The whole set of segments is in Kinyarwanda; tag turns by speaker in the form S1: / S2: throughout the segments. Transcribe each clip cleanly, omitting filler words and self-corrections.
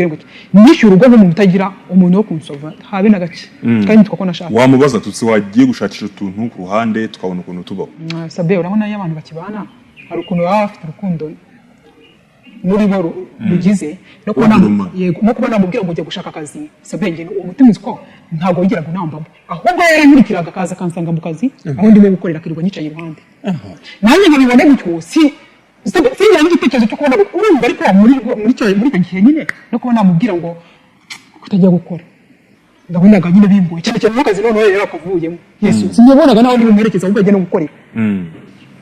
S1: Ngo iki? Nishyura urugo nk'umuntu utagira umuntu wo kunsova habe na gake, kandi nitwa ko nashaka.
S2: Wamubaza tutsi wagiye gushakisha utuntu ku ruhande tukabona ukuntu tubaho.
S1: Sabe, urabona iyo abantu bakibana hari ukuntu baba bafite urukundo muri bo rugize no kuba
S2: Uruguma.
S1: Yego, no kuba namubwira ngo ujya gushaka akazi. Sabe, njye uwo mutima uzi ko ntabwo wigeraga unambamo, ahubwo yarankurikiraga akaza akansanga mu kazi aho ndimo gukorera, akirirwa nyicaye iruhande, nanjye nkabibona gutyo. Si Sabe, singira n'igitekerezo cyo kubona, urumva, ariko muri icyo gihe nyine no kuba namubwira ngo kutajya gukora ndabonaga nyine bimbuye cyane cyane n'akazi. Noneho rero akavuyemo, Yesu, sinabonaga n'aho ndi bumwerekeza ahubwo ajya no gukorera.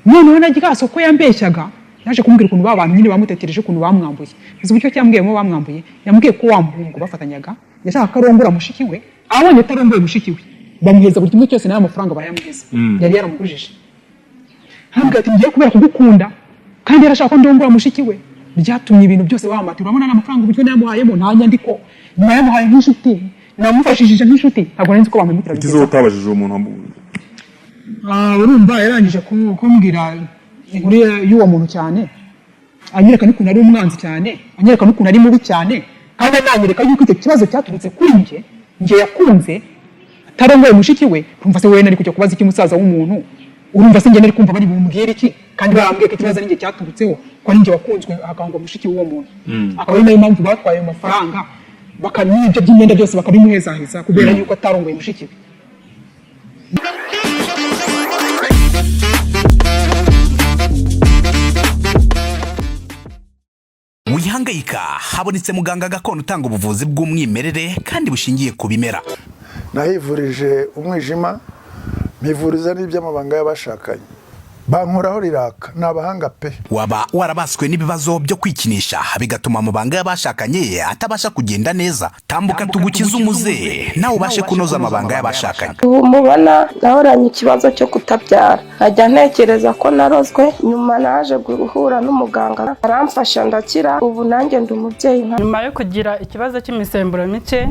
S1: Noneho na rya soko yambeshyaga, yaje kumbwira ukuntu ba bantu nyine bamutekereje, ukuntu bamwambuye. Uzi uburyo yambwiyemo bamwambuye? Yambwiye ko wa muhungu bafatanyaga yashaka ko arongora mushiki we, abonye atarongoye mushiki we bamuheza buri kimwe cyose, n'ayo mafaranga barayamuheza yari yaramugujije. Arambwira ati: "Ngiye kubera kugukunda kandi yarashaka ko ndongora mushiki we, byatumye ibintu byose bamata. Urabona n'amafaranga uburyo nayamuhayemo nta nyandiko, nayamuhaye nk'inshuti, namufashishije nk'inshuti, ntabwo nari nzi ko bampemukira."
S2: Ukize utabajije uwo muntu
S1: Urumva yarangije kumbwira inkuru y'uwo muntu cyane, anyereka n'ukuntu ari umwanzi cyane, anyereka n'ukuntu ari mubi cyane, kandi ananyereka yuko icyo kibazo cyaturutse kuri njye, njye yakunze atarongoye mushiki we. Urumva se wowe nari kujya kubaza iki musaza w'umuntu? Urumva se njye nari kumva bari bumbwire iki kandi barambwiye ko ikibazo ari njye cyaturutseho, ko ari njye wakunzwe hakangwa mushiki w'uwo muntu, akaba ari nayo mpamvu batwaye ayo mafaranga bakanibyo by'imyenda byose bakabimuhezaheza kubera yuko atarongoye mushiki we.
S3: Wihangayika, habonetse muganga gakondo utanga ubuvuzi bw'umwimerere kandi bushingiye ku bimera.
S4: Nahivurije umwijima, mpivuriza n'iby'amabanga y'abashakanye, bankoraho riraka, ni abahanga pe.
S3: Waba warabaswe n'ibibazo byo kwikinisha bigatuma amabanga y'abashakanye atabasha kugenda neza? Tambuka tugukize umuze nawe ubashe kunoza amabanga y'abashakanye.
S5: Ubu mubona nahoranye ikibazo cyo kutabyara, nkajya ntekereza ko narozwe. Nyuma naje guhura n'umuganga aramfasha ndakira, ubu nanjye ndi umubyeyi nka
S6: Nyuma yo kugira ikibazo cy'imisemburo mike,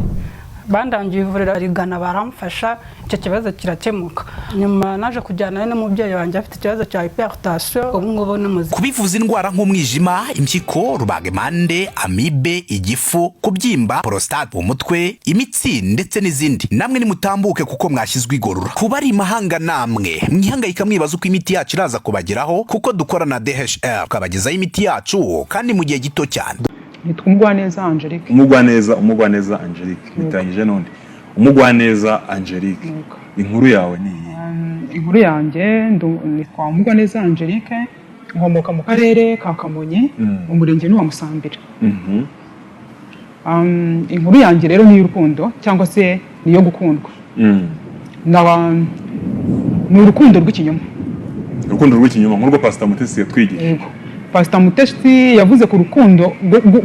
S6: bandangiye ivuriro rigana, baramfasha, icyo kibazo kirakemuka. Nyuma naje kujyana n'umubyeyi wanjye afite ikibazo cya hypertension, ubu ngubu ni muzima.
S3: Kubivuza indwara nk'umwijima, impyiko, rubagimpande, amibe, igifu, kubyimba, prostate, umutwe, imitsi ndetse n'izindi, namwe nimutambuke kuko mwashyizwe igorora. Kuba ari imahanga namwe mwihangayika mwibaza uko imiti yacu iraza kubageraho, kuko dukora na DHL tukabagezaho imiti yacu kandi mu gihe gito cyane.
S1: Nitwa Umugwaneza Angelique.
S2: Umugwaneza, Umugwaneza Angelique, bitangije n'undi Umugwaneza Angelique.
S1: Yego.
S2: Inkuru yawe ni iyi?
S1: Inkuru yanjye, nitwa Umugwaneza Angelique, nkomoka mu karere ka Kamonyi, mu murenge ni wa Musambira. Inkuru yanjye rero ni iy'urukundo cyangwa se ni iyo gukundwa. Ni urukundo rw'ikinyoma.
S2: Urukundo rw'ikinyoma nk'urwo Pastor Mutesi yatwigishije.
S1: Yego, Pastor Mutesi yavuze ku rukundo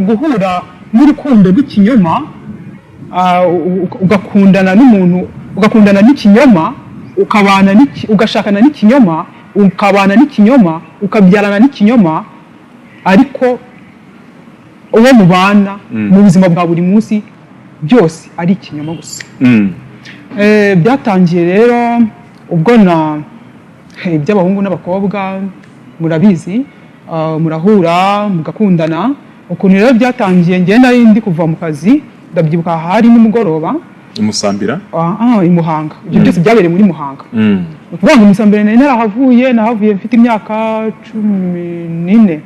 S1: guhura n'urukundo rw'ikinyoma, ugakundana n'umuntu, ugakundana n'ikinyoma, ukabana ugashakana n'ikinyoma, ukabana n'ikinyoma, ukabyarana n'ikinyoma, ariko uwo mubana mu buzima bwa buri munsi byose ari ikinyoma gusa. Byatangiye rero ubwo na iby'abahungu n'abakobwa murabizi, murahura mugakundana. Ukuntu rero byatangiye, njye nari ndi kuva mu kazi, ndabyibuka, hari nimugoroba.
S2: Imusambira?
S1: I Muhanga. Ibyo byose byabereye muri Muhanga. Ni ukuvuga ngo Musambira nari narahavuye, nahavuye mfite imyaka 14,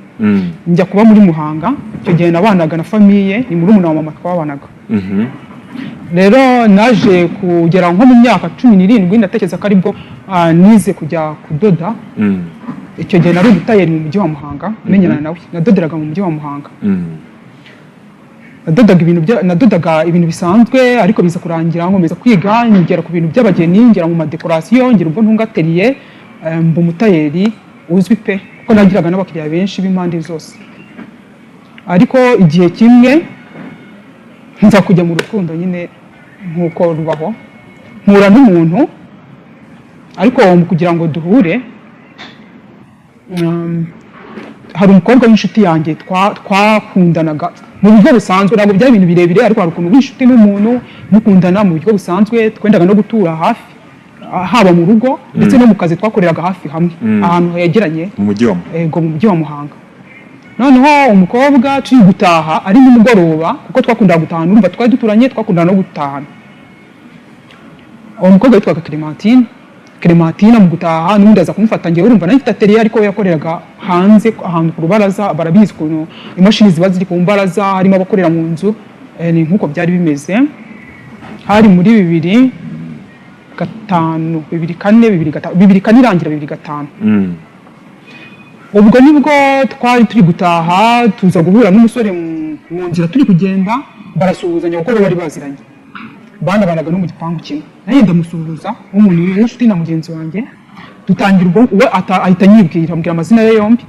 S1: njya kuba muri Muhanga. Icyo gihe nabanaga na famille, ni murumuna wa mama twabanaga. Rero naje kugera nko mu myaka 17, ndatekereza ko aribwo nize kujya kudoda. Icyo gihe nari umutayeri mu mujyi wa Muhanga. Menyana nawe nadoderaga mu mujyi wa Muhanga. Nadodaga ibintu bisanzwe, ariko biza kurangira nkomeza kwiga, ngera ku bintu by'abageni, ngera mu madekorasiyo, ngera ubwo ntunga atelier, mba umutayeri uzwi pe, kuko nagiraga n'abakiriya benshi b'impande zose. Ariko igihe kimwe nza kujya mu rukundo nyine nk'uko rubaho, mpura n'umuntu. Ariko mu kugira ngo duhure, hari umukobwa w'inshuti yanjye twakundanaga mu buryo busanzwe. Ntabwo byari ibintu birebire, ariko hari ukuntu uba inshuti n'umuntu mukundana mu buryo busanzwe. Twendaga no gutura hafi, haba mu rugo ndetse no mu kazi twakoreraga hafi hamwe, ahantu hegeranye.
S2: Mu mujyi wa
S1: Ego, mu mujyi wa Muhanga. Noneho umukobwa turi gutaha ari nimugoroba, kuko twakundaga gutahana, urumva twari duturanye, twakundaga no gutahana. Uwo mukobwa witwaga Clementine. Clementine mu gutaha n'ubundi aza kumufata. Njyewe urumva nari mfite atelier, ariko we yakoreraga hanze ahantu ku rubaraza. Barabizi ukuntu imashini ziba ziri ku mbaraza, harimo abakorera mu nzu. Ni nk'uko byari bimeze. Hari muri 2005, 2004, 2005, 2004 irangira, 2005. Ubwo nibwo twari turi gutaha, tuza guhura n'umusore mu nzira turi kugenda, barasuhuzanya kuko bari baziranye, banabanaga no mu gipangu kimwe. Nanjye ndamusuhuza nk'umuntu w'inshuti na mugenzi wanjye. Dutangira ubwo, we ahita anyibwira, ambwira amazina ye yombi.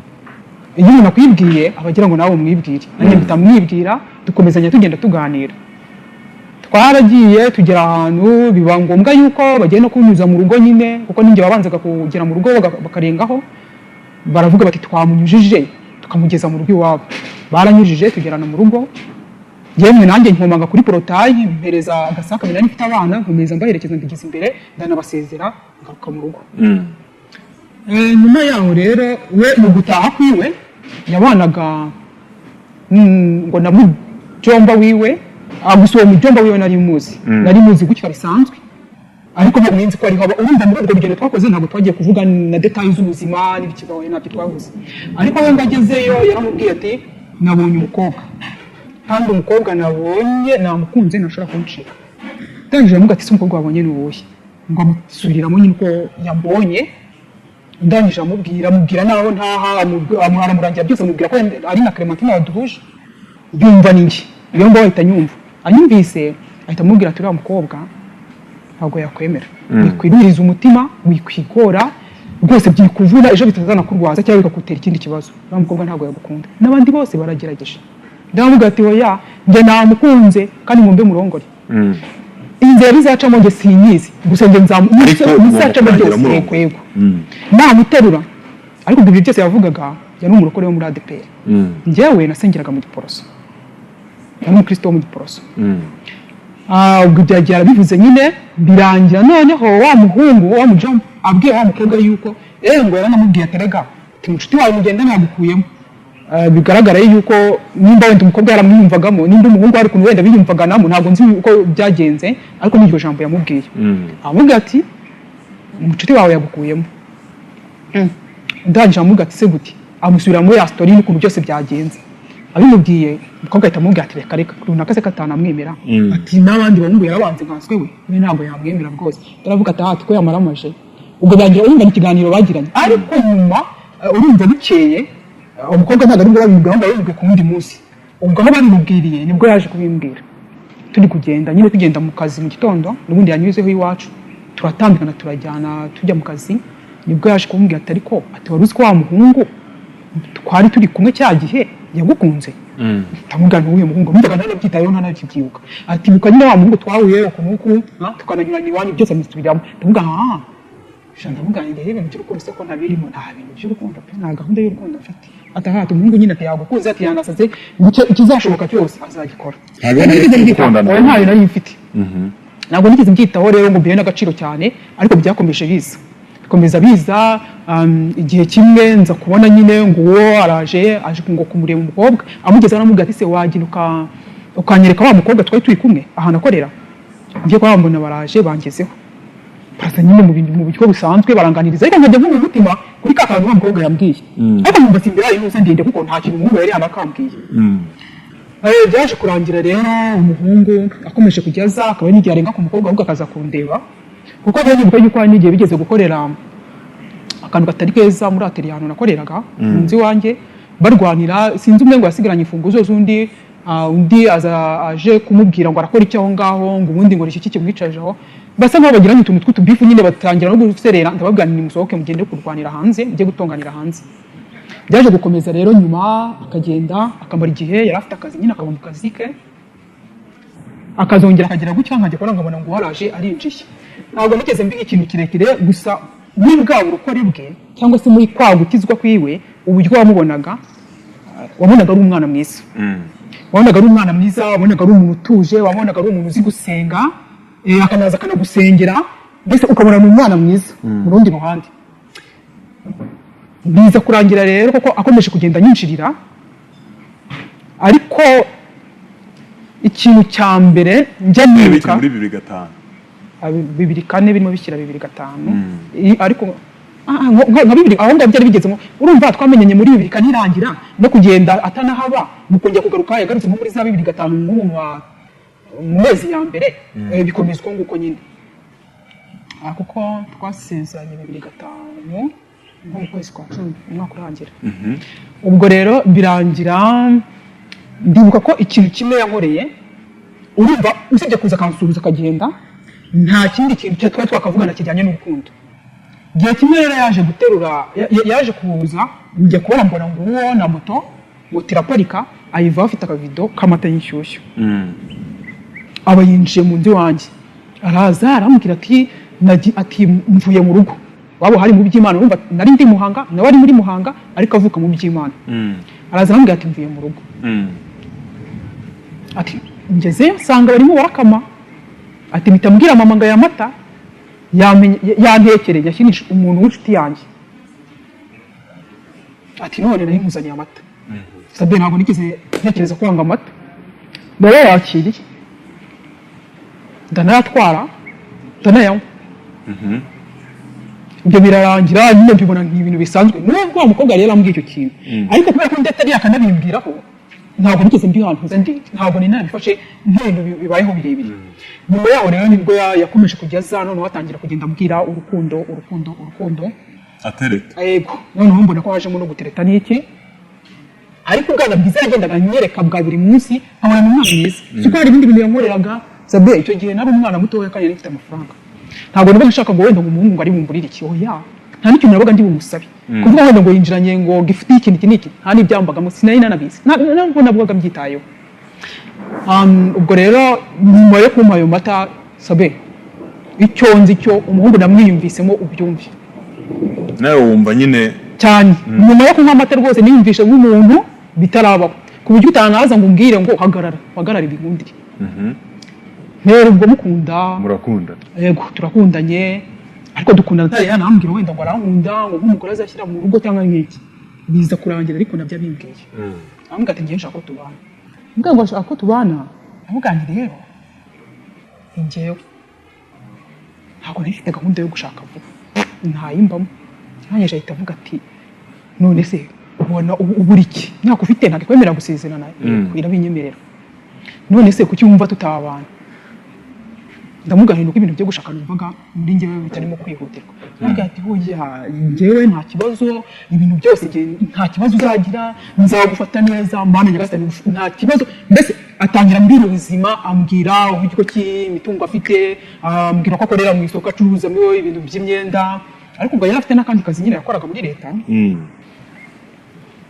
S1: Iyo umuntu akwibwiye aba agira ngo nawe umwibwire. Nanjye mpita mwibwira, dukomezanya tugenda tuganira. Twaragiye tugera ahantu biba ngombwa yuko bagiye no kunyuza mu rugo nyine, kuko ninjye wabanzaga kugera mu rugo, bakarengaho baravuga bati twamunyujije tukamugeza mu rugo iwabo. Baranyujije tugerana mu rugo. Yemwe nanjye nkomanga kuri portail, mpereza agasaka nari mfite abana, nkomeza mbaherekeza, mbigeza imbere, ndanabasezera, ngaruka mu rugo. Nyuma yaho rero, we mu gutaha kwiwe yabanaga ngo na mujomba wiwe. Gusa uwo mujomba wiwe nari muzi, nari muzi gutya bisanzwe, ariko ntabwo nzi ko ariho aba. Urumva muri urwo rugendo twakoze ntabwo twagiye kuvuga na détails z'ubuzima n'ibikibaho, ntabyo twavuze. Ariko we ngo agezeyo yaramubwiye ati nabonye umukobwa, kandi umukobwa nabonye namukunze, ntashobora kuncika. Ndangije aramubwira ati se umukobwa wabonye ni uwuhe? Ngo amusubiriramo nyine uko yambonye. Ndangije amubwira naho ntaha, aramurangira byose, amubwira ko ari na Clementine waduhuje. Yumva ni njye iyo ngo ahita anyumva, anyumvise ahita amubwira ati uriya mukobwa ntabwo yakwemera, wikwiruriza umutima, wikwigora rwose, byikuvura ejo bitazanakurwaza cyangwa bikagutera ikindi kibazo. Uriya mukobwa ntabwo yagukunda, n'abandi bose baragerageje. Ndamubwira ati oya, njye namukunze kandi ngombe murongore. Inzira bizacamo njye sinyizi, gusa njye
S2: Ariko ugomba
S1: bizacamo
S2: kurangira
S1: byose.
S2: murongora.
S1: Yego, namuterura. Ariko ibyo byose yavugaga, yari umurokore wo muri ADEPR. Njyewe nasengeraga mu Giporoso, yari umukristo wo mu Giporoso. Ubwo ibyo yagiye arabivuze nyine birangira. Noneho wa muhungu wa mujomba abwiye wa mukobwa yuko ngo yaranamubwiye ati rega, ati mucuti wawe mugenda nagukuyemo. Bigaragara yuko nimba wenda umukobwa yaramwiyumvagamo, nimba umuhungu hari ukuntu wenda biyumvaganamo, ntabwo nzi uko byagenze, ariko n'iryo jambo yamubwiye, amubwira ati umucuti wawe yagukuyemo. Ndangije amubwira ati se gute? Amusubira muri ya story n'ukuntu byose byagenze. Abimubwiye, umukobwa ahita amubwira ati reka reka, runaka se katanamwemera? Ati n'abandi bahungu yarabanze, nkanswe we, we ntabwo yamwemera rwose. Aravuga ati aha ko yamaramaje. Ubwo birangira urumva ni ikiganiro bagiranye. Ariko nyuma urumva bukeye, umukobwa ntabwo aribwo babimubwiye, ahubwo babimubwiye ku wundi munsi. Ubwo aho babimubwiriye nibwo yaje kubimbwira, turi kugenda nyine, tugenda mu kazi mu gitondo. N'ubundi yanyuzeho iwacu, turatambikana, turajyana, tujya mu kazi. Nibwo yaje kumbwira ati ariko, ati wari uzi ko wa muhungu twari turi kumwe cya gihe yagukunze? Ndamubwira nti uwuhe muhungu? Numvaga ntanabyitayeho, ntanakibyibuka. Ati buka nyine wa muhungu twahuye uku n'uku, tukananyuranya iwanyu, byose amusubiramo. Ndavuga ah sha, ndavuga nti rero ibintu by'urukundo se ko ntabirimo? Nta bintu by'urukundo pe, nta gahunda y'urukundo mfite. Ati aha, ati umuhungu nyine ati yagukunze, ati yanasaze, ikizashoboka cyose azagikora.
S2: Nta gahunda yo
S1: Nigeze mbyitaho.
S2: gukundana.
S1: Oya, ntayo nari mfite, ntabwo nigeze mbyitaho rero ngo mbihe n'agaciro cyane. Ariko byakomeje biza, bikomeza biza. Igihe kimwe nza kubona nyine ngo uwo araje, aje ngo kumureba umukobwa. Amugeze aramubwira ati se wagenda ukanyereka wa mukobwa twari turi kumwe ahantu akorera? Ngiye kuba mbona baraje bangezeho, baraza nyine mu bintu mu buryo busanzwe, baranganiriza, ariko nkajya nkumva umutima kuri ka kantu wa mukobwa yambwiye, ariko nkumva simbere yayo ndende, kuko nta kintu umuhungu yari yanakambwiye. Byaje kurangira rero umuhungu akomeje kujya aza, akaba n'igihe arenga ku mukobwa ahubwo akaza kundeba, kuko rero nibuka yuko hari n'igihe bigeze gukorera akantu katari keza muri atelier ahantu nakoreraga mu nzu iwanjye, barwanira, sinzi umwe ngo yasigaranye imfunguzo z'undi. Undi aza aje kumubwira ngo arakora icyo aho ngaho, ngo ubundi ngo iki kimwicaje aho, basa nkaho bagiranye utuntu tw'utubifu nyine, batangira no guserera. Ndababwira nti nimusohoke mugende kurwanira hanze, mujye gutonganira hanze. Byaje gukomeza rero nyuma, akagenda akamara igihe, yari afite akazi nyine, akaba mu kazi ke, akazongera akagira gutya, nkajya kubona nkabona ngo waraje arinjiye. Ntabwo nigeze mbiga ikintu kirekire, gusa muri bwa burokore bwe cyangwa se muri kwa gukizwa kwiwe, uburyo wamubonaga, wabonaga ari umwana mwiza, wabonaga ari umwana mwiza, wabonaga ari umuntu utuje, wabonaga ari umuntu uzi gusenga, akanaza akanagusengera, mbese ukabona ni umwana mwiza. Mu rundi ruhande biza kurangira rero koko akomeje kugenda anyinjirira. Ariko ikintu cya mbere njya
S2: Bikiri
S1: nibuka
S2: muri 2005.
S1: 2004 birimo bishyira 2005. Ariko nka bibiri aho ngaho byari bigezemo. Urumva twamenyanye muri 2004 irangira, no kugenda atanahaba, mu kongera kugaruka yagarutse nko muri za 2005, nko mu mezi ya mbere. Bikomeza uko nguko nyine. Kuko twasezeranye 2005 nko mu kwezi kwa 10, umwaka urangira. Ubwo rero birangira, ndibuka ko ikintu kimwe yankoreye, urumva usibye kuza akansuhuza akagenda, nta kindi kintu cya twari twakavugana kijyanye n'urukundo. Igihe kimwe rero yaje guterura yaje kuza, njya kubona mbona ngo uwo na moto, moto iraparika, ayivaho afite akavido k'amata y'inshyushyu. Aba yinjiye mu nzu iwanjye, araza arambwira ati ati mvuye mu rugo wabo hari mu Byimana. Urumva nari ndi Muhanga, nawe ari muri Muhanga, ariko avuka mu Byimana. Araza arambwira ati mvuye mu rugo, ati ngezeyo nsanga barimo barakama, ati mpita mbwira mama ngo aya mata yantekereye yashyinisha umuntu w'inshuti yanjye, ati none nari nkuzaniye amata. Sabe, ntabwo nigeze ntekereza kwanga amata. Ndayakiriye, ndanayatwara, ndanayanywa. Ibyo birarangira nyine, mbibona nk'ibintu bisanzwe, nubwo wa mukobwa yari yarambwiye icyo kintu. Ariko kubera ko ndetse yakanabimbwiraho, ntabwo nigeze mbihantuza ndi, ntabwo nari narabifashe nk'ibintu bibayeho birebire. Nyuma yaho rero nibwo yakomeje kujya aza, noneho atangira kugenda ambwira urukundo, urukundo, urukundo.
S2: Atereta?
S1: Yego, noneho mbona ko hajemo no gutereta n'iki. Ariko ubwana bwiza yagendaga anyereka bwa buri munsi, nkabona ni umwana mwiza, siko hari ibindi bintu yankoreraga. Sabe, icyo gihe nari umwana mutoya kandi yari mfite amafaranga. Ntabwo nabaga nshaka ngo wenda ngo umuhungu ngo ari bumburire iki, oya, nta n'ikintu nabaga ndi bumusabe. Kuvuga wenda ngo yinjiranye ngo gift y'ikintu iki n'iki, nta n'ibyambagamo, sinari nanabizi, ntabwo navugaga mbyitayeho. Ubwo rero nyuma yo kumpa ayo mata, sabe, icyo nzi cyo umuhungu namwiyumvisemo, ubyumve.
S2: Nawe wumva nyine?
S1: Cyane. Nyuma yo kunywa amata rwose niyumvishe nk'umuntu bitarabaho, ku buryo utanaza ngo umbwire ngo hagarara, hagarara ibigundire. Ntera ubwo mukunda.
S2: Murakunda?
S1: Yego, turakundanye, ariko dukundana atari yanambwira wenda ngo arankunda, ngo nk'umugore azashyira mu rugo cyangwa nk'iki. Biza kurangira ariko nabyo abimbwiye, arambwira ati ngiye nshaka ko tubana. Mbwira ngo ashaka ko tubana, ndavuga nti rero ni njyewe ntabwo nari mfite gahunda yo gushaka vuba, ntayimbamo. Arangije ahita avuga ati none se ubona ubura iki? Imyaka ufite ntabwo ikwemerera gusezerana? Irabinyemerera. None se kuki wumva tutabana? Ndamubwira nti nuko ibintu byo gushaka numvaga muri njyewe bitarimo kwihutirwa. Ndamubwira ati hoya, njyewe nta kibazo, ibintu byose njye nta kibazo uzagira, nzagufata neza, Mana nyagasani, nta kibazo. Mbese atangira ambwira ubuzima, ambwira uburyo ki imitungo afite, ambwira ko akorera mu isoko acuruzamo ibintu by'imyenda, ariko ubwo yari afite n'akandi kazi nyine yakoraga muri leta.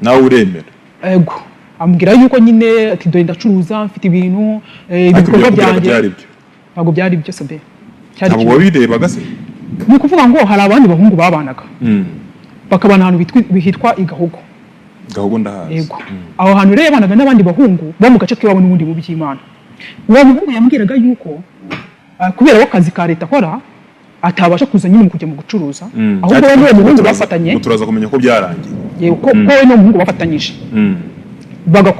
S2: Nawe uremera?
S1: Ego, ambwira yuko nyine ati dore ndacuruza, mfite ibintu
S2: Ariko ibyo
S1: ibikorwa
S2: yakubwiraga
S1: byanjye.
S2: byari byo?
S1: Ntabwo byari byo, sabe, cyari
S2: Ntabwo
S1: kimwe.
S2: wabirebaga se?
S1: Ni ukuvuga ngo hari abandi bahungu babanaga, bakabana ahantu hitwa i Gahogo.
S2: Gahogo ndahazi.
S1: Yego, aho hantu rero yabanaga n'abandi bahungu bo mu gace k'iwabo n'ubundi mu Byimana. Uwo muhungu yambwiraga yuko kubera ko akazi ka leta akora atabasha kuza nyine mu kujya mu gucuruza, ahubwo we n'uwo muhungu bafatanye.
S2: Ngo turaza kumenya ko byarangiye.
S1: Yego, ko we n'uwo muhungu bafatanyije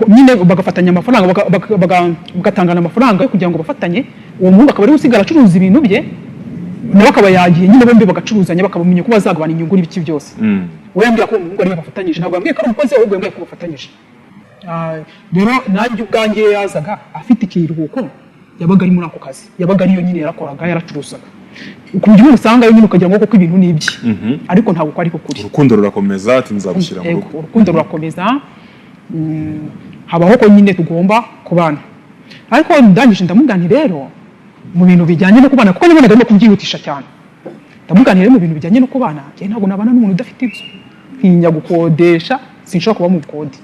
S1: nyine bagafatanya amafaranga, bagatangana amafaranga yo kugira ngo bafatanye. Uwo muhungu akaba ariwe usigara acuruza ibintu bye, nawe akaba yagiye nyine, bombi bagacuruzanya, bakabamenya ko bazagabana inyungu n'ibiki byose. We yambwira ko uwo muhungu ariwe bafatanyije, ntabwo yambwiye ko ari umukozi, ahubwo yambwiye ko bafatanyije. Rero nanjye ubwanjye yazaga afite ikiruhuko, yabaga ari muri ako kazi, yabaga ariyo nyine yarakoraga, yaracuruzaga, ku buryo umusanga nyine ukagira ngo koko ibintu ni ibye, ariko ntabwo ko ariko kuri.
S2: Urukundo rurakomeza, ati nzagushyira mu
S1: Yego,
S2: rugo.
S1: Urukundo rurakomeza, habaho ko nyine tugomba kubana. Ariko ndangije ndamubwira nti rero mu bintu bijyanye no kubana, kuko nabonaga arimo kubyihutisha cyane, ndamubwira nti rero mu bintu bijyanye no kubana, njye ntabwo nabana n'umuntu udafite inzu, ntinya gukodesha, sinshobora kuba mu bukode.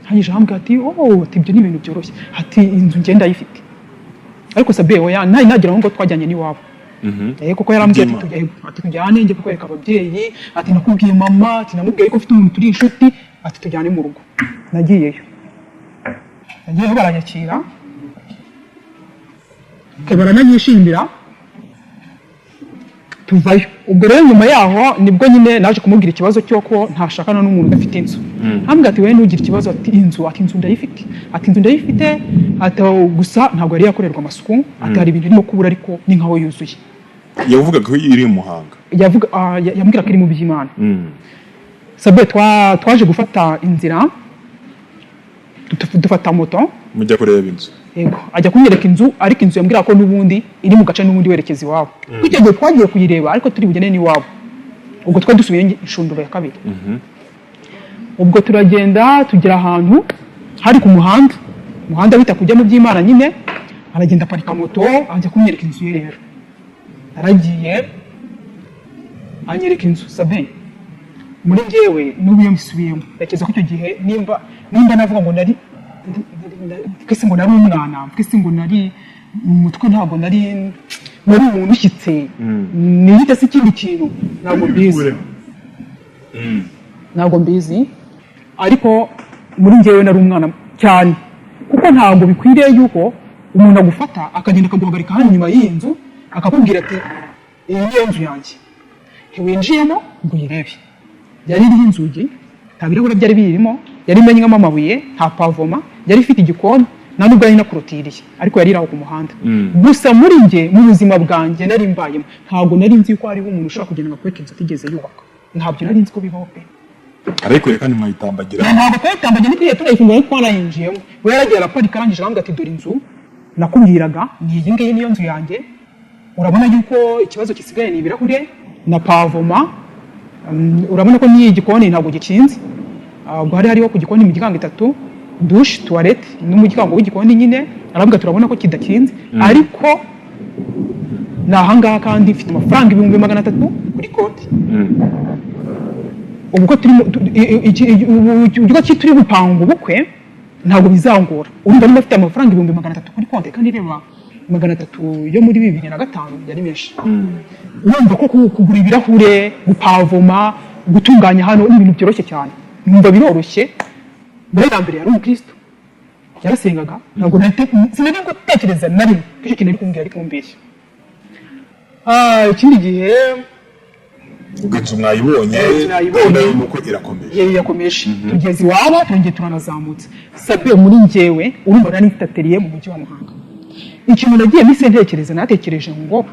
S1: Hanyuma arambwira ati oh, ati ibyo ni ibintu byoroshye, ati inzu ngenda ndayifite. Ariko sabe, oya, nari nagira ngo twajyanye n'iwabo. Kuko yarambwiye ati
S2: Ibyima.
S1: tujya, ati tujyane njye kukwereka ababyeyi, ati nakubwiye mama, ati namubwiye ko mfite umuntu turi inshuti, ati tujyane mu rugo. Nagiyeyo baranyakira, barananyishimira. Tuvayo. Ubwo rero nyuma yaho nibwo nyine naje kumubwira ikibazo cy'uko ntashakana n'umuntu udafite inzu. Ambwira ati: "Wowe ntugire ikibazo," ati inzu ati inzu ndayifite, ati inzu ndayifite, ati gusa ntabwo yari yakorerwa amasuku, ati hari ibintu irimo kubura, ariko ni nkaho yuzuye.
S2: Yavugaga ko iri i Muhanga?
S1: Yavuga, yambwira ko iri mu By'Imana. Sabe, twaje gufata inzira, dufata moto.
S2: Mujya kureba inzu?
S1: Yego, ajya kunyereka inzu, ariko inzu yambwira ko n'ubundi iri mu gace n'ubundi werekeza iwabo. Kuko icyo gihe twagiye kuyireba, ariko turi bugende n'iwabo. Ubwo twari dusubiye inshunduro ya kabiri. Ubwo turagenda, tugera ahantu hari ku muhanda, umuhanda wita kujya mu By'Imana nyine. Aragenda aparika moto, ajya kunyereka inzu ye. Rero aragiye anyereka inzu. Sabe, muri njyewe n'ubu iyo mbisubiyemo, ntekereza ko icyo gihe nimba navuga ngo nari twese, ngo nari umwana, twese ngo nari mu mutwe, ntabwo nari umuntu ushyitse, niyite se ikindi kintu, ntabwo mbizi, ntabwo mbizi. Ariko muri njyewe nari umwana cyane, kuko ntabwo bikwiriye yuko umuntu agufata akagenda akaguhagarika hano inyuma y'iyi nzu, akakubwira ati: "Iyi niyo nzu yanjye." Ntiwinjiyemo ngo uyirebe. Yari iriho inzugi, nta birahure byari biyirimo, yari imenywamo amabuye, nta pavoma, yari ifite igikoni, nta nubwo yari inakorotiriye, ariko yari iri aho ku muhanda gusa. Muri njye, mu buzima bwanjye nari mbayemo, ntabwo nari nzi ko hariho umuntu ushobora kugenda ngo akwereke inzu atigeze yubaka. Ntabyo nari nzi ko bibaho pe.
S2: Arayikwereka, ntimwayitambagira?
S1: Ntabwo twayitambagiye, ntitwigiye tunayifungura, ariko twanayinjiyemo. We yaragiye araparika, arangije arambwira ati: "Dore inzu nakubwiraga, ni iyi ngiyi, niyo nzu yanjye. Urabona yuko ikibazo gisigaye ni ibirahure na pavoma. Urabona ko n'iyi gikoni ntabwo gikinze." Ubwo hari hariho ku gikoni imiryango itatu, douche, toilette n'umuryango w'igikoni nyine. Aravuga, turabona ko kidakinze, ariko ni ahangaha, kandi mfite amafaranga 300,000 kuri konti. Ubu ko turimo ubu uburyo ki turi gupanga ubukwe, ntabwo bizangora." Urumva niba afite amafaranga 300,000 kuri konti, kandi reba, 300 yo muri 2005 yari menshi. Urumva ko kugura ibirahure, gupavoma, gutunganya hano ni ibintu byoroshye cyane. Numva biroroshye. Mbere na mbere yari umukristo, yarasengaga. Ntabwo sinari gutekereza na rimwe ko icyo kintu ari kumbwira ari kumbeshya. Ikindi gihe
S2: Ubwo inzu mwayibonye?
S1: Inzu nayibonye.
S2: Gahunda y'ubukwe irakomeje.
S1: Yari yakomeje. Tugeze iwabo, turongeye turanazamutse. Sabe, muri njyewe, urumva nari mfite atelier mu mujyi wa Muhanga. Ikintu nagiye mise ntekereza, natekereje ngo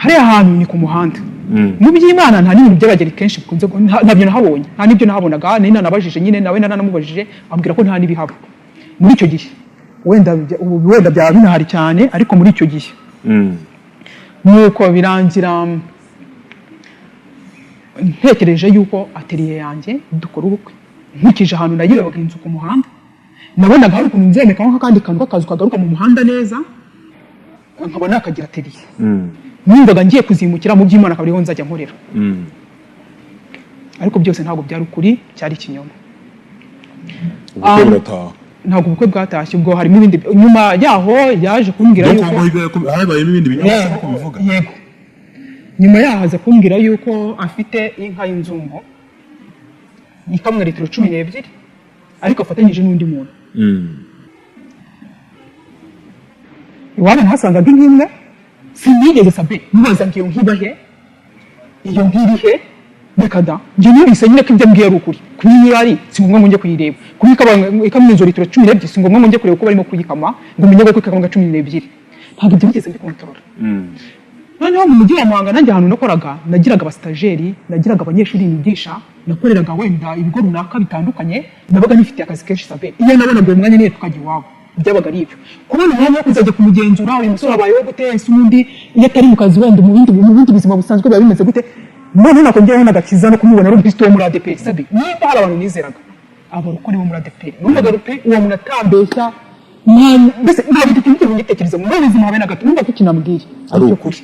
S1: hariya hantu ni ku muhanda mu By'Imana, nta n'ibintu by'abageni kenshi bikunze ntabyo nahabonye, nta n'ibyo nahabonaga. Nari nanabajije nyine nawe, naranamubajije, ambwira ko nta n'ibihaba muri icyo gihe. Wenda ubu wenda byaba binahari cyane, ariko muri icyo gihe, nuko birangira ntekereje yuko atelier yanjye dukora ubukwe, nkurikije ahantu nayirebaga inzu ku muhanda, nabonaga hari ukuntu nzemekaho nk'akandi kantu k'akazu kagaruka mu muhanda neza, nkabona nakagira atelier. Numvaga ngiye kuzimukira mu By'Imana, akaba ariho nzajya nkorera. Ariko byose ntabwo byari ukuri, cyari ikinyoma.
S2: Ubukwe burataha?
S1: Ntabwo ubukwe bwatashye. Ubwo harimo ibindi nyuma yaho yaje kumbwira
S2: Donc
S1: yuko
S2: ngo habayemo ibindi binyoma nk'uko bivuga?
S1: Yego, nyuma yaho aza kumbwira yuko afite inka y'inzungu ikamwa litiro 12, ariko afatanyije n'undi muntu. Iwabo nahasangaga inka imwe. Sinigeze, sabe, mubaza ngo iyo nka iba he, iyo nka iri he. Reka da. Njye numvise nyine ko ibyo ambwiye ari ukuri. Kuba iyo ari si ngombwa ngo njye kuyireba. Kuba ikamwa izo litiro 12, si ngombwa ngo njye kureba uko barimo kuyikama ngo umenye ko ikamwa 12. Ntabwo ibyo bigeze mbikontorora. Noneho mu mujyi wa Muhanga, nanjye ahantu nakoraga, nagiraga abasitajeri, nagiraga abanyeshuri nigisha, nakoreraga wenda ibigo runaka bitandukanye, nabaga nifitiye akazi kenshi. Sabe, iyo nabonaga uwo mwanya niyo tukajya iwabo, byabaga ari ibyo kubona umwanya wo kuzajya kumugenzura: uyu musore abayeho gute? Ese ubundi iyo atari mu kazi, wenda mu bindi buzima busanzwe biba bimeze gute? Noneho nakongeraho n'agakiza no kumubona ari umukristo wo muri ADEPR. Sabe, niba hari abantu nizeraga, abarokore bo muri ADEPR, numvaga pe uwo muntu atambeshya. Mbese nta bintu kintu ngitekereza mu buzima habe na gato. Numva ko ikintu ambwiye
S2: ari
S1: cyo
S2: ukuri.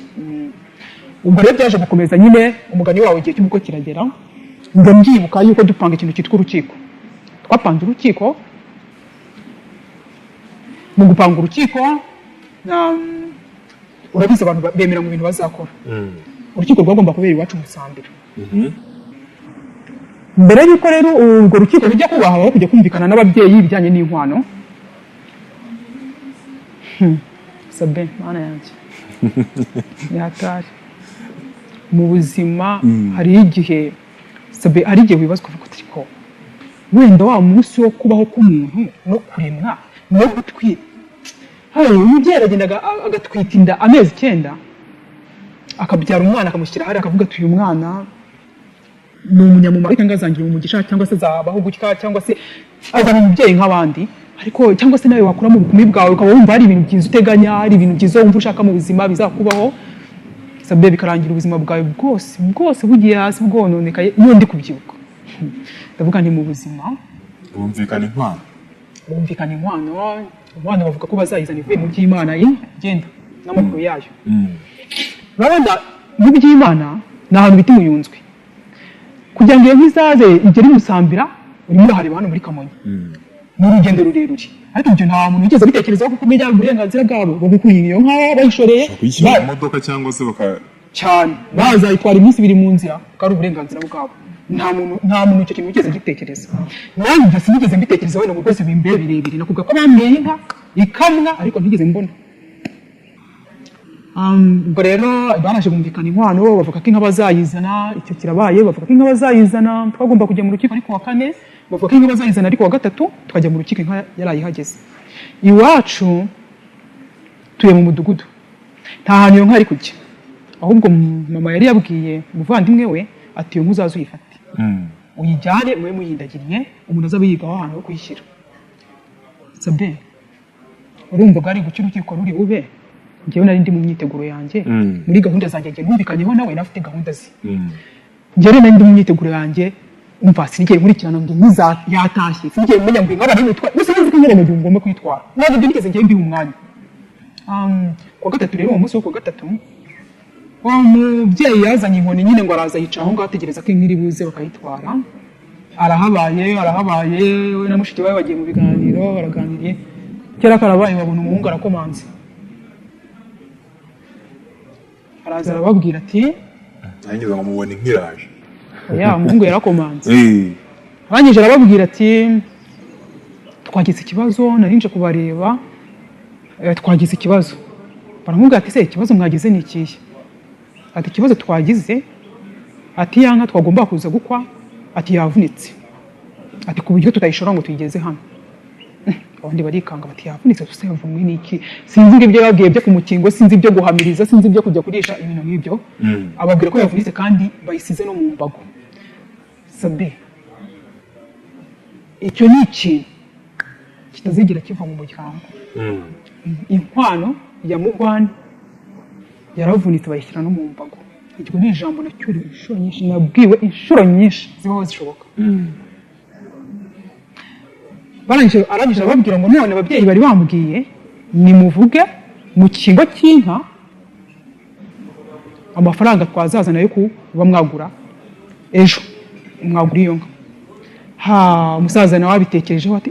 S1: Ubwo rero byaje gukomeza nyine, umugani wawe, igihe cy'ubukwe kiragera. Njya mbyibuka yuko dupanga ikintu cyitwa urukiko. Twapanze urukiko. Mu gupanga urukiko, urabizi abantu bemera mu bintu bazakora. Urukiko rwagomba kubera iwacu mu Musambira. Mbere y'uko rero urwo rukiko rujya kuba, habaho kujya kumvikana n'ababyeyi ibijyanye n'inkwano. Sabe, mana yanjye, ni hatari. Mu buzima hari igihe, sabe, hari igihe wibazwa ukavuga uti: "Ko wenda wa munsi wo kubaho k'umuntu no kuremwa no gutwita." Hari umubyeyi aragendaga agatwita inda amezi 9, akabyara umwana, akamushyira hariya, akavuga ati: "Uyu mwana ni umunyamumaro, cyangwa azangira umugisha, cyangwa se azabaho gutya, cyangwa se azaba umubyeyi nk'abandi." Ariko cyangwa se nawe wakura mu bukumi bwawe, ukaba wumva hari ibintu byiza uteganya, hari ibintu byiza wumva ushaka mu buzima bizakubaho, sabe, bikarangira ubuzima bwawe bwose bwose bugiye hasi, bwononekaye. Iyo ndi kubyibuka ndavuga nti mu buzima.
S2: Bumvikana inkwano.
S1: Bumvikana inkwano. Inkwano bavuga ko bazayizana ivuye mu by'Imana, ye genda n'amakuru yayo. Urabona, mu by'Imana ni ahantu bita Umuyunzwe. Kugira ngo iyo nka izaze igere i Musambira, urimo urahareba hano muri Kamonyi, ni urugendo rurerure. Ariko ibyo nta muntu wigeze abitekerezaho, kuko umenya uburenganzira bwabo bwo gukura iyo nka bayishoreye
S2: kuyishyira mu modoka cyangwa se baka
S1: cyane, bazayitwara iminsi 2 mu nzira, kuko ari uburenganzira bwabo. Nta muntu icyo kintu wigeze gitekereza. Nanjye ibyo sinigeze mbitekereza wenda ngo rwose bimbere birebire. Nakubwira ko bambwiye inka ikamwa, ariko ntigeze mbona. Ubwo rero baraje bumvikana inkwano, bavuga ko inka bazayizana. Icyo kirabaye, bavuga ko inka bazayizana. Twagomba kujya mu rukiko ariko wa kane, bavuga ko inka bazayizana ariko wa gatatu, tukajya mu rukiko inka yarayihageze. Iwacu tuye mu mudugudu, nta hantu iyo nka ari kujya. Ahubwo mama yari yabwiye umuvandimwe we ati: "Iyo nka uzaze uyifate, uyijyane, mube muyindagiriye, umuntu azabe yigaho ahantu ho kuyishyira." Sabe, urumva bwari guca urukiko ruri bube, njyewe nari ndi mu myiteguro yanjye, muri gahunda zanjye. Njye numvikanyeho nawe, nafite gahunda ze. Njye rero nari ndi mu myiteguro yanjye. Umva, sinigeye nkurikirana ngo inka yatashye, sinigeye menya ngo inka barayitwara gusa. Nzi ko inka mu gihe ngomba kuyitwara, ntabwo ibyo nigeze njyewe mbiha umwanya. Kuwa gatatu rero, uwo munsi wo kuwa gatatu, uwo mubyeyi yazanye inkoni nyine, ngo araza yicara aho ngaho ategereza ko inka iri buze bakayitwara. Arahabaye, arahabaye, we na mushiki we bagiye mu biganiro, baraganiriye. Kera karabaye, babona umuhungu arakomanze, araza arababwira ati:
S2: Nanjye ngo mubone nk'iraje.
S1: Oya, umuhungu yarakomanze. Arangije arababwira ati: "Twagize ikibazo, nari nje kubareba, twagize ikibazo." Baramubwira ati: "Se ikibazo mwagize ni ikihe?" Ati: "Ikibazo twagize," ati, "ya nka twagomba kuza gukwa," ati, "yavunitse," ati, "ku buryo tutayishora ngo tuyigeze hano." Abandi barikanga bati: "Yavunitse se yavunwe n'iki?" Sinzi ngo ibyo yababwiye byo ku mukingo, sinzi ibyo guhamiriza, sinzi ibyo kujya kurisha, ibintu nk'ibyo. Ababwira ko yavunitse kandi bayisize no mu mbago. Sabe, icyo ni ikintu kitazigera kiva mu muryango. Inkwano ya mugwane yaravunitse, bayishyira no mu mbago. Iryo ni ijambo nacyuriwe inshuro nyinshi, nabwiwe inshuro nyinshi zibaho zishoboka. Arangije arababwira ngo: "None ababyeyi bari bambwiye nimuvuge mu cyimbo cy'inka amafaranga twazazana yo kuba mwagura ejo, mwagura iyo nka." Ha, umusaza nawe abitekerejeho ati: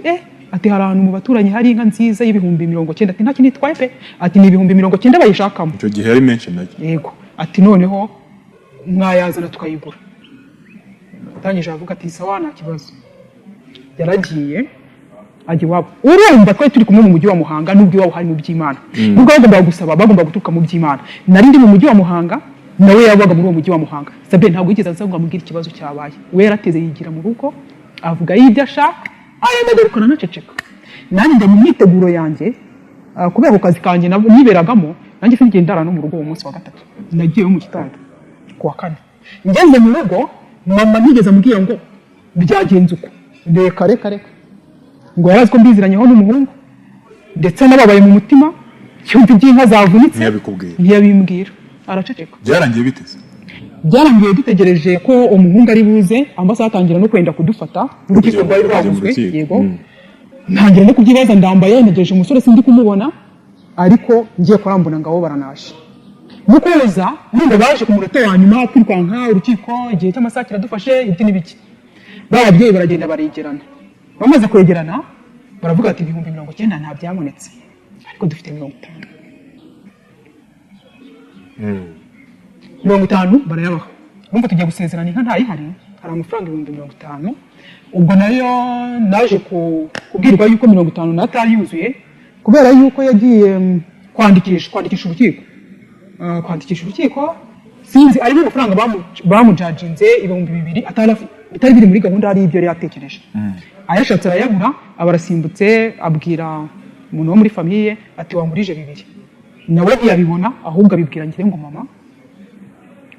S1: "Hari ahantu mu baturanyi hari inka nziza y'ibihumbi 90," ati: "Nta kintu itwaye pe," ati, "ni 90,000 bayishakamo."
S2: Icyo gihe yari menshi nayo.
S1: Yego. Ati: "Noneho mwayazana tukayigura." Atangije aravuga ati: "Sawa, nta kibazo." Yaragiye ajya iwabo. Urumva twari turi kumwe mu mujyi wa Muhanga, nubwo iwabo hari mu by'Imana, nubwo bagombaga gusaba, bagombaga guturuka mu by'Imana. Nari ndi mu mujyi wa Muhanga, nawe yabaga muri uwo mujyi wa Muhanga. Sabe, ntabwo yigeze aza ngo amubwire ikibazo cyabaye. We yarateze yigira mu rugo, avuga y'ibyo ashaka, aranagaruka anaceceka. Nanjye njya mu myiteguro yanjye. Kubera ku kazi kanjye niberagamo, nanjye sinigeze ndara no mu rugo. Uwo munsi wa gatatu nagiyeyo mu gitondo ku wa kane. Ngeze mu rugo, mama ntigeze ambwira ngo byagenze uko. Reka, reka, reka. Ngo yarazi ko mbiziranyeho n'umuhungu, ndetse anababaye mu mutima cyumva iby'inka zavunitse.
S2: Ntiyabikubwira?
S1: Ntiyabimbwira, araceceka.
S2: Byarangiye biteze?
S1: Byarangiye dutegereje ko umuhungu ari buze, amasaha atangira no kwenda kudufata, urukiko rwari
S2: Kujya mu
S1: rwaguzwe.
S2: rukiko.
S1: Yego. Ntangira no kubyibaza, ndambaye, ntegereje umusore, sindi kumubona. Ariko ngiye kurambona ngabo baranaje. Mu kuza, urumva baje ku munota wa nyuma, twirukanka urukiko, igihe cy'amasaha kiradufashe, ibiti n'ibiki. Ba babyeyi baragenda baregerana. Bamaze kwegerana baravuga ati: "90,000 nta byabonetse, ariko dufite 50." 50 barayabaha. Urumva tugiye gusezerana inka ntayihari, hari amafaranga 50,000. Ubwo nayo naje kubwirwa yuko 50 n'atari yuzuye, kubera yuko yagiye kwandikisha urukiko. Kwandikisha urukiko. Sinzi, arimo amafaranga bamujajinze 2000 bitari biri muri gahunda, hari ibyo yari yatekereje. Ayashatse arayabura, aba arasimbutse, abwira umuntu wo muri famille ati: "Wangurije bibiri." Nawe ntiyabibona, ahubwo abibwira, ngire ngo mama,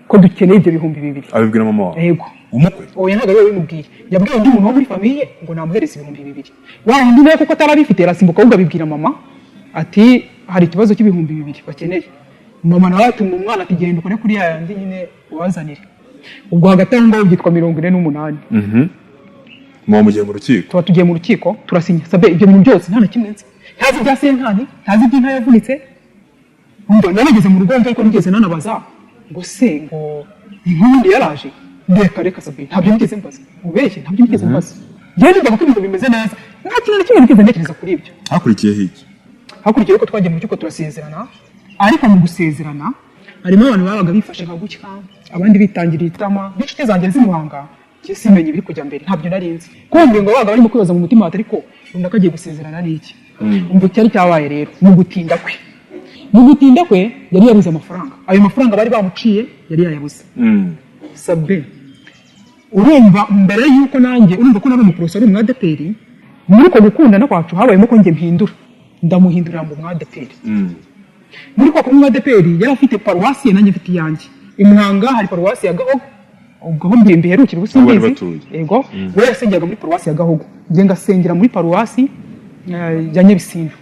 S1: ko dukeneye ibyo 2000.
S2: Abibwira mama wawe?
S1: Yego.
S2: Umukwe?
S1: Oya, ntabwo ariwe wabimubwiye. Yabwiye undi muntu wo muri famille ngo namuhereze 2000. Wa wundi nawe, kuko atari abifite, arasimbuka, ahubwo abibwira mama ati: "Hari ikibazo cy'ibihumbi 2000 bakeneye." Mama nawe atuma umwana ati: "Genda ukore kuri ya yandi nyine ubazanire." Ubwo hagati aho ngaho byitwa 48.
S2: Muba mugiye mu rukiko.
S1: Tuba tugiye mu rukiko, turasinya. Sabe, ibyo bintu byose nta na kimwe nzi, ntazi ibya cinquante, ntazi iby'inka yavunitse. Umva, narageze mu rugo, ariko nigeze nanabaza ngo se ngo inkundi yaraje? Reka reka, Sabe, ntabyo nigeze mbaza. Ubeshye, ntabyo nigeze mbaza. Njyewe numvaga ko ibintu bimeze neza, nta kintu na kimwe nigeze ntekereza kuri ibyo.
S2: Hakurikiyeho iki?
S1: Hakurikiyeho ko twagiye mu rukiko, turasezerana. Ariko mu gusezerana harimo abantu babaga bifashe nka gutya, abandi bitangiriye itama, n'inshuti zanjye z'i Muhanga. Njye simenye ibiri kujya mbere, ntabyo nari nzi. Kumva ngo babaga barimo kwibaza mu mutima bati: "Ariko runaka agiye gusezerana n'iki?" Umva, icyari cyabaye rero, mu gutinda kwe yari yabuze amafaranga. Ayo mafaranga bari bamuciye yari yayabuze. Sabe, urumva, mbere y'uko nanjye, urumva ko nari umuporoso, ari umwadeperi. Muri uko gukundana kwacu habayemo ko njye mpindura, ndamuhindurira mu mwadeperi. Muri kwa kuba umwadeperi, yari afite paruwasi ye, nanjye mfite iyanjye. I Muhanga hari paruwasi ya Gahogo, ubwo aho mbiherukira ubu
S2: Aho bari
S1: simbizi.
S2: batuye.
S1: Yego, we yasengeraga muri paruwasi ya Gahogo, njye ngasengera muri paruwasi ya Nyabisindu.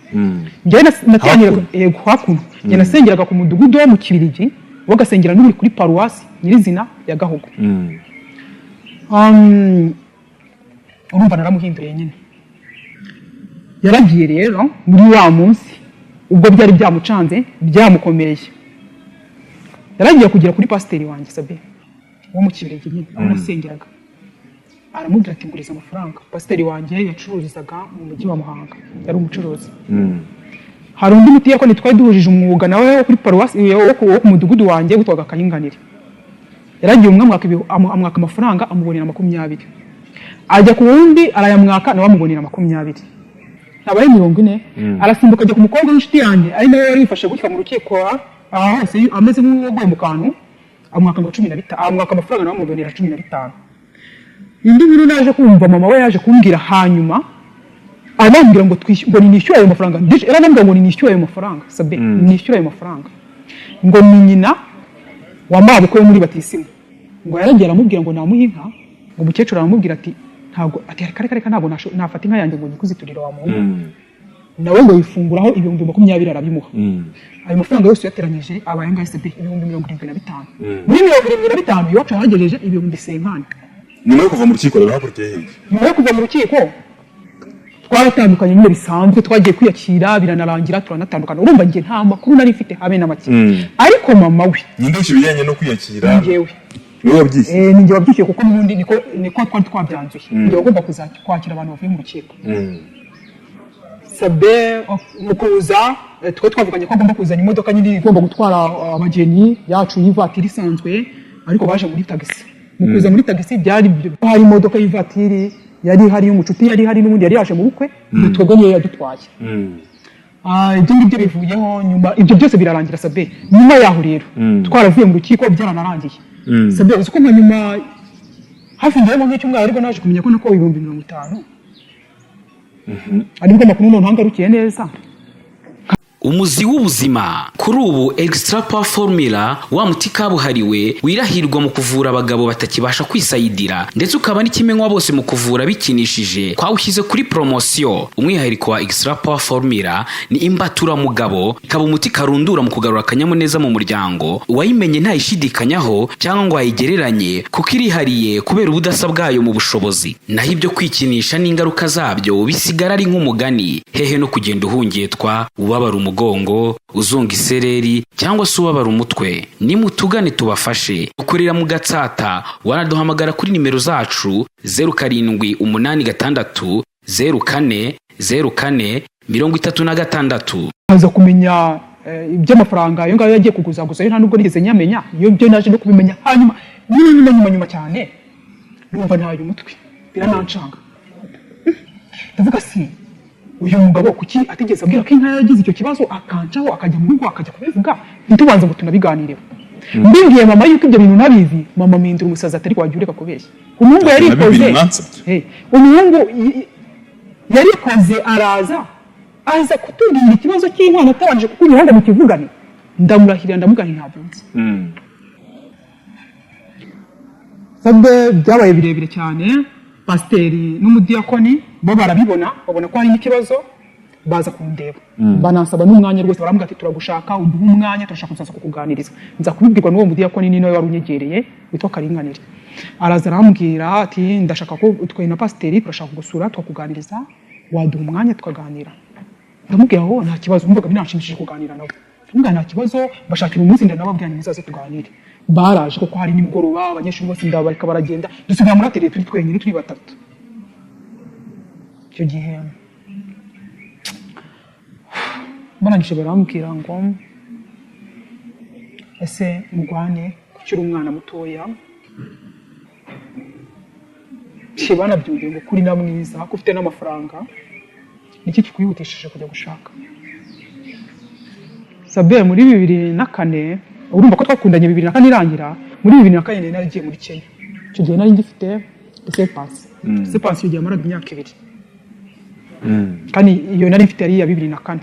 S1: Njyewe nateraniraga
S2: Hakuno.
S1: Yego, hakuno. Njye nasengeraga ku mudugudu wo mu Kibirigi, we agasengera n'uri kuri paruwasi nyirizina ya Gahogo. Urumva naramuhinduriye nyine. Yaragiye rero muri wa munsi, ubwo byari byamucanze, byamukomereye, yaragiye kugera kuri pasiteri wanjye, Sabe, wo mu Kibirigi nyine aho nasengeraga, aramubwira ati: "Nguriza amafaranga." Pasiteri wanjye yacururizaga mu mujyi wa Muhanga, yari umucuruzi. Hari undi mutiyakoni twari duhujije umwuga nawe wo kuri paruwasi, wo ku mudugudu wanjye, witwaga Kayinganire. Yaragiye, umwe amwaka amafaranga, amubonera 20. Ajya ku wundi, arayamwaka, nawe amubonera 20, abaye 40. Arasimbuka ajya ku mukobwa w'inshuti yanjye, ari nawe wari wifashe gutya mu rukiko aha hose, ameze nk'uwaguye mu kantu, amwaka ngo 15, amwaka amafaranga, nawe amubonera 15. Indi nkuru naje kumva, mama we yaje kumbwira hanyuma, arambwira ngo ngo ninishyure ayo mafaranga. Yaranambwira ngo ninishyure ayo mafaranga. Sabe, nishyure ayo mafaranga. Ngo ni nyina wa mabukwe wo muri batisimu. Ngo yaragiye aramubwira ngo namuhe inka. Ngo umukecuru aramubwira ati: "Ntabwo," ati: "Reka reka reka, ntabwo nafata inka yanjye ngo nyikuziturire wa muhungu." Nawe ngo yifunguraho 20,000, arabimuha. Ayo mafaranga yose uyateranyije abaye angahe, Sabe? 75,000. Muri 75 iwacu yahagejeje 50,000.
S2: Nyuma yo kuva mu rukiko rero hakurikiyeho iki?
S1: Nyuma yo kuva mu rukiko twaratandukanye nyine bisanzwe, twagiye kwiyakira, biranarangira turanatandukana. Urumva njye nta makuru nari mfite habe na make, ariko mama we
S2: Ninde wishyura ibijyanye no kwiyakira?
S1: Njyewe.
S2: Niwe wabyishyuye?
S1: Eh, ni njye wabyishyuye, kuko n'ubundi niko twari twabyanzuye. Njye wagomba kuza kwakira abantu bavuye mu rukiko. Sabe, mu kuza twari twavuganye ko agomba kuzana imodoka nyine igomba gutwara abageni yacu y'ivatiri isanzwe, ariko baje muri tagisi. Mu kuza muri tagisi byari hari imodoka y'ivatiri yari ihari y'umucuti, yari ihari n'ubundi yari yaje mu bukwe, twebwe niyo yadutwaye. Ibyo ngibyo bivuyeho nyuma, ibyo byose birarangira. Sabe, nyuma yaho rero, twaravuye mu rukiko, byaranarangiye. Sabe, uzi ko nka nyuma hafi njyewe nk'icyumweru, ariko naje kumenya ko nako 50,000, aribwo amakuru noneho ngarukiye neza.
S7: Umuzi w'ubuzima kuri ubu, Extra Power Formula, wa muti kabuhariwe wirahirwa mu kuvura abagabo batakibasha kwisayidira, ndetse ukaba n'ikimenywa bose mu kuvura bikinishije, twawushyize kuri poromosiyo. Umwihariko wa Extra Power Formula ni imbaturamugabo, ikaba umuti karundura mu kugarura akanyamuneza mu muryango. Uwayimenye ntayishidikanyaho cyangwa ngo ayigereranye, kuko irihariye kubera ubudasa bwayo mu bushobozi. Naho ibyo kwikinisha n'ingaruka zabyo bisigara ari nk'umugani. Hehe no kugenda uhungetwa, ubabara umugongo, uzunga isereri cyangwa se ubabara umutwe. Nimutugane tubafashe. Dukorera mu Gatsata. Wanaduhamagara kuri nimero zacu 0786040436.
S1: Nkaza kumenya iby'amafaranga ayo ngayo yagiye kuguzaguza yo, nta nubwo nigeze nyamenya. Iyo byo naje no kubimenya hanyuma, nyuma nyuma nyuma nyuma cyane. Numva ntaye umutwe, biranancanga. Ndavuga: "Si uyu mugabo kuki atigeze abwira ko inka yagize icyo kibazo, akancaho, akajya mu rugo, akajya kubivuga, ntitubanze ngo tunabiganireho?" Mbibwiye mama yuko ibyo bintu nabizi, mama mpindura umusazi, atari wajya ureka kubeshya. Umuhungu
S2: Na
S1: yarikoze.
S2: 2 mwansabye.
S1: Hey, umuhungu yarikoze, araza, aza kutubwira ikibazo cy'inkwano atabanje kukunyura ngo mukivugane. Ndamurahirira, ndamugana, ntabyo nzi. Sabe, byabaye birebire cyane. Pasiteri n'umudiyakoni bo barabibona, babona ko harimo ikibazo, baza kundeba, banansaba n'umwanya rwose. Barambwira ati: "Turagushaka, uduhe umwanya, turashaka kuzaza kukuganiriza." Nza kubibwirwa n'uwo mudiyakoni, ni nawe wari unyegereye, witwa Karinganire. Araza arambwira ati: "Ndashaka ko twe na pasiteri turashaka kugusura tukakuganiriza, waduha umwanya tukaganira?" Ndamubwira ngo nta kibazo. Numvaga binanshimishije kuganira nawe. Ndamubwira nta kibazo, bashakira umunsi, ndanababwira nimuzaze tuganire. Baraje kuko hari nimugoroba, abanyeshuri bose ndabareka baragenda, dusigara muri atelier turi twenyine, turi batatu. Icyo gihe barangije barambwira ngo: "Ese mugwane, ukiri umwana mutoya?" Banabyumviye ngo kuri na mwiza, ko ufite n'amafaranga, niki kikwihutishije kujya gushaka? Sabe, muri 2004, urumva ko twakundanye 2004 irangira, muri 2004 nari naragiye muri Kenya. Icyo gihe nari ngifite laissez-passer. Laissez-passer icyo gihe yamaraga imyaka 2, kandi iyo nari mfite yari iya 2004.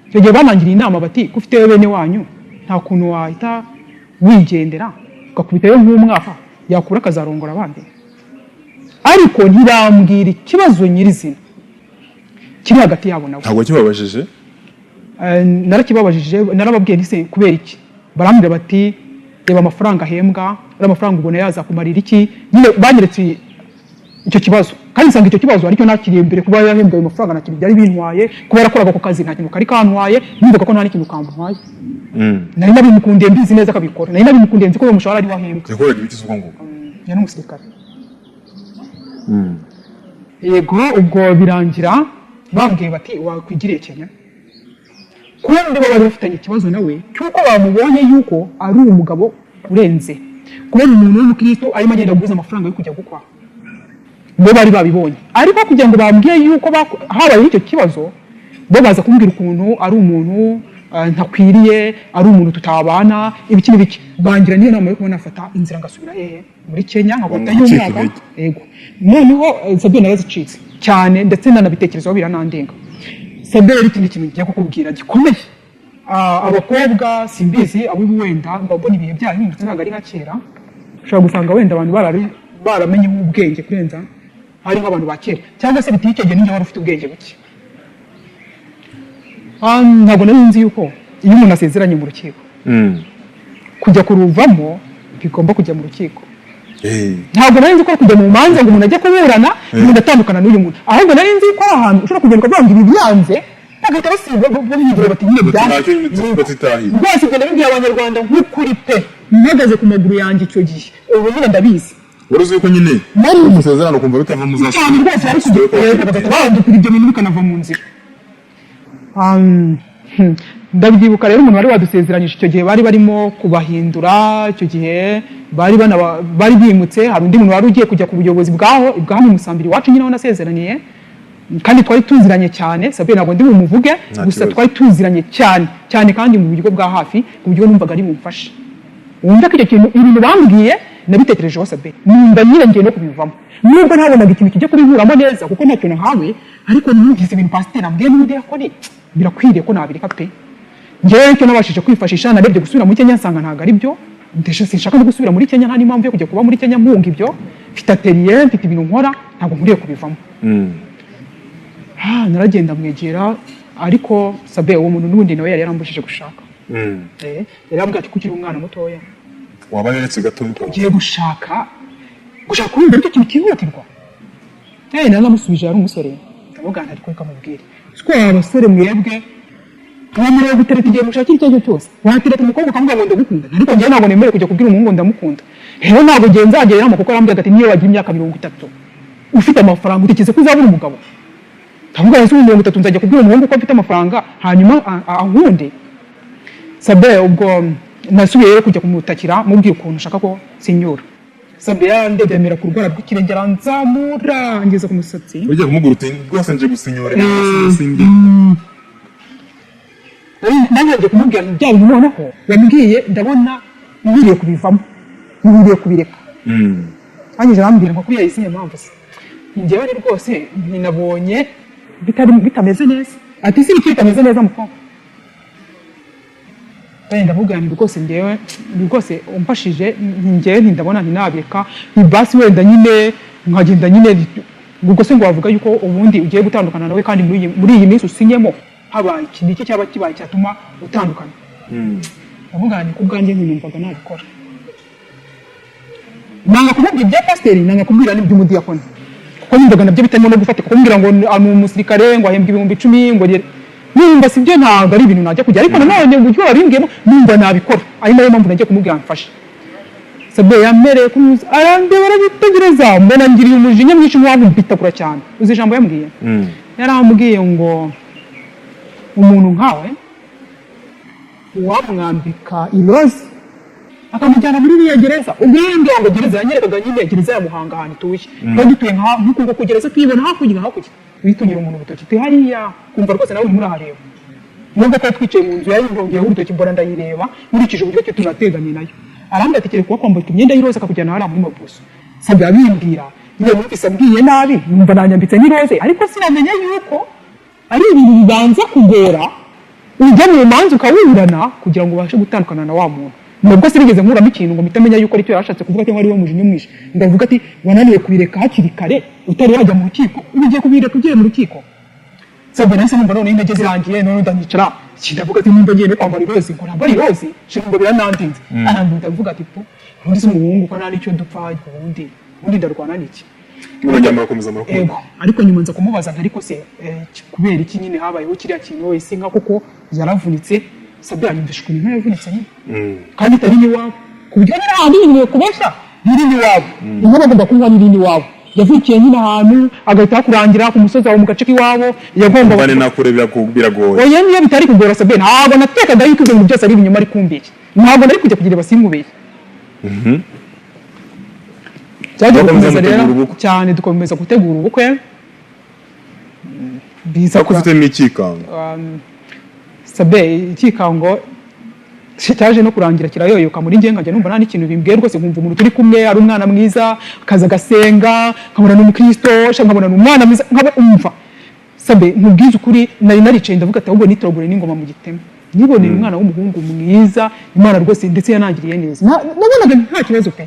S1: Icyo gihe banangiriye inama bati: "Ko ufite bene wanyu, nta kuntu wahita wigendera ugakubitayo nk'umwaka, yakura akazarongora abandi?" Ariko ntibambwira ikibazo nyirizina kiri hagati yabo nawe.
S2: Ntabwo kibabajije?
S1: Narakibabajije, narababwiye nti: "Se kubera iki?" Barambwira bati: "Reba amafaranga ahembwa, ari amafaranga ubona yazakumarira iki?" Nyine banyeretse icyo kibazo, kandi nsanga icyo kibazo aricyo nakiriye mbere. Kuba yahembwa ayo mafaranga nta kintu byari bintwaye, kuba yarakoraga ako kazi nta kintu kari kantwaye. Numvaga ko nta n'ikintu kantwaye. Nari nabimukundiye mbizi neza akabikora, nari nabimukundiye nzi ko uwo mushahara ari wahembwa.
S2: Yakoraga ibiki ubwo ngubwo?
S1: Yari umusirikare. Yego, ubwo birangira bambwiye bati: "Wakwigiriye Kenya." Kundi bo bari bafitanye ikibazo nawe cy'uko bamubonye yuko ari umugabo urenze, kubona umuntu w'umukristo arimo agenda aguza amafaranga yo kujya gukwa. Bo bari babibonye, ariko kugira ngo bambwiye yuko habayeho icyo kibazo, bo baza kumbwira ukuntu ari umuntu ntakwiriye, ari umuntu tutabana, ibiki n'ibiki. Bangira niyo nama yo kuba nafata inzira ngasubira hehe? Muri Kenya, nkagutayo
S2: Gucika
S1: umwaka.
S2: intege.
S1: Yego. Noneho Sabine narazicitse cyane, ndetse nanabitekerezaho biranandenga. Sabine, rero ikindi kintu ngiye kukubwira gikomeye. Abakobwa simbizi, abo ubu wenda mba mbona ibihe byahindutse, ntabwo ari nka kera. Ushobora gusanga wenda abantu baramenye ubwenge kurenza hari nk'abantu ba kera, cyangwa se biteye icyo gihe ninjye wari ufite ubwenge buke. Ntabwo nari nzi yuko iyo umuntu asezeranye mu rukiko, kujya kuruvamo bigomba kujya mu rukiko. Ntabwo nari nzi ko kujya mu manza ngo umuntu ajye kuburana, umuntu atandukana n'uyu muntu. Ahubwo nari nzi ko ari ahantu ushobora kugenda ukavuga ngo ibi byanze, bagahita basiba, babigira bati nyine byanze.
S2: Ntacyo batitahiye.
S1: Rwose ibyo ndabibwira Abanyarwanda nk'ukuri pe, mpagaze ku maguru yanjye icyo gihe. Ubu nyine ndabizi.
S2: Wari uzi ko nyine
S1: Nari
S2: umusezerano ukumva bitava muzasubira
S1: cyane rwose, bari kujya bagahita barandukura ibyo bintu bikanava mu nzira. Ndabyibuka rero, umuntu wari wadusezeranyije icyo gihe bari barimo kubahindura. Icyo gihe bari bimutse, hari undi muntu wari ugiye kujya ku buyobozi bwaho bwa mu Musambiri iwacu nyine aho nasezeraniye, kandi twari tuziranye cyane. Sabe, ntabwo ndi bumuvuge.
S2: Nta
S1: Gusa
S2: kibazo.
S1: twari tuziranye cyane cyane, kandi mu buryo bwa hafi, ku buryo numvaga ari bumfashe. Wumva ko icyo kintu, ibintu bambwiye nabitekerejeho, Sabe, numva nyine ngiye no kubivamo, nubwo ntabonaga ikintu kijya kubinkuramo neza kuko ntacyo nahawe. Ariko numvise ibintu pasiteri ambwiye n'umudiyakoni, birakwiriye ko nabireka pe. Njyewe icyo nabashije kwifashisha, narebye gusubira muri Kenya nsanga ntabwo ari byo. Ndetse sinshaka no gusubira muri Kenya, nta n'impamvu yo kujya kuba muri Kenya mpunga ibyo. Mfite atelier, mfite ibintu nkora, ntabwo nkwiriye kubivamo. Naragenda mwegera, ariko Sabe, uwo muntu n'ubundi nawe yari yarambujije gushaka. Yari yarambwiye ati: "Kuki uri umwana mutoya
S2: Waba yaretse gato?
S1: ugiye gushaka, urumva aricyo kintu cyihutirwa?" Naramusubije, yari umusore, ndavuga nti: "Ariko reka mubwire, siko abasore mwebwe mwemerewe gutereta igihe mushakira icyo ari cyo cyose. Watereta umukobwa ukamubwira ngo ndagukunda, ariko njyewe ntabwo nemerewe kujya kubwira umuhungu ngo ndamukunda. Rero ntabwo igihe nzagereramo." Kuko yarambwiraga ati: "Niyo wagira imyaka 30 ufite amafaranga, utekereza ko uzabura umugabo?" Ndavuga: "Ese ubu 30 nzajya kubwira umuhungu ko mfite amafaranga, hanyuma ankunde?" Sabe, ubwo nasubiye rero kujya kumutakira, mubwira ukuntu nshaka ko sinyura. Sabe, yarandemera ku rwara rw'ikirenge, aranzamura ngeze ku musatsi.
S2: Ujya kumubwira uti: "Rwose nje gusinyora sindi."
S1: Nanjye kumubwira nti: "Bya bintu noneho wambwiye, ndabona Nkwiriye kubivamo, nkwiriye kubireka. Arangije arambwira ngo kubera izihe mpamvu se? Njyewe ni rwose ntinabonye bitari bitameze neza. Ati: "Si ibiki bitameze neza, mukobwa?" Wenda ndavuga nti: "Rwose njyewe ni rwose umfashije, njyewe ntindabona ntinabireka, ni basi wenda nyine nkagenda nyine." Ubwo se ngo wavuga yuko ubundi ugiye gutandukana nawe, kandi muri iyi minsi usinyemo habaye iki? Ni iki cyaba kibaye cyatuma utandukana? Ndavuga nti ku bwanjye ntinumvaga nabikora. Nanga kumubwira ibya pasiteri, nanga kubwira n'iby'umudiyakoni, kuko numvaga nabyo bitarimo no gufatika. Kumbwira ngo ni umusirikare, ngo ahembwa 10,000, ngo numva si byo, ntabwo ari ibintu najya kujya. Ariko nanone uburyo wabimbwiyemo numva nabikora, ari nayo mpamvu nagiye kumubwira mfashe. Sabe yampereye kunyuza, arandeba, arabitegereza, mbona ngiriye umujinya mwinshi nk'uwamubitakura cyane. Uzi ijambo yambwiye? Yarambwiye ngo umuntu nkawe uwamwambika iroza akamujyana muri iriya gereza. Ubwo yambwiye ngo gereza, yanyerekaga nyine gereza ya Muhanga ahantu ituye. Twari dutuye nk'uku nguku, gereza tuyibona hakurya, hakurya witungira umuntu urutoki tuye hariya, kumva rwose nawe urimo urahareba. Nubwo twari twicaye mu nzu, yayindongeyeho urutoki, mbona ndayireba nkurikije uburyo cyo tunateganye nayo. Arambwira ati: "Kereka kuba imyenda y'iroza akakujyana hariya muri mabuso." Sabye abimbwira nyine, numvise ambwiye nabi, numva nanyambitse n'iroze, ariko sinamenya yuko ari ibintu bibanza kugora, ujya mu manza ukaburana kugira ngo ubashe gutandukana na wa muntu. Nubwo sinigeze nkuramo ikintu ngo mpite menya yuko aricyo yarashatse kuvuga cyangwa ari we mujinya umwishe, ndavuga ati: "Wananiwe kubireka hakiri kare utari wajya mu rukiko, ubu ugiye kubireka ugiye mu rukiko?" Sabwe nahise numva noneho intege zirangiye, none ndanyicara, ndavuga ati: "Nimba ngiye no kwambara irozi, ngo nambara irozi." Numva biranandinze, arandinze, ndavuga ati: "Po, ubundi si umuhungu ko nta n'icyo dupfa, ubundi ndarwana n'iki?"
S2: Murongera murakomeza murakunda?
S1: Ego, ariko nyuma nza kumubaza nti: "Ariko se kubera iki nyine habayeho kiriya kintu wese inka kuko yaravunitse?" Sabe yanyumvisha ukuntu inka yavunitse nyine kandi itari n'iwabo, ku buryo nyine ahantu ibintu kubeshya biri n'iwabo, inka bagomba kunywa n'iri n'iwabo, yavukiye nyine ahantu agahita hakurangira ku musozi aho mu gace k'iwabo yagombaga.
S2: Mvane nakure biragoye.
S1: Oya, niyo bitari kugora Sabe, ntabwo natekaga yuko ibyo bintu byose ari ibinyoma ari kumbeshya, ntabwo nari kujya kugira basinkubeshye. Byagiye
S2: Bakomeza
S1: gukomeza rero
S2: mutegura ubukwe.
S1: cyane, dukomeza gutegura ubukwe, biza
S2: Ariko ufitemo ikikango?
S1: Sabe, ikikango cyaje no kurangira kirayoyoka muri njye, nkajya numva nta n'ikintu bimbwiye rwose, nkumva umuntu turi kumwe ari umwana mwiza, akaza agasenga, nkabona ni umukristo sha, nkabona ni umwana mwiza, nkaba umva Sabe, nkubwize ukuri, nari naricaye ndavuga ati: "Ahubwo nitoragure n'ingoma mu gitema." Niboneye umwana w'umuhungu mwiza, Imana rwose ndetse yanangiriye neza. Nabonaga nta kibazo pe.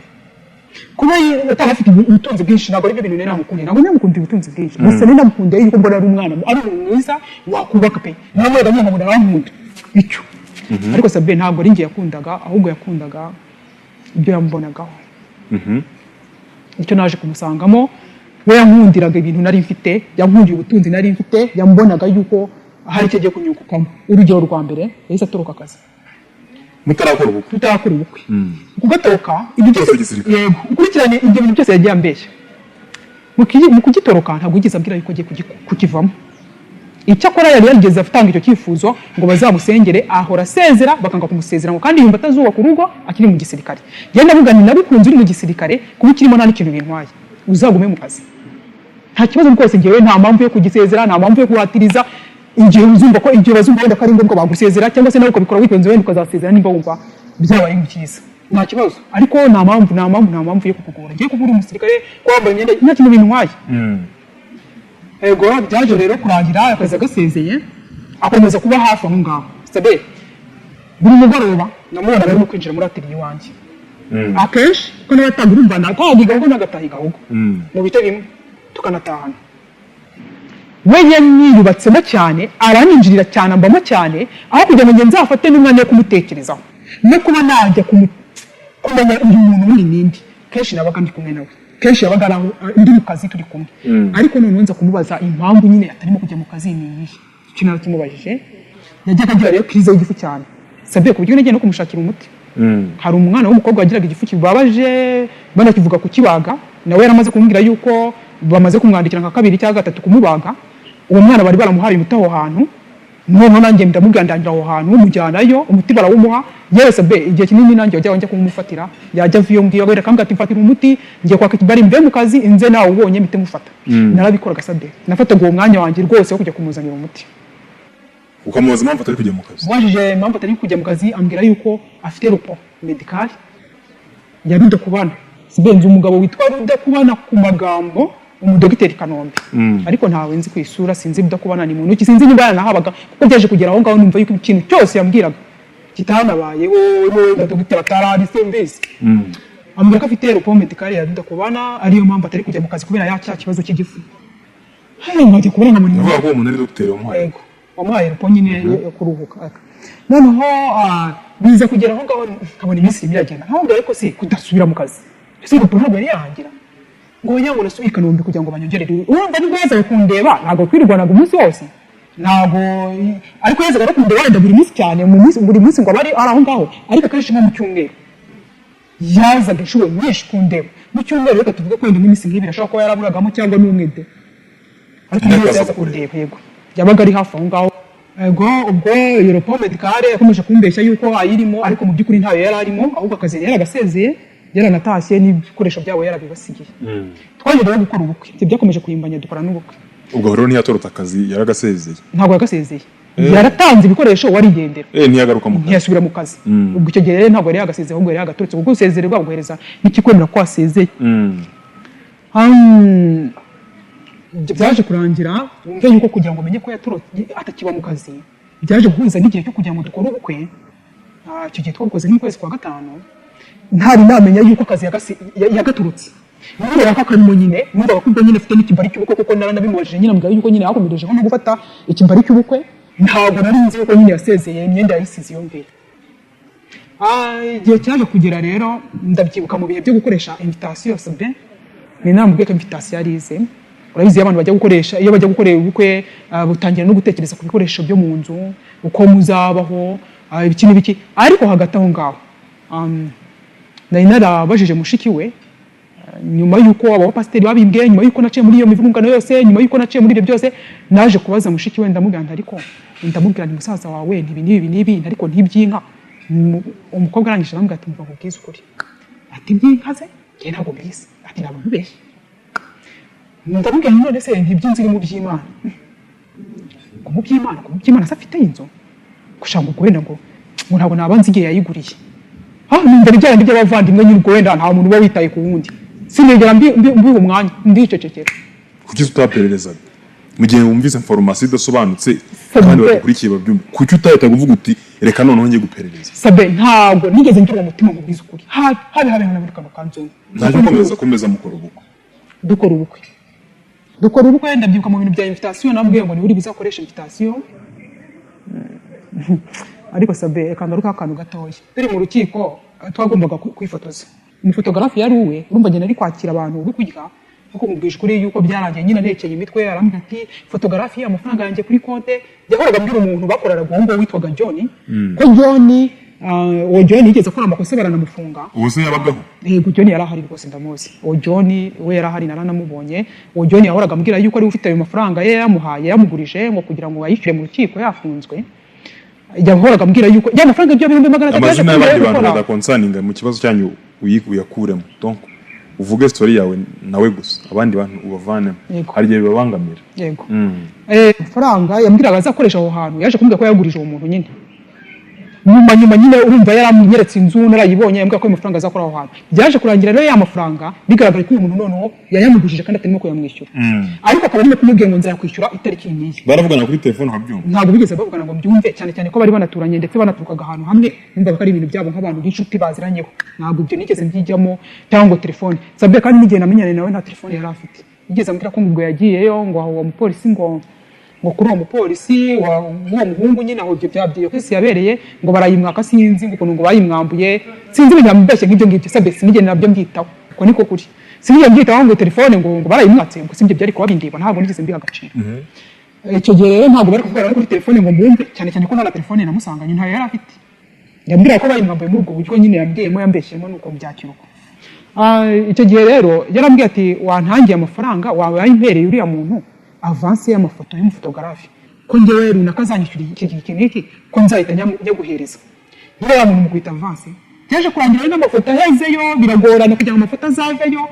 S1: Kuba atari afite ubutunzi bwinshi ntabwo aribyo bintu nari namukundiye, ntabwo namukundiye ubutunzi bwinshi gusa, nari namukundiye yuko mbona ari umwana, ari umuntu mwiza wakubaka pe. Namubonaga nyine nkabona arankunda icyo. Ariko Sabe, ntabwo ari njye yakundaga, ahubwo yakundaga ibyo yamubonagaho. Icyo naje kumusangamo, we yankundiraga ibintu nari mfite, yankundiye ubutunzi nari mfite, yambonaga yuko hari icyo agiye kunyungukamo. Urugero rwa mbere, yahise atoroka akazi.
S2: Mutarakora ubukwe?
S1: Tutarakora ubukwe. Kugatoroka ibyo byose
S2: Utoroka igisirikare.
S1: Yego, ukurikirane ibyo bintu byose yagiye ambeshya. Mu kugitoroka ntabwo yigeze abwira yuko agiye kukivamo. Icyakora yari yarigeze atanga icyo cyifuzo ngo bazamusengere, ahora asezera bakanga kumusezera, ngo kandi yumva atazubaka urugo akiri mu gisirikare. Njye ndavuga nti: "Nabikunze uri mu gisirikare, kuba ukirimo nta n'ikintu bintwaye, uzagume mu kazi, nta kibazo rwose. Njyewe nta mpamvu yo kugisezera, nta mpamvu yo kuhatiriza. Igihe uzumva ko, igihe bazumva wenda ko ari ngombwa bagusezera, cyangwa se nawe ukabikora witonze, wenda ukazasezera nimba wumva byabaye byiza, nta kibazo. Ariko nta mpamvu yo kukugora ngiye kuba uri umusirikare, kwambara imyenda, nta kintu bintwaye." Ego, byaje rero kurangira akazi agasezeye, akomeza kuba hafi aho ngaho. Sabe, buri mugoroba namubonaga arimo kwinjira muri atelier iwanjye akenshi, kuko nawe atanga, urumva natahaga igahugu nagataha igahugu mu bice bimwe, tukanatahana. We yanyiyubatsemo cyane, araninjirira cyane, ambamo cyane, aho kugira ngo njye nzafate n'umwanya wo kumutekerezaho no kuba najya kumenya uyu muntu wundi ninde. Kenshi nabaga ndi kumwe nawe, kenshi yabaga ari aho ndi mu kazi turi kumwe. Ariko noneho nza kumubaza impamvu nyine atarimo kujya mu kazi ni iyihe. Icyo narakimubajije. Yajyaga agira rero crise y'igifu cyane Sabe, ku buryo nagiye no kumushakira umuti. Hari umwana w'umukobwa wagiraga igifu kibabaje, banakivuga kukibaga, nawe yaramaze kumbwira yuko bamaze kumwandikira nka kabiri cyangwa gatatu kumubaga. Uwo mwana bari baramuhaye umuti aho hantu. Noneho nanjye ndamubwira, ndangira aho hantu, mujyanayo, umuti barawumuha. Yewe Sabe, igihe kinini nanjye wajya njya kumumufatira, yajya ava iyo ngiyo agahita akambwira ati: "Mfatira umuti, ngiye kwaka ikibari, mve mu kazi inze nawe ubonye mpite mufata." Narabikoraga Sabe, nafataga uwo mwanya wanjye rwose wo kujya kumuzanira umuti.
S2: Ukamubaza impamvu atari kujya mu kazi?
S1: Mubajije impamvu atari kujya mu kazi, ambwira yuko afite repos. médicale ya Rudakubana. Sibenze umugabo witwa Rudakubana ku magambo, umudogiteri Kanombe, ariko ntawe nzi ku isura. Sinzi Rudakubana ni muntu ki, sinzi niba yaranahabaga, kuko byaje kugera aho ngaho numva yuko ikintu cyose yambwiraga kitanabaye. Wowe na dogiteri atarari, simbizi. Ambwira ko afite repos médical ya Rudakubana, ariyo mpamvu atari kujya mu kazi kubera ya cya kibazo cy'igifu. Hano nkajya kubona nkabona
S2: Uvuga ko uwo muntu ari dogiteri wamuhaye?
S1: Yego, wamuhaye repos nyine yo kuruhuka. Noneho biza kugera aho ngaho nkabona iminsi irimo iragenda, nkamubwira: "Ariko se kudasubira mu kazi, ese repos ntabwo yari yarangira?" Ngo oya, ngo nasubiye i Kanombe kugira ngo banyongerere. Urumva nibwo yazaga kundeba, ntabwo twirirwanaga umunsi wose, ntabwo, ariko yazaga no kundeba wenda buri munsi cyane, mu munsi buri munsi ngo abe ari aho ngaho, ariko akenshi nko mu cyumweru yazaga inshuro nyinshi kundeba. Mu cyumweru, reka tuvuge ko wenda nk'iminsi nk'ibiri ashobora kuba yaraburagamo, cyangwa n'umwe de, ariko
S2: Ariko
S1: niyo
S2: aza
S1: yaza kundeba, yego, yabaga ari hafi aho ngaho. Yego, ubwo iyo repos médicale yakomeje kumbeshya yuko ayirimo, ariko mu by'ukuri ntayo yari arimo, ahubwo akazi yari yaragasezeye, yaranatashye, n'ibikoresho byabo yarabibasigiye. Twaje rero gukora ubukwe, ibyo byakomeje kuyimbanya, dukora n'ubukwe.
S2: Ubwo rero ntiyatorotse akazi, yaragasezeye?
S1: Ntabwo yagasezeye, yaratanze ibikoresho, warigendera.
S2: Ntiyagaruka mu kazi?
S1: Ntiyasubira mu kazi. Ubwo icyo gihe rero ntabwo yari yagasezeye, ahubwo yari yagaturutse, kuko usezererwa baguhereza n'ikikwemera ko wasezeye. Ibyo byaje kurangira wumve yuko kugira ngo umenye ko yatorotse atakiba mu kazi, byaje guhuza n'igihe cyo kugira ngo dukore ubukwe. Icyo gihe twabukoze nko mu kwezi kwa gatanu, ntari namenya yuko akazi yagaturutse. Kubera ko akarimo nyine numvaga ko ubwo nyine afite n'ikibari cy'ubukwe, kuko naranabimubajije nyine, ambwira yuko nyine yakomerejeho no gufata ikibari cy'ubukwe. Ntabwo nari nzi yuko nyine yasezeye, imyenda yayisize iyo ngiyo. Igihe cyaje kugera rero, ndabyibuka mu bihe byo gukoresha invitation. Sabe ni namubwiye ko invitation yarize. Urabizi, iyo abantu bajya gukoresha, iyo bajya gukorera ubukwe, butangira no gutekereza ku bikoresho byo mu nzu, uko muzabaho, ibiki n'ibiki. Ariko hagati aho ngaho, nari narabajije mushiki we, nyuma y'uko abo bapasiteri babimbwiye, nyuma y'uko naciye muri iyo mivurungano yose, nyuma y'uko naciye muri ibyo byose, naje kubaza mushiki we, ndamubwira nti ariko, ndamubwira nti: "Musaza wawe ntibi n'ibi n'ibi, ariko ntiby'inka?" Umukobwa arangije arambwira ati: "Mva nkubwize ukuri," ati: "Iby'inka ze njye ntabwo mbizi," ati: "Ntabwo nkubeshye." Ndamubwira nti: "None se ntiby'inzu iri mu by'Imana?" Ngo mu by'Imana se afite inzu? Gushaka ngo wenda ngo ntabwo nabanza igihe yayiguriye. Numva ni bya bindi by'abavandimwe nyine, ubwo wenda nta muntu uba witaye ku wundi. Sinigera mbiha umwanya, ndicecekera.
S2: Kuki utapererezaga mu gihe wumvise information idasobanutse kandi badukurikiye babyumva? Kuki utahita uvuga uti: "Reka noneho njye guperereza"?
S1: Sabe, ntabwo nigeze ngira uwo mutima, nkubwize ukuri, habe habe habe na buri kantu kanzonga.
S2: Ntacyo, komeza, komeza, mukora ubukwe.
S1: Dukora ubukwe. Ndabyibuka mu bintu bya invitation, nambwiye ngo niwe uri buzakoresha invitation. Ariko sabe, reka ngaruke akantu gatoya. Turi mu rukiko, twagombaga kwifotoza, umufotogarafi yari uwe. Urumva njye nari kwakira abantu uri kurya, kuko mubwije ukuri yuko byarangiye nyine antekeye imitwe, arambwira ati: "Fotogarafi, amafaranga yanjye kuri konte." Yahoraga ambwira umuntu bakoreraga uwo nguwo witwaga John, ko John, uwo John yigeze akora amakosa baranamufunga.
S2: Ubu se yabagaho?
S1: Yego, John yari ahari rwose, ndamuzi. Uwo John we yari ahari, naranamubonye. Uwo John yahoraga ambwira yuko ari we ufite ayo mafaranga ye, yamuhaye, yamugurije ngo kugira ngo ayishyure mu rukiko yafunzwe. Yahoraga ambwira yuko ya mafaranga ibyo 300,000 yaje
S2: Amazina
S1: kumbwira
S2: y'abandi
S1: yo
S2: bantu
S1: gukora.
S2: badakonsaninga mu kibazo cyanyu uyakuremo, donc uvuge story yawe nawe gusa, abandi bantu ubavanemo.
S1: Yego.
S2: Hari igihe bibabangamira.
S1: Yego. Amafaranga yambwiraga azakoresha aho hantu, yaje kumbwira ko yagurije uwo muntu nyine nyuma nyine. Urumva yaranyeretse inzu, narayibonye, yambwira ko ayo mafaranga azakora aho hantu. Byaje kurangira rero ya mafaranga bigaragara ko uyu muntu noneho yayamugujije kandi atarimo kuyamwishyura, ariko akaba arimo kumubwira ngo nzayakwishyura itariki iyi n'iyi.
S2: Baravugana kuri telefone ukabyumva?
S1: Ntabwo bigeze bavugana ngo mbyumve, cyane cyane ko bari banaturanye, ndetse banaturukaga ahantu hamwe. Numvaga ko ari ibintu byabo nk'abantu b'inshuti baziranyeho. Ntabwo ibyo nigeze mbyijyamo cyangwa ngo telefone. Sabye kandi n'igihe namenyanye nawe nta telefone yari afite. Yigeze ambwira ko ngo ubwo yagiyeyo ngo aho uwo mupolisi, ngo kuri uwo mupolisi w'uwo muhungu nyine, aho ibyo byabwiye ko isi yabereye, ngo barayimwaka, sinzi ngo ukuntu ngo bayimwambuye, sinzi ibintu yambeshye nk'ibyo ngibyo. Sabye sinigeze nabyo mbyitaho, uko niko kuri, sinigeze mbyitaho ngo telefone ngo barayimwatse, ngo sibyo byari kuba bindeba. Ntabwo nigeze mbiha agaciro icyo gihe rero. Ntabwo bari kuvugana kuri telefone ngo mbumve, cyane cyane ko nta na telefone namusanganye, ntayo yari afite. Yambwira ko bayimwambuye muri ubwo buryo nyine yambwiyemo, yambeshyemo, nuko mbyakira uko. Icyo gihe rero yarambwiye ati: "Wantangiye amafaranga, wayimpereye uriya muntu avance y'amafoto y'umufotogarafe, ko njyewe runaka azanyishyura iki iki n'iki, ko nzahita nyaguhereza." Niba ya muntu mukubita avance, byaje kurangira rero n'amafoto ahezeyo, biragorana kugira ngo amafoto azaveyo.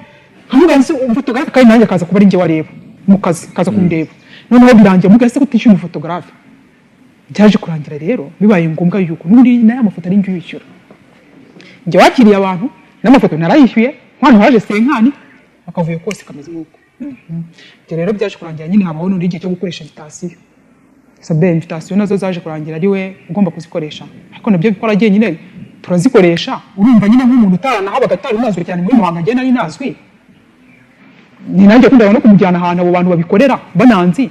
S1: Nkavuga nsi umufotogarafe, kandi nanjye akaza kuba ari njye wareba mu kazi, kaza kundeba. Noneho birangiye mubwira: "Se kutishyura umufotogarafe?" Byaje kurangira rero bibaye ngombwa yuko n'ubundi n'aya mafoto ari njye uyishyura. Njye wakiriye abantu n'amafoto narayishyuye, nkwano haje senkani, akavuyo kose kameze nk'uko. Ibyo rero byaje kurangira nyine habaho n'undi igihe cyo gukoresha invitation. Sabe, invitation nazo zaje kurangira ari we ugomba kuzikoresha, ariko nabyo bikora nyine turazikoresha. Urumva nyine nk'umuntu utaranahabaga, atari unazwi cyane muri Muhanga, njye nari nazwi, ni nanjye kundaga no kumujyana ahantu abo bantu babikorera bananzi.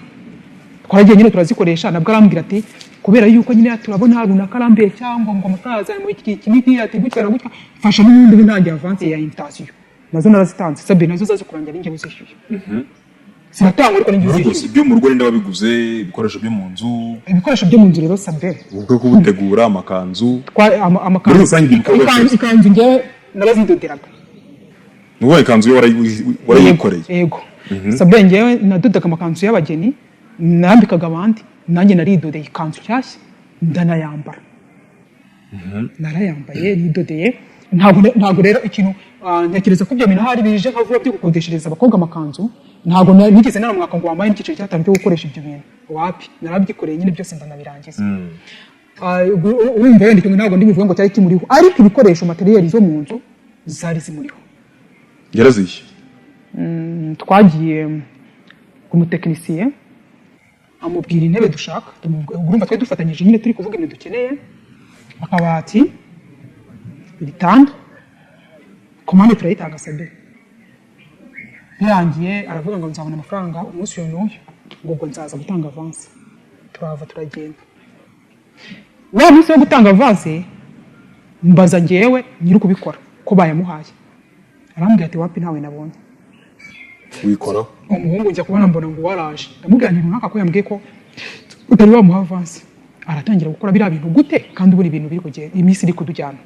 S1: Twaragiye nyine turazikoresha, nabwo arambwira ati kubera yuko nyine turabona runaka arambiye cyangwa ngo amafaranga azanye muri iki iki n'iki, ati gutya na gutya, fasha n'ubundi ubu ntangiye avance ya invitation. Nazo narazitanze, sabe, nazo zaje kurangira ari njye uzishyuye, ziratangwa ariko ni njye
S2: Mu rugo
S1: uzishyuye.
S2: Si ibyo mu rugo ninde wabiguze? Ibikoresho byo mu nzu?
S1: Ibikoresho byo mu nzu rero, sabe,
S2: ubukwe, kubutegura, amakanzu?
S1: Amakanzu.
S2: Muri rusange ibikorwa byose.
S1: Ikanzu njyewe narazidoderaga.
S2: Ni ukuvuga ikanzu yo warayikoreye?
S1: Yego sabe, njyewe nadodaga amakanzu y'abageni, nambikaga abandi, nanjye naridodeye ikanzu nshyashya ndanayambara, narayambaye nidodeye. Ntabwo rero ikintu ntekereza ko ibyo bintu ahari bije nka vuba byo gukodeshereza abakobwa amakanzu, ntabwo nigeze naramwaka ngo wambaye n'icyiciro cy'atanu cyo gukoresha ibyo bintu, wapi, narabyikoreye nyine byose ndanabirangiza. Urumva wenda icyo ntabwo ndi buvuge ngo cyari kimuriho, ariko ibikoresho, matériel zo mu nzu zari zimuriho.
S2: Yarazishyuye?
S1: Twagiye ku mutekinisiye, amubwira intebe dushaka, urumva twari dufatanyije nyine turi kuvuga ibintu dukeneye, akabati, ibitanda, commande turayitanga. Sabe, birangiye aravuga ngo nzabona amafaranga umunsi uyu n'uyu, ngo ubwo nzaza gutanga avance. Turahava turagenda. Wa munsi wo gutanga avance, mbaza njyewe nyiri kubikora ko bayamuhaye, arambwira ati wapi, ntawe nabonye.
S2: Wikoraho?
S1: Umuhungu njya kubona mbona ngo waraje, ndamubwira nti runaka ko yambwiye ko utari wamuha avance, aratangira gukora biriya bintu gute kandi ubona ibintu biri kugenda, iminsi iri kudujyana?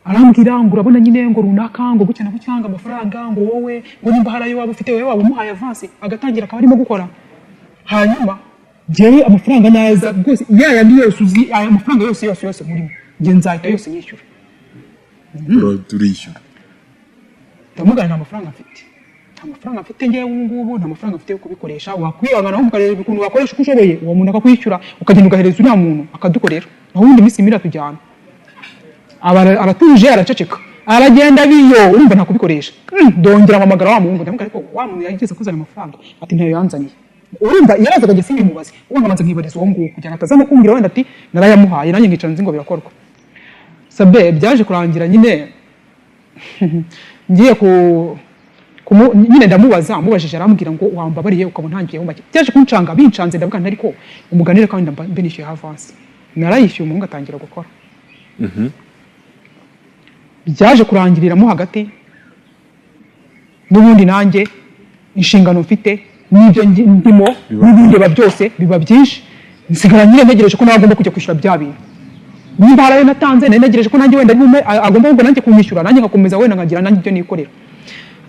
S1: Arambwira ngo urabona nyine ngo runaka ngo gutya na gutya, ngo amafaranga ngo wowe ngo nimba hari ayo waba ufite wowe waba umuhaye avance agatangira akaba arimo gukora, hanyuma njyewe amafaranga naza rwose ya yandi yose uzi, aya mafaranga yose yose yose murimo, njye nzahita yose nyishyura.
S2: Turishyura.
S1: Ndamubwira nta mafaranga mfite, nta mafaranga mfite ngewe ubu ngubu, nta mafaranga mfite yo kubikoresha, wakwihangana ukareba ukuntu wakoresha uko ushoboye, uwo muntu akakwishyura, ukagenda ugahereza uriya muntu akadukorera, naho ubundi iminsi mibi iratujyana. Aba aratuje, araceceka, aragenda biyo, urumva nta kubikoresha. Ndongera mpamagara wa muhungu, ndamubwira ariko wa muntu yageze kuzana amafaranga? Ati ntayo yanzaniye. Urumva yarazaga njye simbimubaze, ubu nkabanza nkibariza uwo nguwo kugira ngo ataza no kumbwira wenda ati narayamuhaye, nanjye nkicara nzi ngo birakorwa. Sabe, byaje kurangira nyine ngiye ku nyine ndamubaza, mubajije arambwira ngo wambabariye ukaba ntangiyeho make. Byaje kuncanga, bincanze, ndavuga nti ariko umuganire kandi mbe nishyuye avance. Narayishyuye, umuhungu atangira gukora. Byaje kurangiriramo hagati n'ubundi nanjye inshingano mfite n'ibyo ndimo n'ibindeba byose biba byinshi, nsigara nyine ntegereje ko nawe agomba kujya kwishyura bya bintu. Nimba hari ayo natanze, nari ntegereje ko nanjye wenda nyume agomba ahubwo nanjye kunyishyura, nanjye nkakomeza wenda nkagira nanjye ibyo nikorera,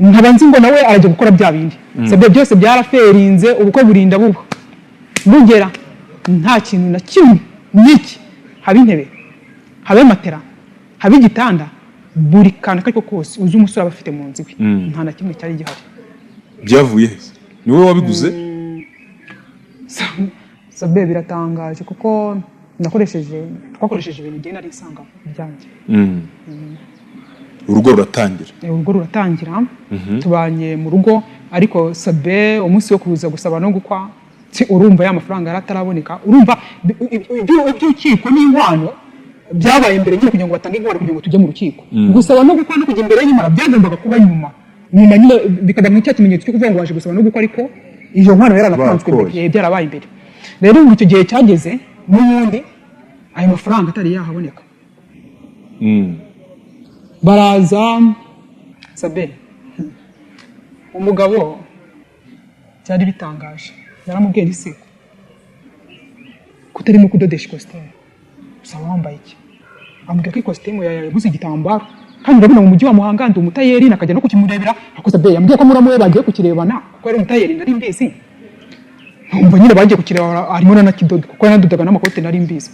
S1: nkaba nzi ngo nawe arajya gukora bya bindi. Sabyo byose byaraferinze, ubukwe burinda buba bugera nta kintu na kimwe n'iki, haba intebe, habe matera, habe igitanda, buri kantu ako ariko kose uzi umusore aba afite mu nzu iwe, nta na kimwe cyari gihari.
S2: Byavuye he? Ni wowe wabiguze?
S1: Sabe, biratangaje kuko nakoresheje, twakoresheje ibintu ngiye nari nsanga ibyanjye.
S2: Urugo ruratangira.
S1: Urugo ruratangira, tubanye mu rugo, ariko sabe, umunsi wo kuza gusaba no gukwa, urumva ya mafaranga yari ataraboneka. Urumva iby'urukiko n'inkwano byabaye mbere nyine, kugira ngo batange inkwano kugira ngo tujye mu rukiko. Gusaba no gukwa no kujya imbere y'Imana byagombaga kuba nyuma nyuma nyine, bikajya mu cya kimenyetso cyo kuvuga ngo waje gusaba no gukwa, ariko iyo nkwano yaranatanzwe mbere.
S2: Bakoye.
S1: Byarabaye imbere. Rero ubu icyo gihe cyageze n'ubundi ayo mafaranga atari yahaboneka, baraza. Sabe, umugabo byari bitangaje, naramubwiye nti se kutarimo kudodesha ikositimu usaba wambaye iki? Ambwira ko ikositimu yaguze igitambaro, kandi urabona mu mujyi wa Muhanga ndi umutayeri, nakajya no kukimurebera. Ariko sabe, yambwiye ko muramu we bagiye kukirebana, kuko yari umutayeri nari mbizi. Numva nyine bagiye kukireba arimo nanakidoda, kuko yanadodaga n'amakote nari mbizi.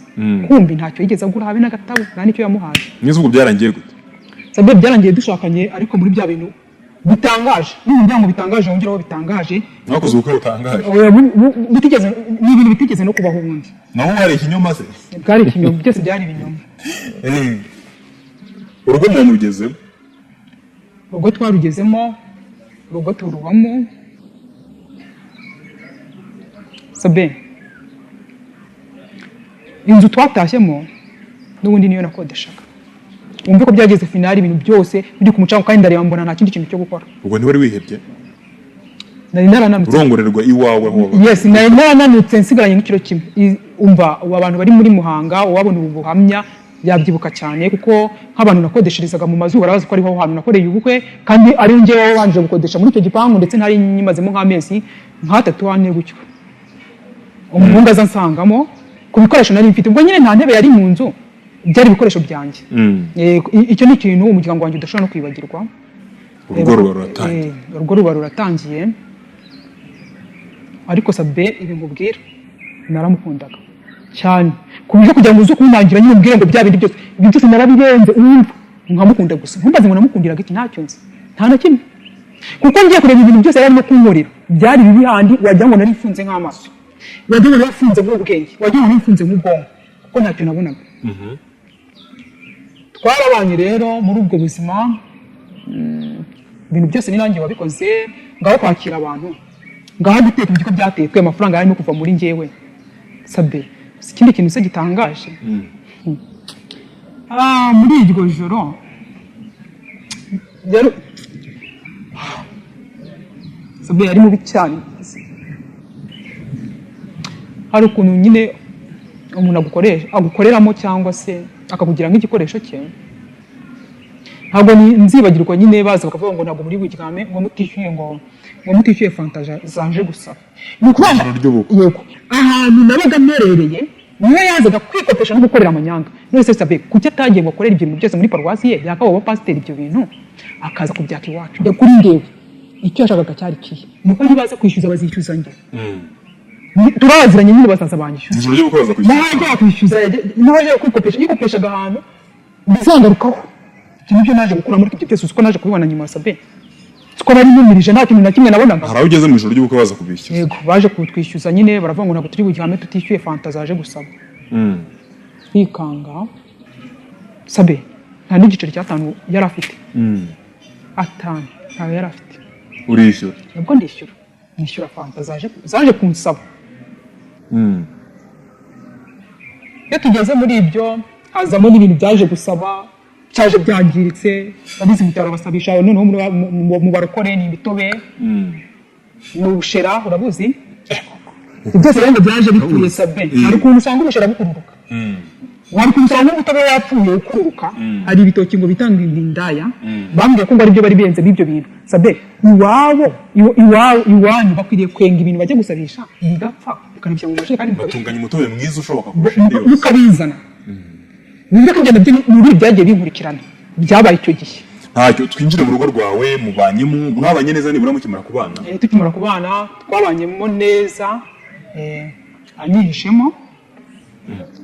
S1: Kumbi ntacyo yigeze agura, habe n'agatabo, nta n'icyo yamuhaye.
S2: Neza, ubwo byarangiye gute?
S1: Sabe, byarangiye dushakanye, ariko muri bya bintu bitangaje, n'umuryango bitangaje wongeraho bitangaje.
S2: Mwakoze ubukwe butangaje.
S1: Oya, bitigeze, ni ibintu bitigeze no kubaho ubundi.
S2: Naho hari ikinyoma se?
S1: Bwari ikinyoma, byose byari ibinyoma.
S2: Urugo muba murugezemo.
S1: Urugo twarugezemo, urugo turubamo. Sabe, inzu twatashyemo n'ubundi niyo nakodeshaga. Wumve ko byageze finale, ibintu byose biri ku mucanga, kandi ndareba mbona nta kindi kintu cyo gukora.
S2: Ubwo ntiwari wihebye?
S1: Nari narananutse.
S2: Urongorerwa iwawe aho wabaga.
S1: Yes, nari narananutse, nsigaranye nk'ikiro kimwe. Umva, ubu abantu bari muri Muhanga, uwabona ubu buhamya yabyibuka cyane, kuko nk'abantu nakodesherezaga mu mazu barabazi ko ariho hantu nakoreye ubukwe, kandi ari njyewe wabanje gukodesha muri icyo gipangu, ndetse ntari nyimazemo nk'amezi nk'atatu ane gutyo. Umuhungu aza ansangamo ku bikoresho nari mfite. Ubwo nyine nta ntebe yari mu nzu, byari ibikoresho byanjye. Icyo ni ikintu umuryango wanjye udashobora no kwibagirwa.
S2: Urugo ruba ruratangiye.
S1: Urugo ruba ruratangiye. Ariko Sabe, ibi nkubwira, naramukundaga cyane, ku buryo kugira ngo uze kuntangira nyine umbwire ngo bya bindi byose, ibyo byose narabirenze. Wumva nkamukunda gusa. Ntumbaze ngo namukundiraga iki, ntacyo nzi, nta na kimwe, kuko ngiye kureba ibintu byose yari arimo kunkorera byari bibi, handi wagira ngo nari mfunze nk'amaso, wagira ngo nari mfunze nk'ubwenge, wagira ngo nari mfunze nk'ubwonko, kuko ntacyo nabonaga. Twarabanye rero muri ubwo buzima. Ibintu byose ni nanjye wabikoze, ngaho kwakira abantu, ngaho guteka ibiryo byatetswe, amafaranga yarimo kuva muri njyewe. Sabe, si ikindi kintu se gitangaje? Muri iryo joro yari, Sabe, yari mubi cyane. Hari ukuntu nyine umuntu agukoresha, agukoreramo cyangwa se akakugira nk'igikoresho cye. Ntabwo nzibagirwa nyine baza bakavuga ngo ntabwo muri buryame ngo mutishyuye, ngo mutishyuye fanta zaje gusaba. Ni ukuvuga ngo
S2: Ijoro ry'ubukwe.
S1: Yego, ahantu nabaga mperereye niyo yazaga kwikopesha no gukorera amanyanga. None se Sabe, kuki atagiye ngo akorere ibyo bintu byose muri paruwasi ye, yakaba abapasiteri ibyo bintu, akaza kubyaka iwacu? Njya kuri ndewe, icyo yashakaga cyari kihe? Ni uko nibaza kwishyuza bazishyuza njye. Turaziranye nyine, bazaza banyishyuza.
S2: Ijoro ry'ubukwe baza kwishyura.
S1: Najya kwishyuza, najya kwikopesha, yikopeshaga ahantu bizangarukaho. Ibyo nibyo naje gukura muri ibyo byose, uko naje kubibona nyuma, Sabe, siko nari nyumirije, nta kintu na kimwe nabonaga.
S2: Hari aho ugeze mu ijoro ry'ubukwe baza kubishyuza?
S1: Yego, baje kutwishyuza nyine, baravuga ngo ntabwo turi buryame tutishyuye fanta zaje gusaba. Bikanga, Sabe, nta n'igiceri cy'atanu yari afite. Atanu ntayo yari afite.
S2: Urishyura?
S1: Nabwo ndishyura, nishyura fanta zaje kunsaba. Iyo tugeze muri ibyo, hazamo n'ibintu byaje gusaba, byaje byangiritse. Abizi mu cyaro basabisha noneho mu barokore ni imitobe, ni ubushera, urabuzi. Ibyo byose rero ngo byaje bipfuye. Sabe, hari ukuntu usanga ubushera bukururuka, wari ukuntu usanga umutobe wapfuye ukururuka. Hari ibitoki ngo bitanga indaya, bambwiye ko ngo aribyo bari benze b'ibyo bintu. Sabe, iwabo, iwabo, iwanyu bakwiriye kwenga ibintu bajya gusabisha bigapfa, ukanabishyira mu majerekani.
S2: Batunganya umutobe mwiza ushoboka kurusha indi yose.
S1: Mukabizana. Wumve ko ibyo nabyo ni ibintu byagiye binkurikirana, byabaye icyo gihe.
S2: Ntacyo, twinjire mu rugo rwawe. Mubanyemo, mwabanye neza nibura mukimara kubana?
S1: Tukimara kubana twabanyemo neza, anyihishemo,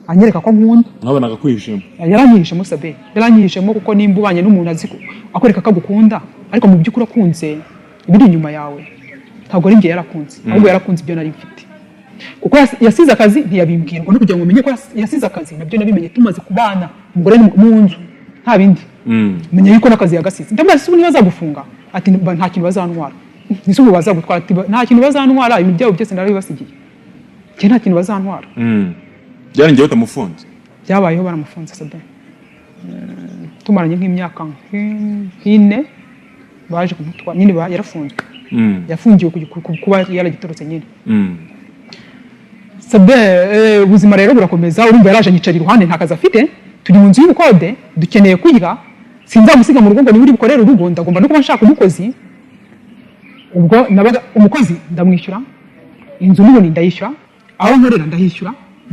S1: anyereka ko nkunda.
S2: Mwabonaga kwishima?
S1: Yaranyihishemo, Sabe, yaranyihishemo, kuko nimba ubanye n'umuntu azi akwereka ko agukunda, ariko mu by'ukuri akunze ibiri inyuma yawe, ntabwo ari njye yarakunze, ahubwo yarakunze ibyo nari mfite, kuko yasize akazi ntiyabimbwira. Ngo no kugira ngo umenye ko yasize akazi, nabyo nabimenye tumaze kubana, umugore ni mu nzu, nta bindi. Menya yuko n'akazi yagasize. Ndamubaza: "Ese ubu ntibazagufunga?" Ati: "Nta kintu bazantwara." "Ese ubu bazagutwara?" Ati: "Nta kintu bazantwara, ibintu byabo byose narabibasigiye, njye nta kintu bazantwara."
S2: Byarangiye batamufunze?
S1: Byabayeho baramufunze, Sabe. Tumaranye nk'imyaka nk'ine baje kumutwara nyine, yarafunzwe. Yafungiwe kuba yaragitorotse nyine. Sabe, ubuzima rero burakomeza. Urumva yaraje anyicara iruhande, nta kazi afite, turi mu nzu y'ubukode, dukeneye kurya, sinzamusiga mu rugo ngo niba uri bukorere urugo, ndagomba no kuba nshaka umukozi. Ubwo nabaga umukozi ndamwishyura, inzu n'ubundi ndayishyura, aho nkorera ndahishyura,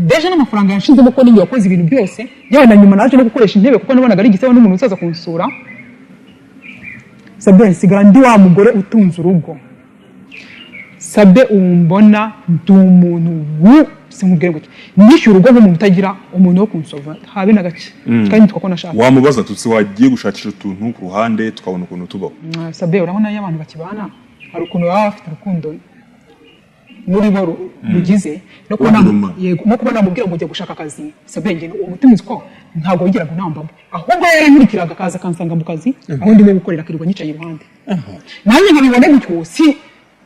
S1: déjà n'amafaranga yanshizemo ko ninjye wakoze ibintu byose. Yewe na nyuma naje no gukoresha intebe, kuko nabonaga ari igisebo n'umuntu uzaza kunsura. Sabe, nsigara ndi wa mugore utunze urugo. Sabe, ubu mbona ndi umuntu wu sinkubwire gutya, nishyura urugo nk'umuntu utagira umuntu wo kunsova habe na gake, kandi nitwa ko nashaka.
S2: Wamubaza tutsi wagiye gushakisha utuntu ku ruhande tukabona ukuntu tubaho?
S1: Sabe, urabona iyo abantu bakibana hari ukuntu baba bafite urukundo. muri bo rugize no kuba
S2: Wagiruma.
S1: Yego, no kuba namubwira ngo ujya gushaka akazi, sabenge uwo mutima uzi ko ntabwo wigeraga unambamo, ahubwo yarankurikiraga akaza akansanga mu kazi aho ndimo gukorera, akirirwa nyicaye iruhande, nanjye nkabibona gutyo.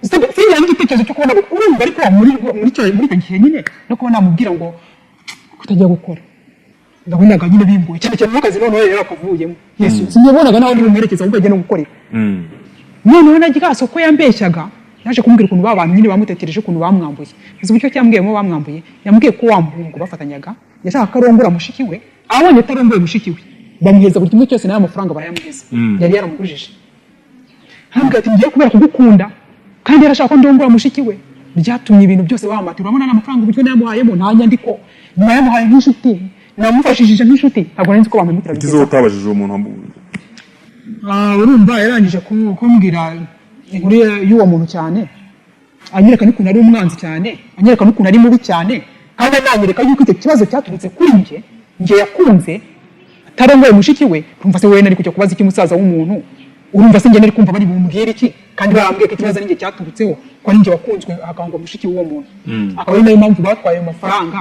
S1: Singira n'igitekerezo cyo kubona, urumva, ariko muri icyo gihe nyine no kuba namubwira ngo kutajya gukora, ndabonaga nyine bimgoye cyane cyane n'akazi. Noneho rero akavuyemo Yesu, sinabonaga naho ndi bumwerekeza ahubwo ajya no gukorera. Noneho na soko yambeshyaga, yaje kumbwira ukuntu ba bantu nyine bamutekereje, ukuntu bamwambuye. Uzi uburyo cyambwiyemo bamwambuye? Yambwiye ko wa muhungu bafatanyaga yashaka ko arongora mushiki we, abonye atarongoye mushiki we bamuheza buri kimwe cyose, n'ayo mafaranga barayamuheza yari yaramugujije. Arambwira ati: "Ngiye kubera kugukunda kandi yarashaka ko ndongora mushiki we, byatumye ibintu byose bamata. Urabona n'amafaranga uburyo nayamuhayemo, nta nyandiko, nayamuhaye nk'inshuti, namufashishije nk'inshuti, ntabwo nari nzi ko bampemukira."
S2: Ikizo utabajije uwo muntu
S1: Urumva yarangije kumbwira inkuru y'uwo muntu cyane, anyereka n'ukuntu ari umwanzi cyane, anyereka n'ukuntu ari mubi cyane, kandi ananyereka yuko icyo kibazo cyaturutse kuri njye, njye yakunze atarongoye mushiki we. Urumva se wowe nari kujya kubaza iki musaza w'umuntu? Urumva se njye nari kumva bari bumbwire iki, kandi barambwiye ko ikibazo ari njye cyaturutseho, ko ari njye wakunzwe hakangwa mushiki w'uwo muntu, akaba ari nayo mpamvu batwaye ayo mafaranga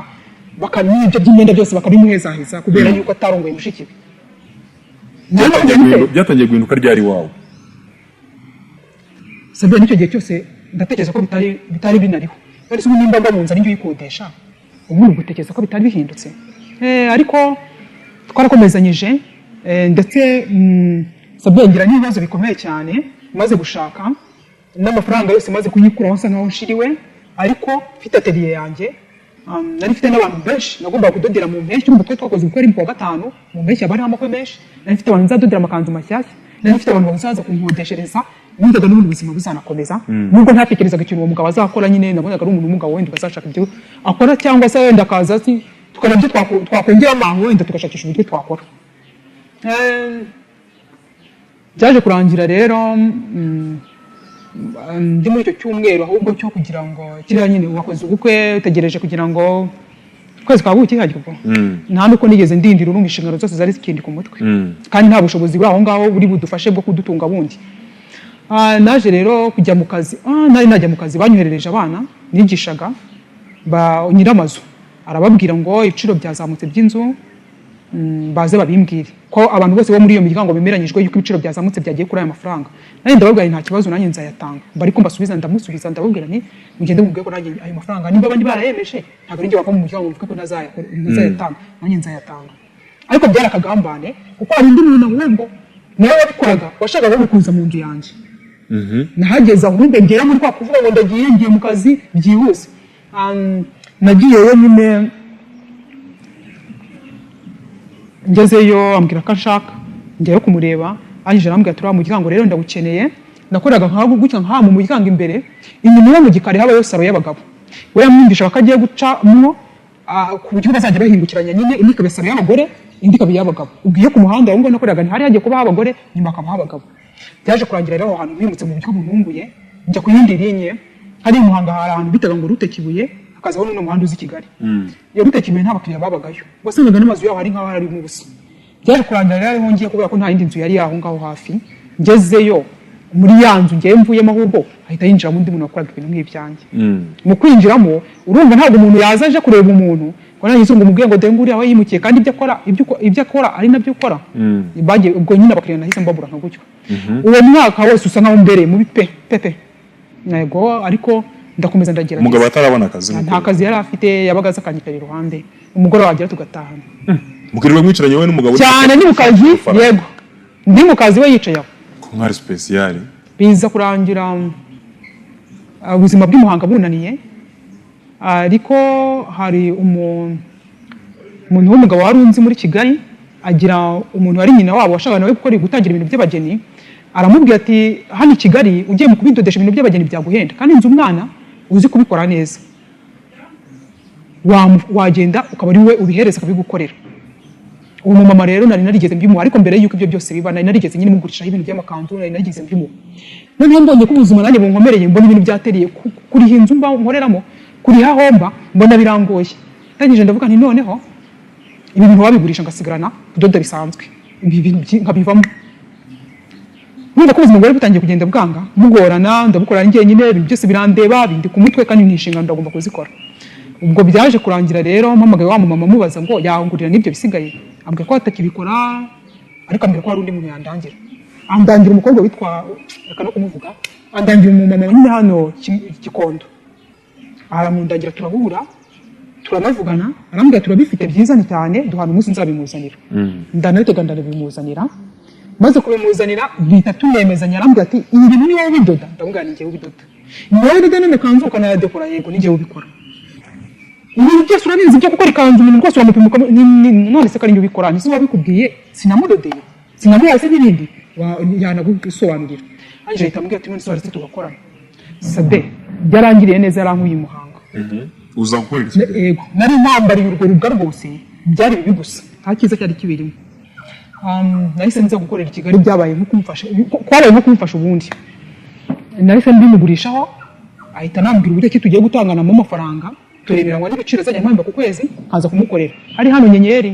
S1: bakamwibyo by'imyenda byose bakabimuhezaheza kubera yuko atarongoye mushiki we.
S2: Byatangiye guhinduka ryari wawe?
S1: Sabine, n'icyo gihe cyose ndatekereza ko bitari binariho. None se ubu nimba mba mu nzu ari njye uyikodesha, ubundi ugutekereza ko bitari bihindutse? Ariko twarakomezanyije, ndetse Sabine, ngira n'ibibazo bikomeye cyane maze gushaka, n'amafaranga yose maze kuyikuraho, nsa nkaho nshiriwe, ariko mfite atelier yanjye. Nari mfite n'abantu benshi nagombaga kudodera mu mpeshyi. Urumva twari twakoze ubukwe ari mu kwa gatanu, mu mpeshyi haba hariho amakwe menshi. Nari mfite abantu nzadodera amakanzu mashyashya, nari mfite abantu bazaza kunkodeshereza. Numvaga n'ubundi buzima buzanakomeza, nubwo ntatekerezaga ikintu uwo mugabo azakora. Nyine nabonaga ari umuntu w'umugabo wenda azashaka ibyo akora, cyangwa se wenda akaza ati tukareba ibyo twakongeramo aho, wenda tugashakisha uburyo twakora. Byaje kurangira rero ndi muri icyo cyumweru ahubwo cyo kugira ngo kiriya nyine wakoze ubukwe utegereje kugira ngo ukwezi kwa buki hajya ubwo, nta nuko nigeze ndindira. Urumva inshingano zose zari zikindi ku mutwe, kandi nta bushobozi buri aho ngaho buri budufashe bwo kudutunga bundi. Naje rero kujya mu kazi. Nari najya mu kazi, banyoherereje abana nigishaga ba nyiramazu, arababwira ngo ibiciro byazamutse by'inzu, baze babimbwire ko abantu bose bo muri iyo miryango bemeranyijwe yuko ibiciro byazamutse, byagiye kuri aya mafaranga. Nanjye ndababwira nti: "Nta kibazo, nanjye nzayatanga." Mba ariko mbasubiza, ndamusubiza, ndababwira nti: "Mugende mubwire ko nanjye ayo mafaranga, nimba abandi barayemeje, ntabwo ari njye wava mu muryango mvuge ko ntazayatanga, nanjye nzayatanga." Ariko byari akagambane, kuko hari undi muntu ahubwo nawe wabikoraga, washakaga no kuza mu nzu yanjye. Nahageze ahubwo ngera muri kwa kuvuga ngo ndagiye, ngiye mu kazi byihuse. Nagiyeyo nyine, ngezeyo ambwira ko anshaka, njyayo kumureba. Arangije arambwira ati: "Uriya muryango rero ndawukeneye." Nakoraga nka gutya nka mu muryango imbere, inyuma yo mu gikari habayo salo y'abagabo. We yamwumvishaga ko agiye gucamwo ku buryo bazajya bahingukiranya nyine, imwe ikaba salo y'abagore, indi ikaba iy'abagabo. Ubwo iyo ku muhanda aho ngaho nakoraga ntihari hagiye kubaho abagore, nyuma hakabaho abagabo. Byaje kurangira rero aho hantu bimutse mu buryo buntunguye, njya ku yindi linye hari i Muhanga, hari ahantu bitaga ngo Route Kibuye, hakazaho n'uno muhanda uzi Kigali. Iyo Route Kibuye nta bakiriya babagayo, wasangaga n'amazu yaho ari nk'aho harimo ubusa. Byaje kurangira rero ariho ngiye, kubera ko nta yindi nzu yari aho ngaho hafi. Ngezeyo muri ya nzu ngewe mvuyemo, ahubwo ahita yinjiramo undi muntu wakoraga ibintu nk'ibyanjye. Mu kwinjiramo, urumva ntabwo umuntu yaza aje kureba umuntu ngo narangiza ngo umubwire ngo dore nguriya we yimukiye, kandi ibyo akora ari nabyo ukora. Bagiye ubwo nyine abakiriya nahise mbabura nka gutyo. Uwo mwaka wose usa nkaho mbereye mubi pe pe pe, yego, ariko ndakomeza ndagerageza.
S2: Umugabo atarabona akazi?
S1: Nta kazi yari afite, yabaga aza akanyicara iruhande, umugoroba wagera tugatahana.
S2: Mukirirwa mwicaranye wowe n'umugabo?
S1: Cyane, ni mu kazi.
S2: Amafaranga.
S1: Yego, ndi mu kazi, we yicaye aho.
S2: Ko mwari spécial.
S1: Biza kurangira ubuzima bw'imuhanga bunaniye, ariko hari umuntu w'umugabo wari unzi muri Kigali, agira umuntu wari nyina wabo washakaga nawe gukora gutangira ibintu by'abageni, aramubwira ati: "Hano i Kigali ugiye mu kubidodesha ibintu by'abageni byaguhenda, kandi nzi umwana uzi kubikora neza, wagenda ukaba ari we ubihereza akabigukorera." Uwo mumama rero nari narigeze mbimuha, ariko mbere y'uko ibyo byose biba nari narigeze nyine mugurishaho ibintu by'amakanzu, nari narigeze mbimuha. Noneho mbonye ko ubuzima nanjye bunkomereye, mbona ibintu byateriye kuriha inzu mba nkoreramo, kuriha homba, mbona birangoye. Ndangije ndavuga nti: "Noneho ibi bintu wabigurisha ngasigarana kudoda bisanzwe, ibi bintu nkabivamo." Urumva ko ubuzima bwari butangiye kugenda bwanga bugorana, ndabukora njyenyine, ibintu byose birandeba, bindi ku mutwe, kandi ni inshingano ndagomba kuzikora. Ubwo byaje kurangira rero mpamagaye wa mumama, mubaza ngo yangurira n'ibyo bisigaye, ambwira ko atakibikora, ariko ambwira ko hari undi muntu yandangira. Andangira umukobwa witwa, reka no kumuvuga, andangira umumama nyine hano Gikondo, aramundangira, turahura, turanavugana, arambwira turabifite byizane cyane, duhana umunsi nzabimuzanira. Ndanabitega, ndanabimuzanira. Maze kubimuzanira duhita tunemezanya, arambwira ati: "Ibi bintu ni wowe ubidoda?" Ndamubwira: "Ni njyewe ubidoda." "Ni wowe ubidoda none kanzu ukanayadekora?" "Yego, ni njyewe ubikora." "Ibintu byose urabizi byo gukora ikanzu, umuntu rwose uramupima none se ko ari njye ubikora, ntise wabikubwiye? Sinamudodeye, sinamuhaye se n'ibindi?" Yanagusobanurira. Ange ahita ambwira ati: "None se waretse tugakorana?" Sabe byarangiriye neza, yarankuye i Muhanga.
S2: Uza gukorera i Kigali?
S1: Yego, nari nambariye urwo rubwa rwose, byari bibi gusa, nta cyiza cyari kibirimo. Nahise nza gukorera i Kigali, byabaye nko kumfasha, kwabaye nko kumfasha. Ubundi nahise mbimugurishaho, ahita anambwira uburyo ki tugiye gutanganamo amafaranga, turemeranywa n'ibiciro azajya mpemba ku kwezi, nkaza kumukorera hari hano Nyenyeri.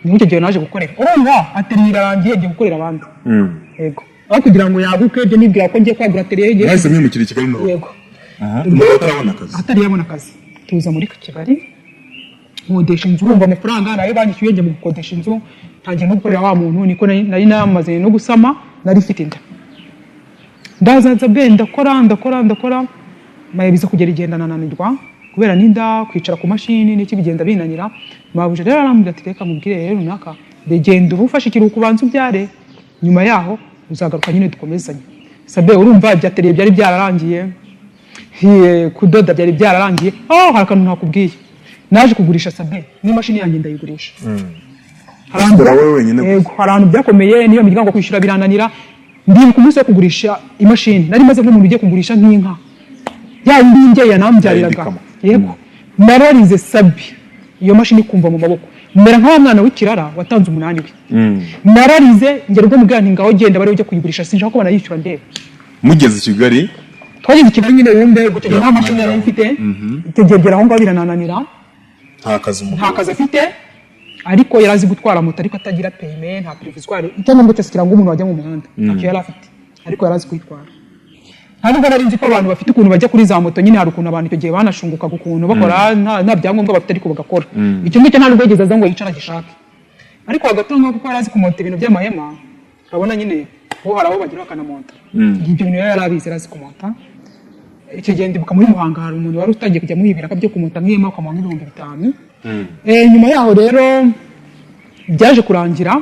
S1: Niho icyo gihe naje gukorera. Urumva atelier irarangiye, ngiye gukorera abandi. Yego, aho kugira ngo yaguke, ibyo nibwira ko ngiye kwagura atelier ye.
S2: Mwahise mwimukira i Kigali n'urugo?
S1: Yego.
S2: Umugabo atarabona akazi?
S1: Atari yabona akazi. Tuza muri Kigali, nkodesha inzu. Urumva amafaranga nayo banyishyuye, njya mu gukodesha inzu, ntangira no gukorera wa muntu. Niko nari namaze no gusama, nari mfite inda. Ndazaza be, ndakora, ndakora, ndakora, maye biza kugera igihe ndanananirwa kubera n'inda, kwicara ku mashini n'iki bigenda binanira. Mabuja rero arambwira ati: "Reka mubwire rero runaka, genda uba ufashe ikiruhuko, ubanza ubyare, nyuma yaho uzagaruka nyine dukomezanye." Sabe urumva ibya atelier byari byararangiye, kudoda byari byararangiye. Oh, hari akantu ntakubwiye: naje kugurisha sabe n'imashini yanjye, ndayigurisha. Hari ahantu
S2: Ukora wowe wenyine gusa?
S1: Yego, hari ahantu byakomeye niyo miryango kwishyura birananira. Ndibuka umunsi wo kugurisha imashini, nari maze nk'umuntu ugiye kugurisha nk'inka ya yindi y'ingyeyi yanambyariraga.
S2: Yayindi.
S1: Yego, nararize sabi, iyo mashini kumva mu maboko mera nka wa mwana w'ikirara watanze umunani we. Nararize ngera ubwo mubwira nti: "Ngaho genda, bari ujya kuyigurisha, sinshaka ko banayishyura ndeba."
S2: Mugeze i Kigali?
S1: Twageze i Kigali nyine, wumve icyo gihe nta mashini nari mfite, icyo gihe gera aho ngaho biranananira.
S2: Nta kazi umugabo?
S1: Nta kazi afite, ariko yari azi gutwara moto, ariko atagira permis, nta provisoire, icyangombwa cyose kiranga umuntu wajya mu muhanda ntacyo yari afite, ariko yari azi kuyitwara. Nta nubwo nari nzi ko abantu bafite ukuntu bajya kuri za moto nyine, hari ukuntu abantu icyo gihe banashungukaga ukuntu bakora nta byangombwa bafite, ariko bagakora. Icyo ngicyo nta nubwo yigeze aza ngo yicare agishake, ariko hagati aho ngaho kuko yari azi kumonta ibintu by'amahema, urabona nyine bo hari aho bagira bakanamonta, ibyo bintu yari abizi, yari azi kumonta. Icyo gihe ndibuka muri Muhanga hari umuntu wari utangiye kujya amuha ibiraka byo kumonta nk'ihema, ukamuha nk'ibihumbi 5. Nyuma yaho rero byaje kurangira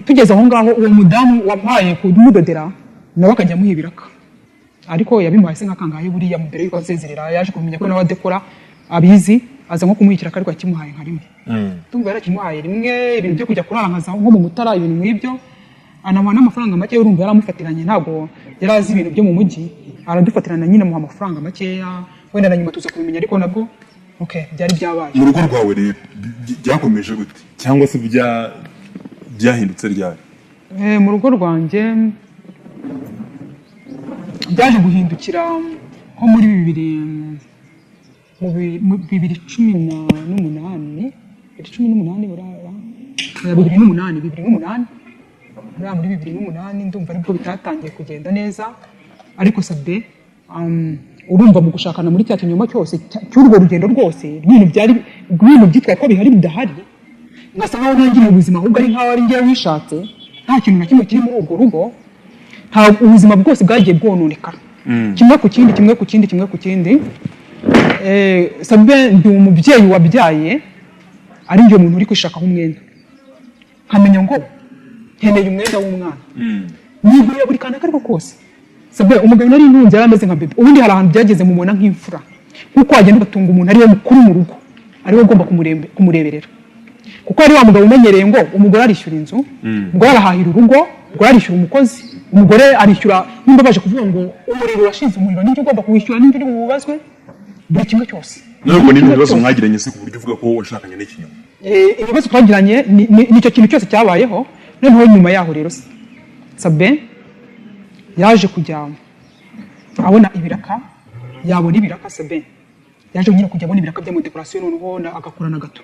S1: tugeze aho ngaho, uwo mudamu wampaye kumudodera nawe akajya amuha ibiraka, ariko yabimuhaye se nka kangahe buriya mbere yuko ansezerera, yaje kumenya ko nawe adekora abizi, aza nko kumuha ikiraka, ariko yakimuhaye nka rimwe, ndumva yarakimuhaye rimwe, ibintu byo kujya kurara nkaza nko mu Mutara, ibintu nk'ibyo, anamuha n'amafaranga make. Urumva yaramufatiranye, ntabwo yari azi ibintu byo mu mujyi, aradufatirana nyine, amuha amafaranga makeya. Wenda na nyuma tuza kubimenya, ariko nabwo okay, byari byabaye.
S2: Mu rugo rwawe rero byakomeje gute, cyangwa se byahindutse ryari?
S1: Mu rugo rwanjye byaje guhindukira nko muri bibiri mu 2018, 2018 buraya, 2008, 2008 buriya, muri 2008 ndumva aribwo bitatangiye kugenda neza. Ariko sabe urumva mu gushakana muri cya kinyoma cyose cy'urwo rugendo rwose, ibintu byari ibintu byitwaye ko bihari bidahari, nkasa nkaho ntangiriye ubuzima, ahubwo ari nkaho ari njyewe wishatse, nta kintu na kimwe kiri muri urwo rugo. Nta ubuzima bwose bwagiye bwononekara, kimwe ku kindi, kimwe ku kindi, kimwe ku kindi. Sabe ndi umubyeyi wabyaye, ari njye muntu uri kwishakaho umwenda, nkamenya ngo nkeneye umwenda w'umwana, nigurira buri kantu ako ariko kose. Sabe umugabo nari ntunze yari ameze nka bébé. Ubundi hari ahantu byageze mubona nk'imfura, nk'uko wagenda ugatunga umuntu ariwe mukuru mu rugo, ariwe ugomba kumureberera, kuko ari wa mugabo umenyereye ngo umugore arishyura inzu, umugore arahahira urugo, umugore arishyura umukozi, umugore arishyura, nimba baje kuvuga ngo umuriro urashize, umuriro nibyo ugomba kuwishyura, nibyo uri bubazwe, buri kimwe cyose.
S2: Nubwo ni ibibazo mwagiranye se ku buryo uvuga ko washakanye n'ikinyoma?
S1: Ibibazo twagiranye nicyo kintu cyose cyabayeho. Noneho nyuma yaho rero Sabe yaje kujya abona ibiraka, yabona ibiraka, Sabe yaje nyine kujya abona ibiraka by'amadekorasiyo, noneho agakora na gato,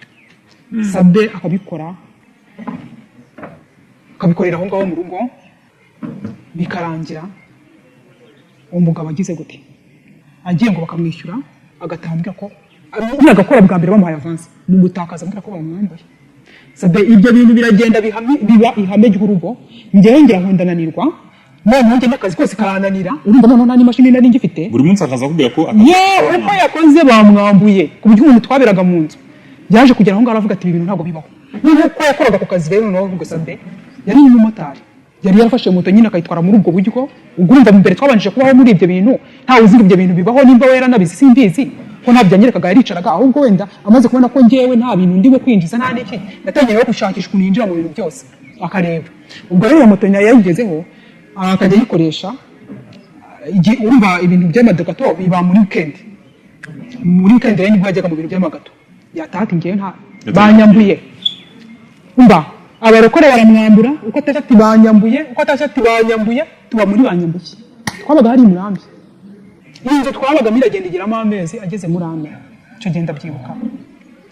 S1: Sabe akabikora. Tukabikorera aho ngaho mu rugo, bikarangira umugabo agize gute, agiye ngo bakamwishyura, agataha ambwira ko nyine agakora bwa mbere bamuhaye avance, mu gutakaza ambwira ko bamwambuye. Sabe, ibyo bintu biragenda biba ihame ry'urugo. Njyewe ngira ngo ndananirwa, noneho njye n'akazi kose karananira. Urumva noneho nta n'imashini nari ngifite.
S2: Buri munsi akaza akubwira ko
S1: Ye, uko yakoze bamwambuye, ku buryo umuntu twaberaga mu nzu yaje kugera aho ngaho aravuga ati: "Ibi bintu ntabwo bibaho." Noneho uko yakoraga ku kazi rero, noneho ubwo Sabe yari n'umumotari, yari yarafashe moto nyine akayitwara muri ubwo buryo. Ubwo urumva mbere twabanjije kubaho muri ibyo bintu, ntawe uzi ngo ibyo bintu bibaho. Nimba we yaranabizi simbizi, ko ntabyo yanyerekaga, yaricaraga. Ahubwo wenda amaze kubona ko njyewe nta bintu ndiwe kwinjiza nta n'iki, yatangiye no gushakisha ukuntu yinjira mu bintu byose akareba. Ubwo rero iyo moto nayo yayigezeho, akajya ayikoresha. Igihe urumva ibintu by'amagato biba muri weekend, muri weekend rero nibwo yajyaga mu bintu by'amagato. Yataha ati: "Ngewe nta banyambuye." Umva, abarokore baramwambura. Uko atashye ati: "Banyambuye." Uko atashye ati: "Banyambuye." Tuba muri banyambuye. Twabaga hari i Murambi. Iyi nzu twabagamo iragenda igeramo amezi ageze muri 4. Icyo gihe ndabyibuka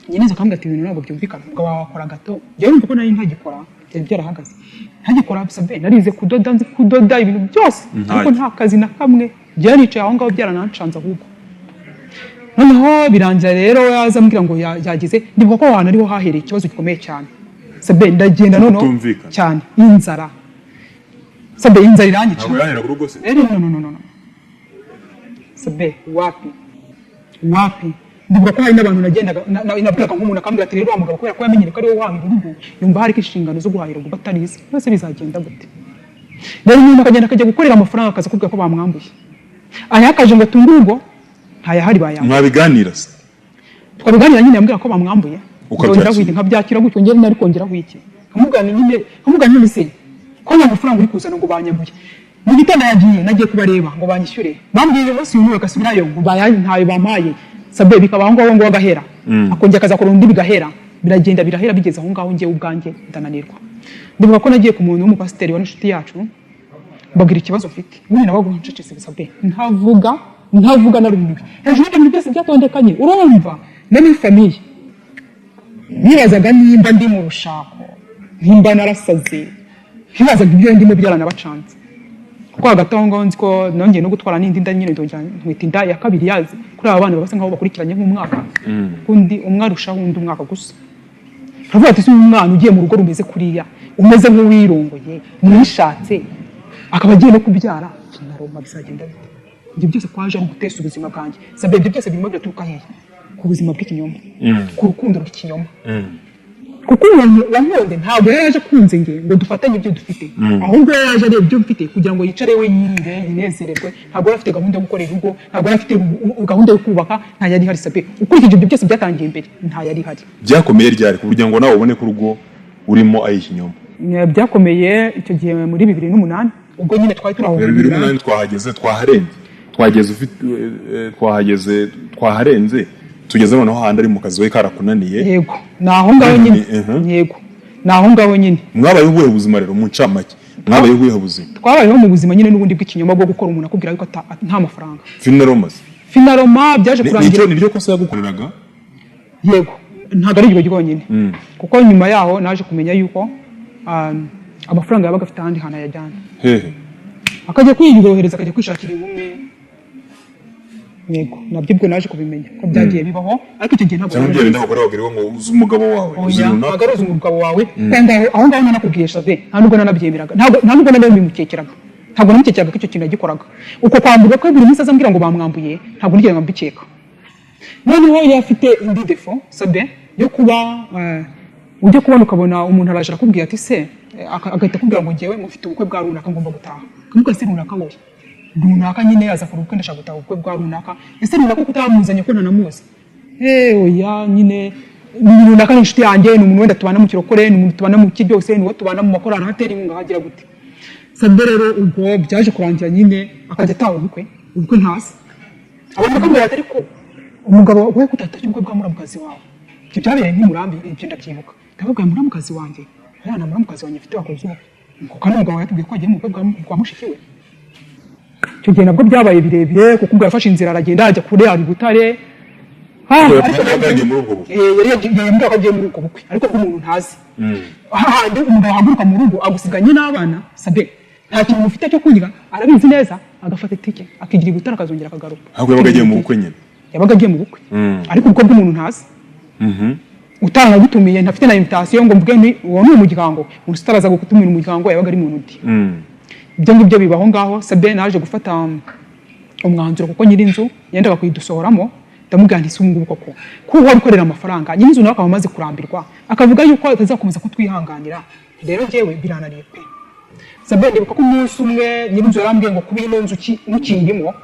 S1: nyine, nza akambwira ati: "Ibintu ntabwo byumvikana, umugabo wawe akora gato." Njyewe urumva ko nari ntagikora, byari byarahagaze, ntagikora. Sabe, narize kudoda, nzi kudoda ibintu byose, ariko nta kazi na kamwe. Njyewe nicaye aho ngaho byaranancanze. Ahubwo noneho birangira rero yaza ambwira ngo yagize. Ndibuka ko aho hantu ariho hahereye ikibazo gikomeye cyane. Sabe, ndagenda noneho
S2: Kutumvikana.
S1: cyane, inzara. Sabe, inzara iranyica.
S2: Ntabwo yaheraga urugo se?
S1: No, no, no, no, no. Sabe, wapi wapi. Ndibuka ko hari n'abantu nagendaga nabwiraga, nk'umuntu akambwira ati: "Rero wa mugabo, kubera ko yamenyere ko ari wowe wahahira urugo, yumva hari inshingano zo guhahira urugo atarizi byose, bizagenda gute?" Rero umuntu akagenda akajya gukorera amafaranga, akaza akubwira ko bamwambuye. Ayakaje ngo atunge urugo, ntayahari, bayambuye.
S2: Mwabiganira se?
S1: Twabiganira nyine, yambwira ko bamwambuye.
S2: Ukabyakira.
S1: Nkongeraho iki? Nkabyakira gutyo. Njyewe nari kongeraho iki? Nkamubwira nyine, nkamubwira nyine se ko nta mafaranga uri kuzana ngo banyambuye. Mu gitondo yagiye, nagiye kubareba ngo banyishyure, bambwiye uyu munsi, uyu n'uyu, bagasubirayo ngo ntayo bampaye. Sabe, bikaba aho ngaho ngo agahera, akongera akazakora undi, bigahera, biragenda birahera. Bigeze aho ngaho njyewe ubwanjye ndananirwa. Ndibuka ko nagiye ku muntu w'umupasiteri wa n'inshuti yacu, mbabwira ikibazo mfite. Ubundi nabaga ncecetse, Sabe, ntavuga, ntavuga, narumiwe hejuru y'ibyo bintu byose byatondekanye. Urumva na muri famille nibazaga nimba ndi mu rushako, nimba narasaze, ntibazaga ibyo ndimo byaranabacanze. Kuko hagati aho ngaho nzi ko nongeye no gutwara n'indi nda nyine, ndongera ntwita inda ya kabiri. Yazi kuri aba bana basa nkaho bakurikiranye nk'umwaka, undi umwe arushaho undi umwaka gusa. Turavuga ati: "Si umwana ugiye mu rugo rumeze kuriya, umeze nk'uwirongoye mwishatse, akaba agiye no kubyara, finaroma bizagenda bite?" Ibyo byose kwaje ari ugutesa ubuzima bwanjye. Sabe, ibyo byose birimo biraturuka hehe? Ku buzima bw'ikinyoma, ku rukundo rw'ikinyoma. Kuko umuntu wankunde ntabwo yari yaje akunze nge ngo dufatanye ibyo dufite, ahubwo yari yaje areba ibyo mfite kugira ngo yicare we yirire yinezererwe. Ntabwo yari afite gahunda yo gukorera urugo, ntabwo yari afite gahunda yo kubaka, nta yari ihari. Sabe, ukurikije ibyo byose byatangiye imbere, nta yari ihari.
S2: Byakomeye ryari ku buryo ngo nawe ubone ko urugo urimo ari ikinyoma?
S1: Byakomeye icyo gihe muri 2008, ubwo nyine twari turi aho.
S2: 2008 twahageze, twaharenze, twahageze ufite twahageze, twaharenze, tugeze noneho hahandi ari mu kazi we karakunaniye.
S1: Yego, ni aho ngaho nyine. Yego, ni aho ngaho nyine.
S2: Mwabayeho ubuhe buzima rero? Mu ncamake, mwabayeho ubuhe buzima?
S1: Twabayeho mu buzima nyine n'ubundi bw'ikinyoma, bwo gukora umuntu akubwira yuko nta mafaranga.
S2: Finaromaze?
S1: Finaroma byaje kurangira.
S2: Niryo kosa yagukoreraga?
S1: Yego, ntabwo ari iryo ryonyine, kuko nyuma yaho naje kumenya yuko amafaranga yabaga afite ahandi hantu ayajyana.
S2: Hehe?
S1: Akajya kwiyorohereza, akajya kwishakira inkumi. Yego, nabyo ubwo naje kubimenya ko byagiye bibaho, ariko icyo gihe ntabwo
S2: Cyangwa
S1: nari
S2: ibyo
S1: mbizi.
S2: bindi abagore babwira ngo uzi umugabo wawe, uzi
S1: Oya,
S2: runaka.
S1: ntabwo ari uzi umugabo wawe. Kandi aho ngaho nanakubwiye, Shave, nta nubwo nanabyemeraga, nta nubwo nanabimukekeraga, ntabwo namukekeraga ko icyo kintu yagikoraga. Uko kwamburwa kwe buri munsi aza ambwira ngo bamwambuye, ntabwo nigeze mbikeka. Noneho yari afite indi défaut, Sabe, yo kuba ujya kubona ukabona umuntu araje arakubwira ati se agahita akubwira ngo: "Ngewe mufite ubukwe bwa runaka, ngomba gutaha." Ukamubwira: "Se runaka wowe?" "Runaka nyine aza akora ubukwe, ndashaka gutaha ubukwe bwa runaka." "Ese runaka ko utamuzanye, ko ntanamuzi?" "Eh, oya nyine, ni runaka, ni inshuti yanjye, ni umuntu wenda tubana mu kirokore, ni umuntu tubana mu ki byose, ni uwo tubana mu makorali, ahatera inkunga." Hagira gute? Sabe, rero ubwo byaje kurangira nyine akajya ataha ubukwe, ubukwe ntasi. Abantu bakamubwira bati: "Ariko umugabo we kutatashye ubukwe bwa muramukazi wawe?" Ibyo byabereye nk'imurambi, ibyo ndabyibuka. Ndababwira: "Muramukazi wanjye? Oya, nta muramukazi wanjye mfite wakoze ubukwe." Ngo kandi umugabo yatubwiye ko agiye mu bukwe bwa mushiki we. Icyo gihe nabwo byabaye birebire, kuko ubwo yafashe inzira aragenda ajya kure, ari Butare. Ariko
S2: Yabaga yagiye muri ubwo bukwe.
S1: Yari yagiye, yambwira ko agiye muri ubwo bukwe, ariko bw'umuntu ntazi. Hahandi umugabo ahaguruka mu rugo agusiganye n'abana, Sabe, nta kintu mufite cyo kurya, arabizi neza, agafata itike akigira i Butare, akazongera akagaruka.
S2: Ahubwo yabaga agiye mu bukwe nyine.
S1: Yabaga agiye mu bukwe, ariko ubukwe bw'umuntu ntazi, utaragutumiye, ntafite na invitation ngo mvuge nti uwo ni umuryango. Umuntu utaraza gutumira umuryango yabaga ari muntu undi. Ibyo ngibyo bibaho ngaho. Sabe, naje gufata umwanzuro kuko nyir'inzu yendaga kuyidusohoramo. Ndamubwira nti: "Si ubu ngubu koko ko uhora ukorera amafaranga, nyir'inzu nawe akaba amaze kurambirwa, akavuga yuko atazakomeza kutwihanganira, rero njyewe birananiye pe." Sabe, ndibuka ko umunsi umwe nyir'inzu yarambwiye ngo kuba ino nzu mukiyirimo,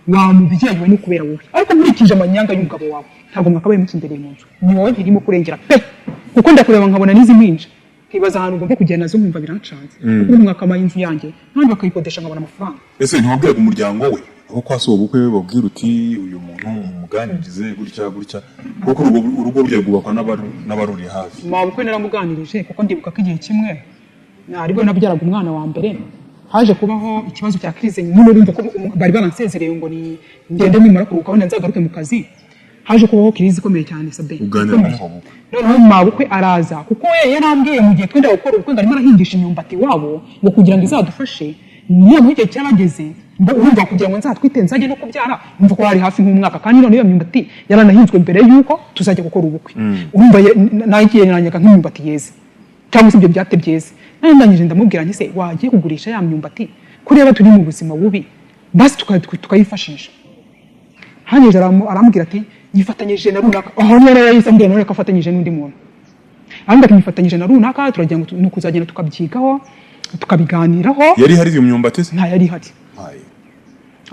S1: wa mubyeyi we, ni ukubera wowe, ariko nkurikije amanyanga y'umugabo wawe ntabwo mwakabaye mukindereye mu nzu. Ni wowe ntirimo kurengera pe, kuko ndakureba nkabona n'izi mpinja, nkibaza ahantu ngomba kugenda nazo, nkumva birancanze, kuko mwakamaye inzu yanjye kandi bakayikodesha nkabona amafaranga.
S2: Ese ntiwabwiraga umuryango we aho kwa so bukwe, babwira uti uyu muntu mumuganirize gutya gutya, kuko urugo burya rwubakwa n'abaruri hafi?
S1: Mabukwe naramuganirije, kuko ndibuka ko igihe kimwe aribwo nabyaraga umwana wa mbere, haje kubaho ikibazo cya crise nyine. Urumva ko bari baransezereye ngo ni ngende, nimara kuruhuka wenda nzagaruke mu kazi. Haje kubaho crise ikomeye cyane, Sabe.
S2: Uganira
S1: Ikomeye.
S2: na mabukwe.
S1: Noneho mabukwe araza, kuko we yarambwiye mu gihe twenda gukora ubukwe ngo arimo arahingisha imyumbati iwabo ngo kugira ngo izadufashe. Noneho igihe cyarageze, urumva kugira ngo nzatwite nzajye no kubyara, urumva ko hari hafi nk'umwaka, kandi none iyo myumbati yaranahinzwe mbere y'uko tuzajya gukora ubukwe. Urumva nayigereranyaga nk'imyumbati yeze cyangwa se ibyo byate byeze. None ndangije ndamubwira nti: "Se wagiye kugurisha ya myumbati, kureba turi mu buzima bubi, basi tukayifashisha." Hanyuma arambwira ati: "Yifatanyije na runaka." Aho niyo rero yahise ambwira none ko afatanyije n'undi muntu. Arambwira ati: "Nifatanyije na runaka, turagira ngo ni ukuzagenda tukabyigaho, tukabiganiraho."
S2: Yari hari iyo myumbati se?
S1: Nta yari ihari.
S2: Aye.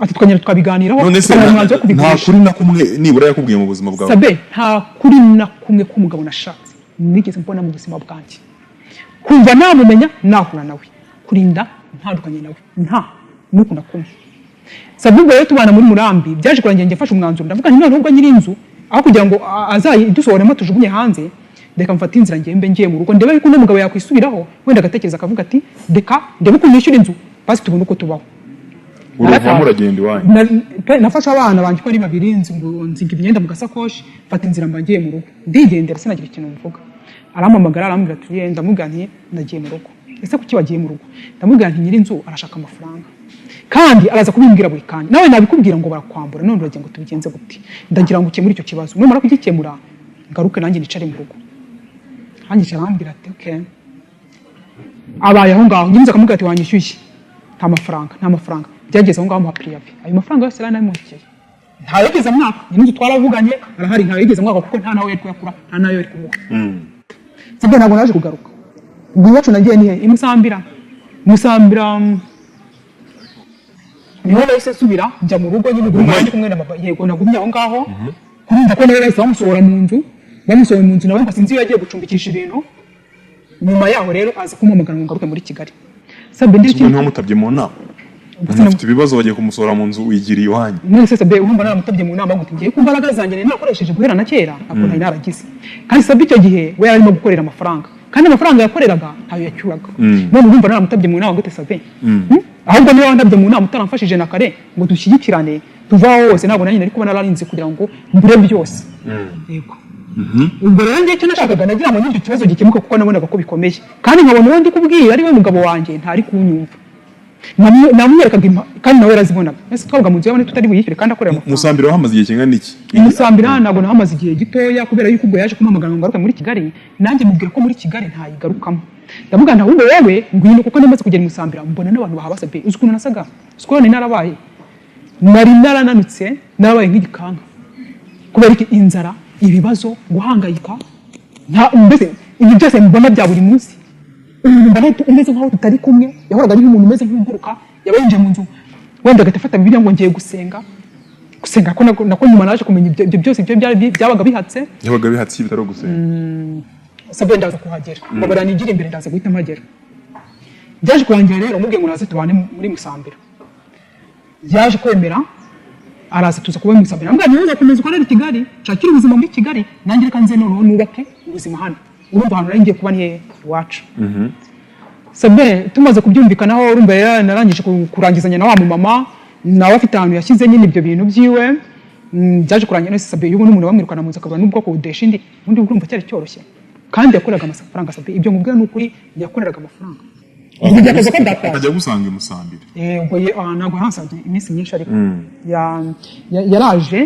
S1: Ati tukagenda tukabiganiraho,
S2: None se
S1: tukabona umwanzuro wo
S2: nta
S1: kubigurisha.
S2: kuri na kumwe nibura yakubwiye mu buzima bwawe?
S1: Sabe, nta kuri na kumwe k'umugabo nashatse nigeze mbona mu buzima bwanjye, kumva namumenya, nahura nawe, kurinda ntandukanye nawe, nta nuku na kumwe. Sabe, ubwo rero tubana muri Murambi, byaje kurangira njye mfashe umwanzuro. Ndavuga nti: "Noneho ubwo nyiri inzu aho kugira ngo azayidusohoremo tujugunye hanze, reka mfate inzira ngembe ngiye mu rugo, ndebe yuko uno mugabo yakwisubiraho, wenda agatekereza akavuga ati reka ndebe ukuntu nishyura inzu, basi tubone uko tubaho."
S2: Uruvamo uragenda iwanyu?
S1: Nafashe abana banjye uko ari babiri, ngo nzinga imyenda mu gasakoshi, mfata inzira mba ngiye mu rugo, ndigendera, sinagira ikintu mvuga. Arampamagara, arambwira ati: "Ye." Ndamubwira nti: "Ndagiye mu rugo." "Ese kuki wagiye mu rugo?" Ndamubwira nti: "Nyir'inzu arashaka amafaranga kandi araza kubimbwira buri kanya, nawe nabikubwira ngo barakwambura. None uragira ngo tubigenze gute? Ndagira ngo ukemure icyo kibazo, numara kugikemura ngaruke nanjye nicare mu rugo." Hanyuma arambwira ati: "Okay." Abaye aho ngaho, nyir'inzu akamubwira ati: "Wanyishyuye?" Nta mafaranga, nta mafaranga. Byageze aho ngaho muha préavis. Ayo mafaranga yose yaranamukiye, ntayigeze amwaka. Nyir'inzu twaravuganye, arahari, ntayigeze amwaka kuko nta nawe yari kuyakura, nta nayo yari kumuha. Sibyo, ntabwo naje kugaruka. Ubwo iwacu nagiye ni he? I Musambira. Musambira niho nahise nsubira, njya mu rugo nyine, ubwo ndi kumwe na mama. Yego, nagumye aho ngaho. Kurumva ko nawe bahise bamusohora mu nzu. Bamusohoye mu nzu, nawe ngo sinzi iyo yagiye gucumbikisha ibintu. Nyuma yaho rero aza kumpamagara ngo ngaruke muri Kigali. Sabe, ndi
S2: Ubwo ntiwamutabye mu nama?
S1: Ubwo
S2: Umuntu afite ibibazo, bagiye kumusohora mu nzu, wigiriye iwanyu?
S1: None se Sabe, urumva naramutabye mu nama ngo ngiye ku mbaraga zanjye nari narakoresheje guhera na kera, ntabwo nari naragize. Kandi Sabe, icyo gihe we yari arimo gukorera amafaranga, kandi amafaranga yakoreraga ntayo yacyuraga. None urumva naramutabye mu nama gute, Sabe? Hmm? Ahubwo niba wantabye mu nama utaramfashije na kare ngo dushyigikirane tuve aho hose, ntabwo nanjye nari kuba nararinze kugira ngo mbure byose. Yego, ubwo rero njye icyo nashakaga, nagira ngo n'icyo kibazo gikemuke, kuko nabonaga ko bikomeye, kandi nkabona uwo ndi kubwira ari we mugabo wanjye ntari kunyumva. Namwerekaga kandi nawe yarazibonaga. Ese twabaga mu nzu y'abandi tutari buyishyure kandi akorera amafaranga?
S2: Musambira wahamaze igihe kingana iki?
S1: Musambira ntabwo nahamaze igihe gitoya, kubera yuko ubwo yaje kumpamagara ngo ngaruke muri Kigali, nanjye mubwira ko muri Kigali ntayigarukamo. Ndavuga nti: "Ahubwo wowe ngwino," kuko namaze kugera i Musambira mbona n'abantu bahabasa pe. Uzi ukuntu nasaga? Uzi ukuntu nari narabaye? Nari narananutse, narabaye nk'igikanka. Kubera iki? Inzara, ibibazo, guhangayika, nta mbese ibi byose mbona bya buri munsi. Umuntu mbona umeze nk'aho tutari kumwe, yahoraga ari nk'umuntu umeze nk'uguruka. Yaba yinjiye mu nzu wenda agahita afata Bibiliya ngo ngiye gusenga. Gusenga ko nako nyuma naje kumenya ibyo byose, ibyo byabaga bihatse.
S2: Yabaga bihatse ibitaro gusenga?
S1: Sabe, ndaza kuhagera, babara nigira imbere, ndaza guhita mpagera. Byaje kurangira rero mubwiye ngo naze tubane muri Musambira. Yaje kwemera, araza, tuza kuba muri Musambira. Mbwa niwe uzakomeza ukorera i Kigali, nshakire ubuzima muri Kigali, nanjye reka nze noneho nubake ubuzima hano. Urumva ahantu nari ngiye kuba ni hehe? Iwacu. Sabe, tumaze kubyumvikanaho, urumva rero narangije kurangizanya na wa mumama, nawe afite ahantu yashyize nyine ibyo bintu byiwe. Byaje kurangira none sabe y'ubu n'umuntu bamwirukana mu nzu akabura n'ubwo akodesha indi, ubundi urumva cyari cyoroshye, kandi yakoreraga amafaranga. Sabe, ibyo nkubwira ni ukuri, yakoreraga amafaranga. Ubwo byakaza ko ndakaza.
S2: Akajya gusanga i Musambira?
S1: Ubwo ntabwo yahasanze iminsi myinshi, ariko yaraje,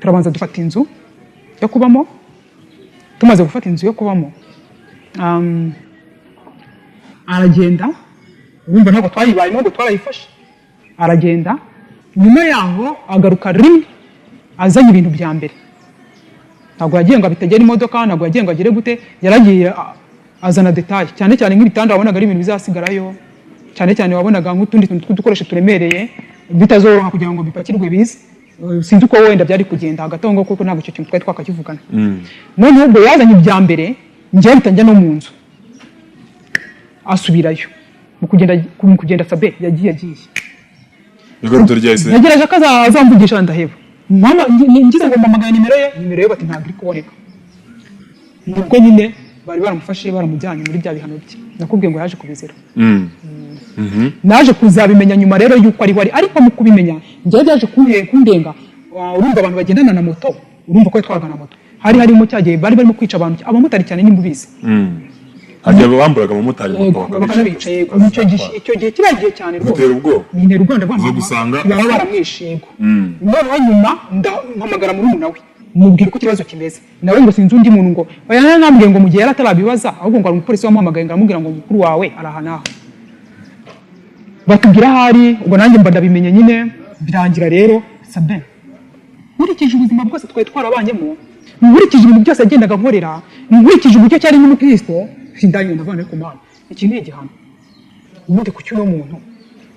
S1: turabanza dufata inzu yo kubamo. Tumaze gufata inzu yo kubamo, aragenda. Urumva ntabwo twayibayemo, ngo twarayifashe. Aragenda, nyuma yaho agaruka rimwe azanye ibintu bya mbere. Ntabwo yagiye ngo abitegere imodoka, ntabwo yagiye ngo agere gute, yaragiye azana détails, cyane cyane nk'ibitanda wabonaga ari ibintu bizasigarayo, cyane cyane wabonaga nk'utundi tuntu tw'udukoresho turemereye bitazoroha kugira ngo bipakirwe bize. Sinzi uko wenda byari kugenda hagati aho ngaho, kuko ntabwo icyo kintu twari twakakivugana. Noneho ubwo yazanye ibya mbere, njyewe mpita njya no mu nzu, asubirayo. Mu kugenda sabe yagiye
S2: Yagarutse ryahise?
S1: Ntegereje ko azamvugisha ndaheba. Mama ngize ngo mpamagaye nimero ye, nimero ye bati ntabwo iri kuboneka. Nibwo nyine bari baramufashe, baramujyanye muri bya bihano bye nakubwiye ngo yaje kubizira. Naje kuzabimenya nyuma rero yuko ari wari, ariko mu kubimenya njyewe byaje kundenga. Urumva abantu bagendana na moto, urumva ko yatwaraga na moto, hari harimo cya gihe bari barimo kwica abantu, abamotari cyane, nimba ubizi.
S2: Harya bamburaga abamotari moto?
S1: Yego, bakanabica, yego. Icyo gihe kiriya gihe cyane rwose.
S2: Gutera ubwoba.
S1: Bintera ubwoba, ndavuga
S2: Uza
S1: ngo
S2: gusanga-
S1: baba baramwishe, yego. Noneho nyuma mpamagara murumuna we, mubwira uko ikibazo kimeze, nawe ngo sinzi undi muntu, ngo oya, nambwiye ngo mu gihe yari atarabibaza, ahubwo ngo hari umupolisi wamuhamagaye ngo aramubwira ngo mukuru wawe ari aha n'aha, batubwira aho ari. Ubwo nanjye mba ndabimenye nyine. Birangira rero sabe, nkurikije ubuzima bwose twari twarabanyemo, nkurikije ibintu byose yagendaga nkorera, nkurikije uburyo cyari n'umukristo, ndangije ndavuga ariko Mana, iki ni igihano ubundi ku cy'uno muntu,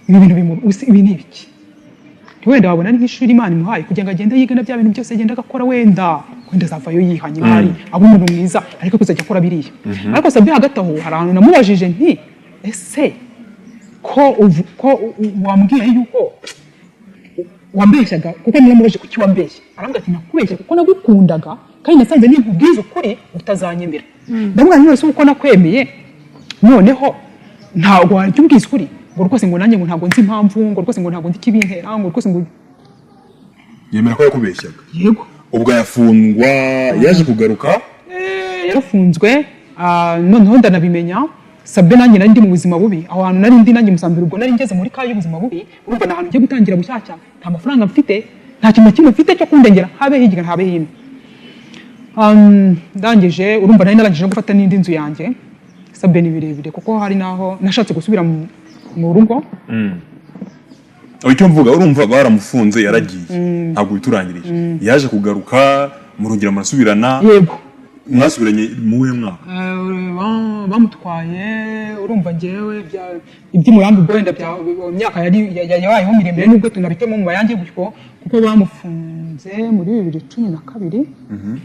S1: ibi bintu ibi ni ibiki? Wenda wabona ari nk'ishuri Imana imuhaye kugira ngo agende yiga na bya bintu byose agenda agakora, wenda azavayo yihanye, nk'ahari aba umuntu mwiza, ariko kuzajya akora biriya. Ariko sabye, hagati aho hari ahantu namubajije nti: "Ese ko wambwiye yuko wambeshyaga?" Kuko naramubajije: "Kuki wambeshya?" Arambwira ati: "Nakubeshya kuko nagukundaga, kandi nasanze ninkubwiza ukuri utazanyemera." Ndamubwira nti: "None se uko nakwemeye, noneho ntabwo wajya umbwiza ukuri?" Ngo rwose ngo nanjye ngo ntabwo nzi impamvu, ngo rwose ngo ntabwo nzi ikibintera, ngo rwose ngo
S2: Yemera ko yakubeshyaga?
S1: Yego.
S2: Ubwo yafungwa, yaje kugaruka?
S1: Yarafunzwe, noneho ndanabimenya sabbe nanjye nari ndi mu buzima bubi aho hantu nari ndi nanjye Musambira. Ubwo nari ngeze muri ka y'ubuzima bubi. Urumva ni ahantu ngiye gutangira bushyashya, nta mafaranga mfite, nta kintu na kimwe mfite cyo kundengera, habe hirya habe hino. Ndangije, urumva nari narangije no gufata n'indi nzu yanjye. Sabbe, ni birebire, kuko hari n'aho nashatse gusubira mu rugo.
S2: Icyo mvuga, urumva baramufunze, yaragiye, ntabwo biturangirije. Yaje kugaruka, murongera murasubirana?
S1: Yego.
S2: Mwasubiranye mu wuhe mwaka?
S1: Bamutwaye, urumva njyewe iby'umurambi ubwo wenda imyaka yari yabayeho miremire, nubwo tunabitemo mu mayange gutyo, kuko bamufunze muri 2012.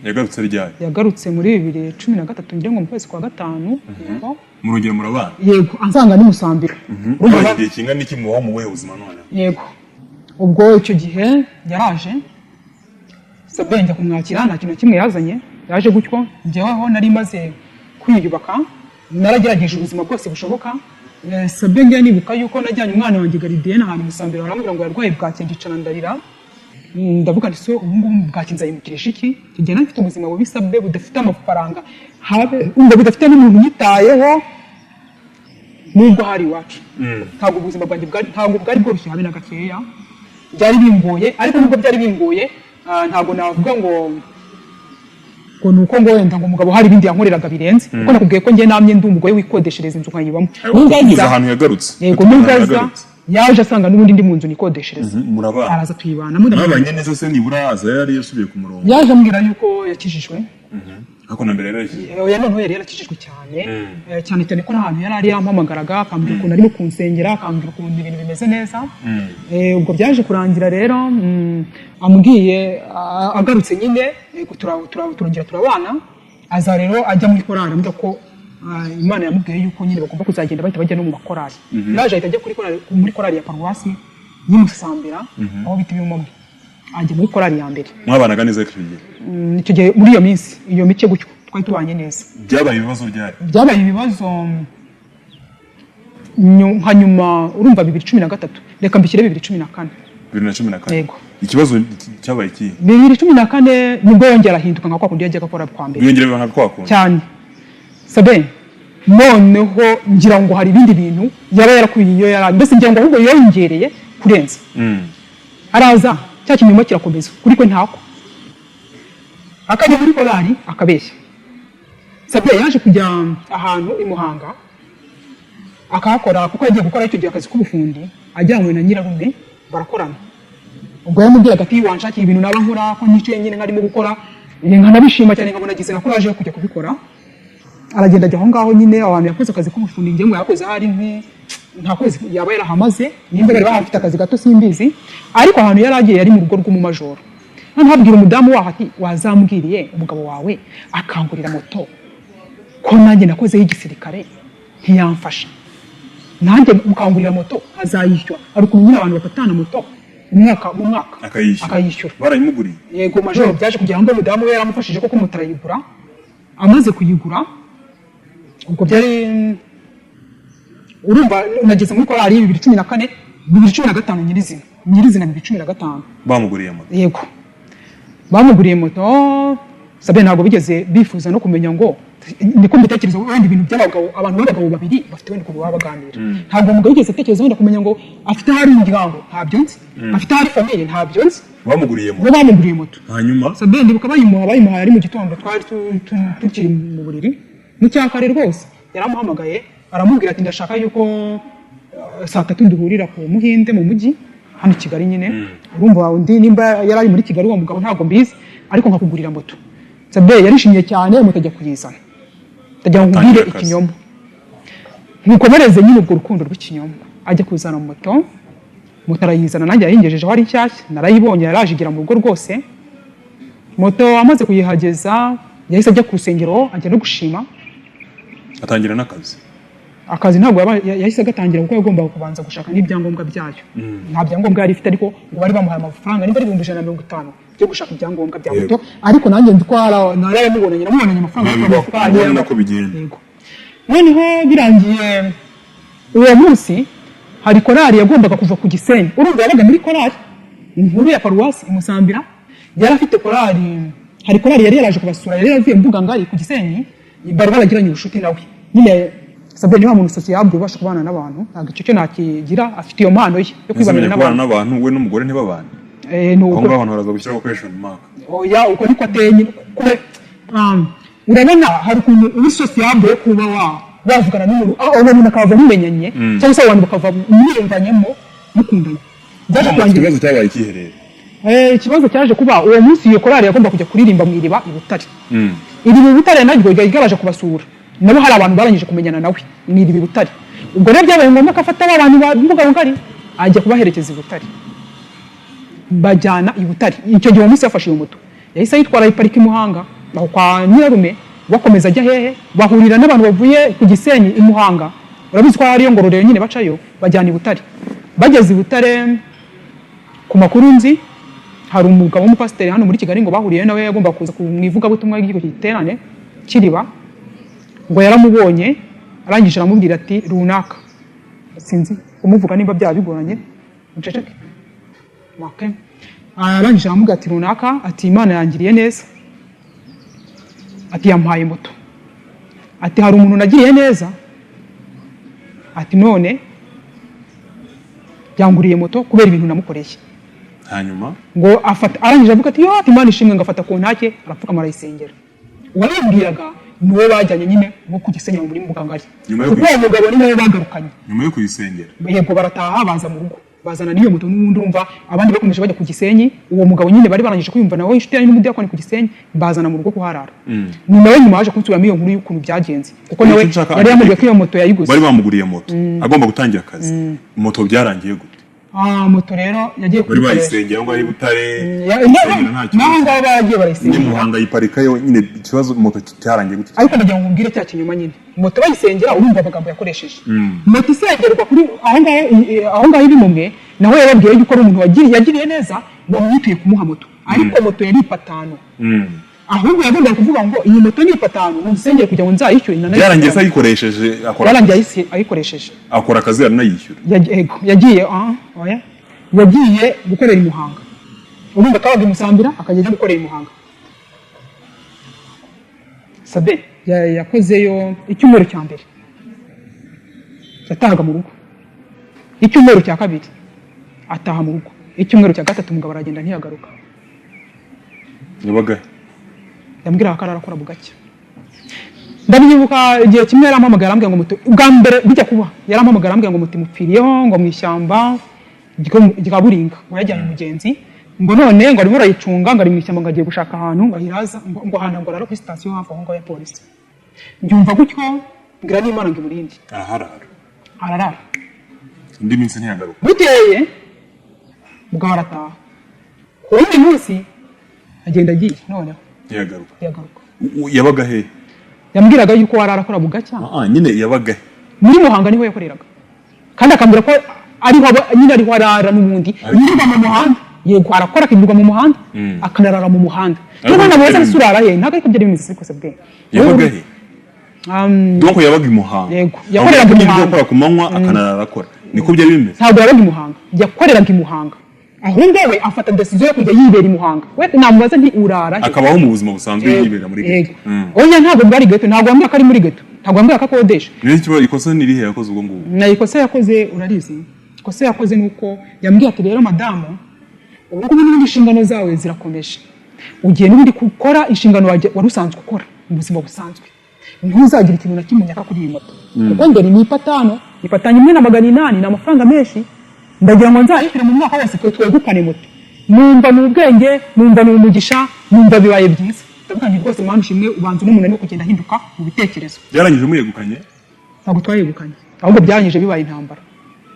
S2: Yagarutse ryari?
S1: Yagarutse muri 2013, ngira ngo mu kwezi kwa gatanu, yego.
S2: Murongera murabana?
S1: Yego, ansanga ni Musambira. Urumva
S2: Mumaze igihe kingana iki mubaho mu buhe buzima none?
S1: Yego, ubwo icyo gihe yaraje sabe, njya kumwakira, nta kintu na kimwe yazanye, yaje gutyo. Njyeweho nari maze kwiyubaka, naragerageje ubuzima bwose bushoboka. Sabe, njya nibuka yuko najyanye umwana wanjye gardienne ahantu Musambira, baramubwira ngo yarwaye bwake, ndicara ndarira. Ndavuga nti: "So ubu ngubu bwaki nzayimukirisha iki?" Icyo gihe nari mfite ubuzima bubi sabe, budafite amafaranga, habe umva budafite n'umuntu unyitayeho, nubwo hari iwacu. Ntabwo ubuzima bwanjye bwari, ntabwo bwari bworoshye habe na gakeya, byari bingoye. Ariko nubwo byari bingoye, ntabwo navuga ngo ni uko ngo wenda ngo umugabo hari ibindi yankoreraga birenze, kuko nakubwiye ko njye namye ndi umugore wikodeshereza inzu nkayibamo. Nubwo
S2: Kugeza ahantu yagarutse.
S1: Yego.
S2: Ahantu
S1: Nubwo aza,
S2: yagarutse.
S1: yaje asanga n'ubundi ndi mu nzu nikodeshereza.
S2: Murabana.
S1: Araza tuyibanamo, ndamubwira.
S2: Mwabanye neza se? Nibura aza yari yasubiye ku murongo?
S1: Yaje ambwira yuko yakijijwe.
S2: Ariko na mbere yari yakijijwe?
S1: Oya, noneho yari yarakijijwe cyane. Cyane cyane ko n'ahantu yari ari yampamagaraga akambwira ukuntu arimo kunsengera, akambwira ukuntu ibintu bimeze neza. Ubwo byaje kurangira rero, ambwiye, agarutse nyine, yego, turongera turabana. Aza rero ajya muri korali, ambwira ko Imana yamubwiye yuko nyine bagomba kuzagenda bahita bajya no mu makorali. Yaje ahita ajya kuri korali, muri korali ya paruwasi y'Imusambira, aho bita Ibimomwe, ajya muri korali ya mbere.
S2: Mwabanaga neza icyo gihe?
S1: Icyo gihe, muri iyo minsi, iyo mike gutyo, twari tubanye neza.
S2: Byabaye ibibazo byari?
S1: Byabaye ibibazo nka nyuma, urumva 2013, reka mbishyire 2014.
S2: 2014?
S1: Yego.
S2: Ikibazo cyabaye ikihe?
S1: 2014 nibwo yongera ahinduka nka kwa kundi yajyaga akora kwa mbere.
S2: Biyongera biba nka kwa kundi.
S1: Cyane, sabe. Noneho ngira ngo hari ibindi bintu yaba yarakuye iyo yari, mbese ngira ngo ahubwo yongereye kurenza. Araza, cya kinyoma kirakomeza kuri kwe, ntako akajya muri korali akabeshya. Sabe, yaje kujya ahantu i Muhanga akahakora, kuko yagiye gukora icyo gihe akazi k'ubufundi ajyanywe na nyirarume, barakorana. Ubwo yamubwiraga ati: "Wanshakiye ibintu naba nkora, ko nyicaye nyine nkarimo gukora." Nkanabishima cyane, nkabona agize na courage yo kujya kubikora. Aragenda ajya aho ngaho nyine, abantu yakoze akazi k'ubufundi. Ngira ngo yakoze ahari nta kwezi yaba yarahamaze, nimba bari bahafite akazi gato simbizi, ariko ahantu yari agiye yari mu rugo rw'umumajoro. Noneho abwira umudamu waho ati: "Wazambwiriye umugabo wawe akangurira moto, ko nanjye nakozeho igisirikare ntiyamfasha, nanjye mukangurira moto azayishyura." Hari ukuntu nyine abantu bafatana moto umwaka mu mwaka.
S2: Akayishyura.
S1: Akayishyura.
S2: Barayimuguriye?
S1: Yego, majoro byaje kugira ngo umudamu we yaramufashije koko, moto arayigura. Amaze kuyigura, ubwo byari, urumva nageze muri korali 2014, 2015 nyirizina, 2015.
S2: Bamuguriye moto?
S1: Yego, bamuguriye moto. Sabe, ntabwo bigeze bifuza no kumenya ngo, niko mbitekereza wenda, ibintu by'abagabo, abantu b'abagabo babiri bafite wenda ukuntu baba baganira. Ntabwo umugabo yigeze atekereza wenda kumenya ngo afite ahari umuryango, ntabyo nzi, afite ahari famille, ntabyo nzi.
S2: Bamuguriye
S1: Bo
S2: moto?
S1: Bamuguriye moto.
S2: Hanyuma?
S1: Sabe, ndibuka bayimuha, ari mu gitondo, twari tukiri mu buriri mu cyakare rwose. Yaramuhamagaye aramubwira ati: "Ndashaka yuko saa tatu duhurira ku Muhinde mu mujyi hano i Kigali." Nyine urumva undi nimba yari ari muri Kigali uwo mugabo ntabwo mbizi, ariko nkakugurira moto. Sabe, yarishimye cyane, moto ajya kuyizana. Ndagira ngo nkubwire
S2: Tangira akazi.
S1: ikinyoma, nkukomereze nyine urwo rukundo rw'ikinyoma. Ajya kuzana moto, moto arayizana, nanjye yayingejejeho ari nshyashya, narayibonye, yaraje igera mu rugo rwose. Moto amaze kuyihageza yahise ajya ku rusengero, ajya no gushima.
S2: Atangira n'akazi?
S1: Akazi ntabwo yahise agatangira, kuko yagombaga kubanza gushaka n'ibyangombwa byayo. Nta byangombwa yari ifite, ariko ngo bari bamuhaye amafaranga nimba ari 150,000 byo gushaka ibyangombwa bya moto. Ariko nanjye ndwara narayamubonanye, namubonanye amafaranga, ariko amafaranga
S2: Ubona nako bigenda.
S1: Yego. Noneho birangiye uwo munsi hari korali yagombaga kuva ku Gisenyi. Urumva yabaga muri korali inkuru ya paruwasi i Musambira, yari afite korali. Hari korali yari yaraje kubasura, yari yaravuye Mbuga Ngari ku Gisenyi, bari baragiranye ubucuti nawe nyine. Sabe, ni wa muntu sociable, ubasha kubana n'abantu, ntabwo icyo cyo nakigira, afite iyo mpano ye yo kwibanira
S2: Ntizamenye kubana
S1: n'abantu.
S2: n'abantu, we n'umugore ntibabane.
S1: Ni
S2: Aho
S1: uko.
S2: ngaho abantu baraza gushyiraho question mark.
S1: Oya, uko niko ateye nyine. Urabona hari ukuntu uri sociable yo kuba wavugana n'umuntu, uwo muntu akava mumenyanye, cyangwa se abantu bakava mwiyumvanyemo, mukundanye. Byaje kurangira
S2: Ikibazo cyabaye ikihe rero?
S1: Ikibazo cyaje kuba uwo munsi iyo korali yagomba kujya kuririmba mu iriba i Butare. Iriba i Butare naryo ryari ryaraje kubasura, nabo hari abantu barangije kumenyana nawe mu iriba i Butare. Ubwo rero byabaye ngombwa ko afata ba bantu ba Mbuga Ngari ajya kubaherekeza i Butare, bajyana i Butare. Icyo gihe uwo munsi yafashe iyo moto, yahise ayitwara ayiparika i Muhanga aho kwa nyirarume, bakomeza ajya hehe, bahurira n'abantu bavuye ku Gisenyi i Muhanga. Urabizi ko hariyo Ngororero nyine, bacayo bajyana i Butare. Bageze i Butare, ku makuru nzi, hari umugabo w'umupasiteri hano muri Kigali ngo bahuriye nawe, yagomba kuza mu ivugabutumwa ry'icyo giterane kiriba. Ngo yaramubonye, arangije aramubwira ati: "Runaka," sinzi kumuvuga nimba byaba bigoranye, muceceke. Okay. Arangije aramubwira ati: "Runaka," ati, "Imana yangiriye neza," ati, "yampaye moto," ati, "hari umuntu nagiriye neza," ati, "none yanguriye moto kubera ibintu namukoreye."
S2: Hanyuma?
S1: Ngo afata, arangije avuga ati: "Yo," ati, "Imana ishimwe." Ngo afata ku ntake, arapfukama, arayisengera. Uwabibwiraga ni uwo bajyanye nyine wo ku Gisenyi muri Mbuga Ngari.
S2: Nyuma yo
S1: Kuko uwo mugabo ni nawe bagarukanye.
S2: Nyuma yo kuyisengera?
S1: Yego, barataha, baza mu rugo, bazana n'iyo moto n'ubundi. Urumva abandi bakomeje bajya ku Gisenyi, uwo mugabo nyine bari barangije kwiyumva nawe, inshuti yanyu n'umudiyakoni ku Gisenyi, bazana mu rugo kuharara. Ni nawe nyuma yaje kunsubiramo iyo nkuru y'ukuntu byagenze, kuko nawe
S2: Icyo nshaka
S1: yari yamubwiye ko iyo moto yayiguze.
S2: Bari bamuguriye moto, agomba gutangira akazi. Moto byarangiye gute?
S1: Ah, moto rero yagiye
S2: Bari
S1: kuyikoresha.
S2: bayisengera aho ngaho i Butare, isengera nta
S1: N'aho
S2: kibazo.
S1: ngaho bagiye
S2: Ni
S1: barayisengera.
S2: Muhanga yiparikayo nyine. Ikibazo moto cyarangiye gute?
S1: Ariko ndagira ngo mbwire cya kinyoma nyine. Moto bayisengera, urumva amagambo yakoresheje, moto isengerwa kuri aho ngaho, aho ngaho iri mumwe naho yababwiye yuko ari umuntu yagiriye neza, wamwituye kumuha moto, ariko moto yari ipatano. Ahubwo yagombaga kuvuga ngo: "Iyi moto ni ipatano, munsengere kugira ngo nzayishyure nanayishyure."
S2: Byarangiye se ayikoresheje, akora
S1: Byarangiye ayikoresheje.
S2: Akora akazi, aranayishyura?
S1: Yego, yagiye, oya, yagiye gukorera i Muhanga. Urumva kabaga i Musambira, akajya ajya gukorera i Muhanga. Sabe yakozeyo icyumweru cya mbere, yatahaga mu rugo. Icyumweru cya kabiri ataha mu rugo. Icyumweru cya gatatu umugabo aragenda, ntiyagaruka.
S2: Yabaga he?
S1: Yambwiraga ko arakora bugacya. Ndabyibuka, igihe kimwe yarampamagaye, arambwira ngo muti, ubwa mbere bijya kuba, yarampamagaye arambwira ngo muti mupfiriyeho ngo mu ishyamba rya Buringa, ngo yajyanye umugenzi, ngo none ngo arimo arayicunga, ngo ari mu ishyamba, ngo agiye gushaka ahantu ngo ahiraza, ngo ahantu ngo arara kuri sitasiyo hafi aho ngaho ya polisi. Mbyumva gutyo, mbwira n'Imana ngo imurinde.
S2: Araharara?
S1: Ararara.
S2: Indi minsi ntiyagaruka?
S1: Bukeye mugabo arataha. Ku wundi munsi agenda agiye noneho.
S2: Ntiyagaruka?
S1: Yagaruka.
S2: Yabaga he?
S1: Yambwiraga yuko warara akora bugacya.
S2: Ah, nyine yabaga he?
S1: Muri Muhanga niho yakoreraga, kandi akambwira ko ariho nyine ariho arara n'ubundi, yirirwa mu muhanda. Yego, arakora, akirirwa mu muhanda, akanarara mu muhanda.
S2: Ariko
S1: Niba namubaza
S2: byari
S1: ese urara he, ntabwo ariko byari bimeze, siko se bwe.
S2: Yabaga he? Donc yabaga i Muhanga?
S1: Yego, yakoreraga i
S2: Aho
S1: Muhanga.
S2: akora ku manywa, akanarara akora, niko byari bimeze?
S1: Ntabwo yabaga i Muhanga, yakoreraga i Muhanga. Ahubwo we afata decision yo kujya yibera i Muhanga. We namubaza nti urara he?
S2: Akabaho mu buzima busanzwe, yibera muri
S1: Yego.
S2: ghetto.
S1: Oya, ntabwo bwari ghetto. Ntabwo wambwira ko ari muri ghetto, ntabwo wambwira ko akodesha.
S2: Niyo ikibazo, ikosa ni irihe yakoze ubwo ngubwo?
S1: Na ikosa yakoze urarizi? Ikosa yakoze ni uko yambwiye ati: "Rero madamu, ubu ngubu n'ubundi inshingano zawe zirakomeje, ugiye n'ubundi gukora inshingano wari usanzwe ukora mu buzima busanzwe. Ntuzagira ikintu na kimwe unyaka kuri iyi moto, kuko ngeri ni ipatano 1,800, ni amafaranga menshi. Ndagira ngo nzayishyure mu mwaka wose, twe twegukane moto." Numva ni ubwenge, numva ni umugisha, numva bibaye byiza. Ndavuga nti: "Rwose Mana ushimwe, ubanza uno muntu arimo kugenda ahinduka mu bitekerezo."
S2: Byarangije muyegukanye?
S1: Ntabwo twayegukanye, ahubwo byarangije bibaye intambara,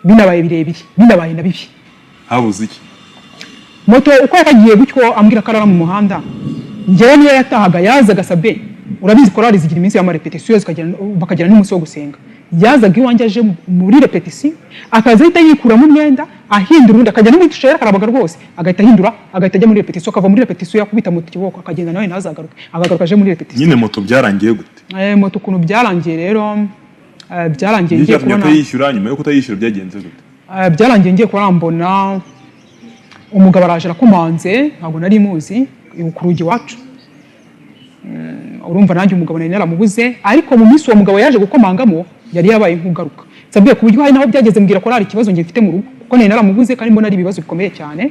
S1: binabaye birebire, binabaye na bibi.
S2: Habuze iki?
S1: Moto uko yakagiye gutyo, ambwira ko arara mu muhanda, njyewe niyo yatahaga yazaga. Sabe, urabizi korali zigira iminsi y'amarepetisiyo, bakagira n'umunsi wo gusenga. Yazaga iwanjye aje muri repetisiyo, akaza ahita yikuramo imyenda, ahindura, ubundi akajya no muri dushe, yarakarabaga rwose, agahita ahindura, agahita ajya muri repetisiyo. Akava muri repetisiyo, yakubita moto ikiboko, akagenda nawe ntazagaruke, akagaruka aje muri repetisiyo.
S2: Nyine moto byarangiye gute?
S1: Moto ukuntu byarangiye rero, byarangiye
S2: Niyo
S1: ngiye
S2: cyatumye
S1: kubona
S2: atayishyura? Nyuma yo kutayishyura byagenze gute?
S1: Byarangiye ngiye kubona mbona umugabo araje arakomanze, ntabwo nari muzi, ku rugi iwacu. Urumva nanjye umugabo nari naramubuze, ariko mu minsi uwo mugabo yaje gukomangamo yari yabaye nk'ugaruka nsabwiye, ku buryo hari naho byageze mbwira ko hari ikibazo njye mfite mu rugo, kuko nari naramubuze kandi mbona ari ibibazo bikomeye cyane.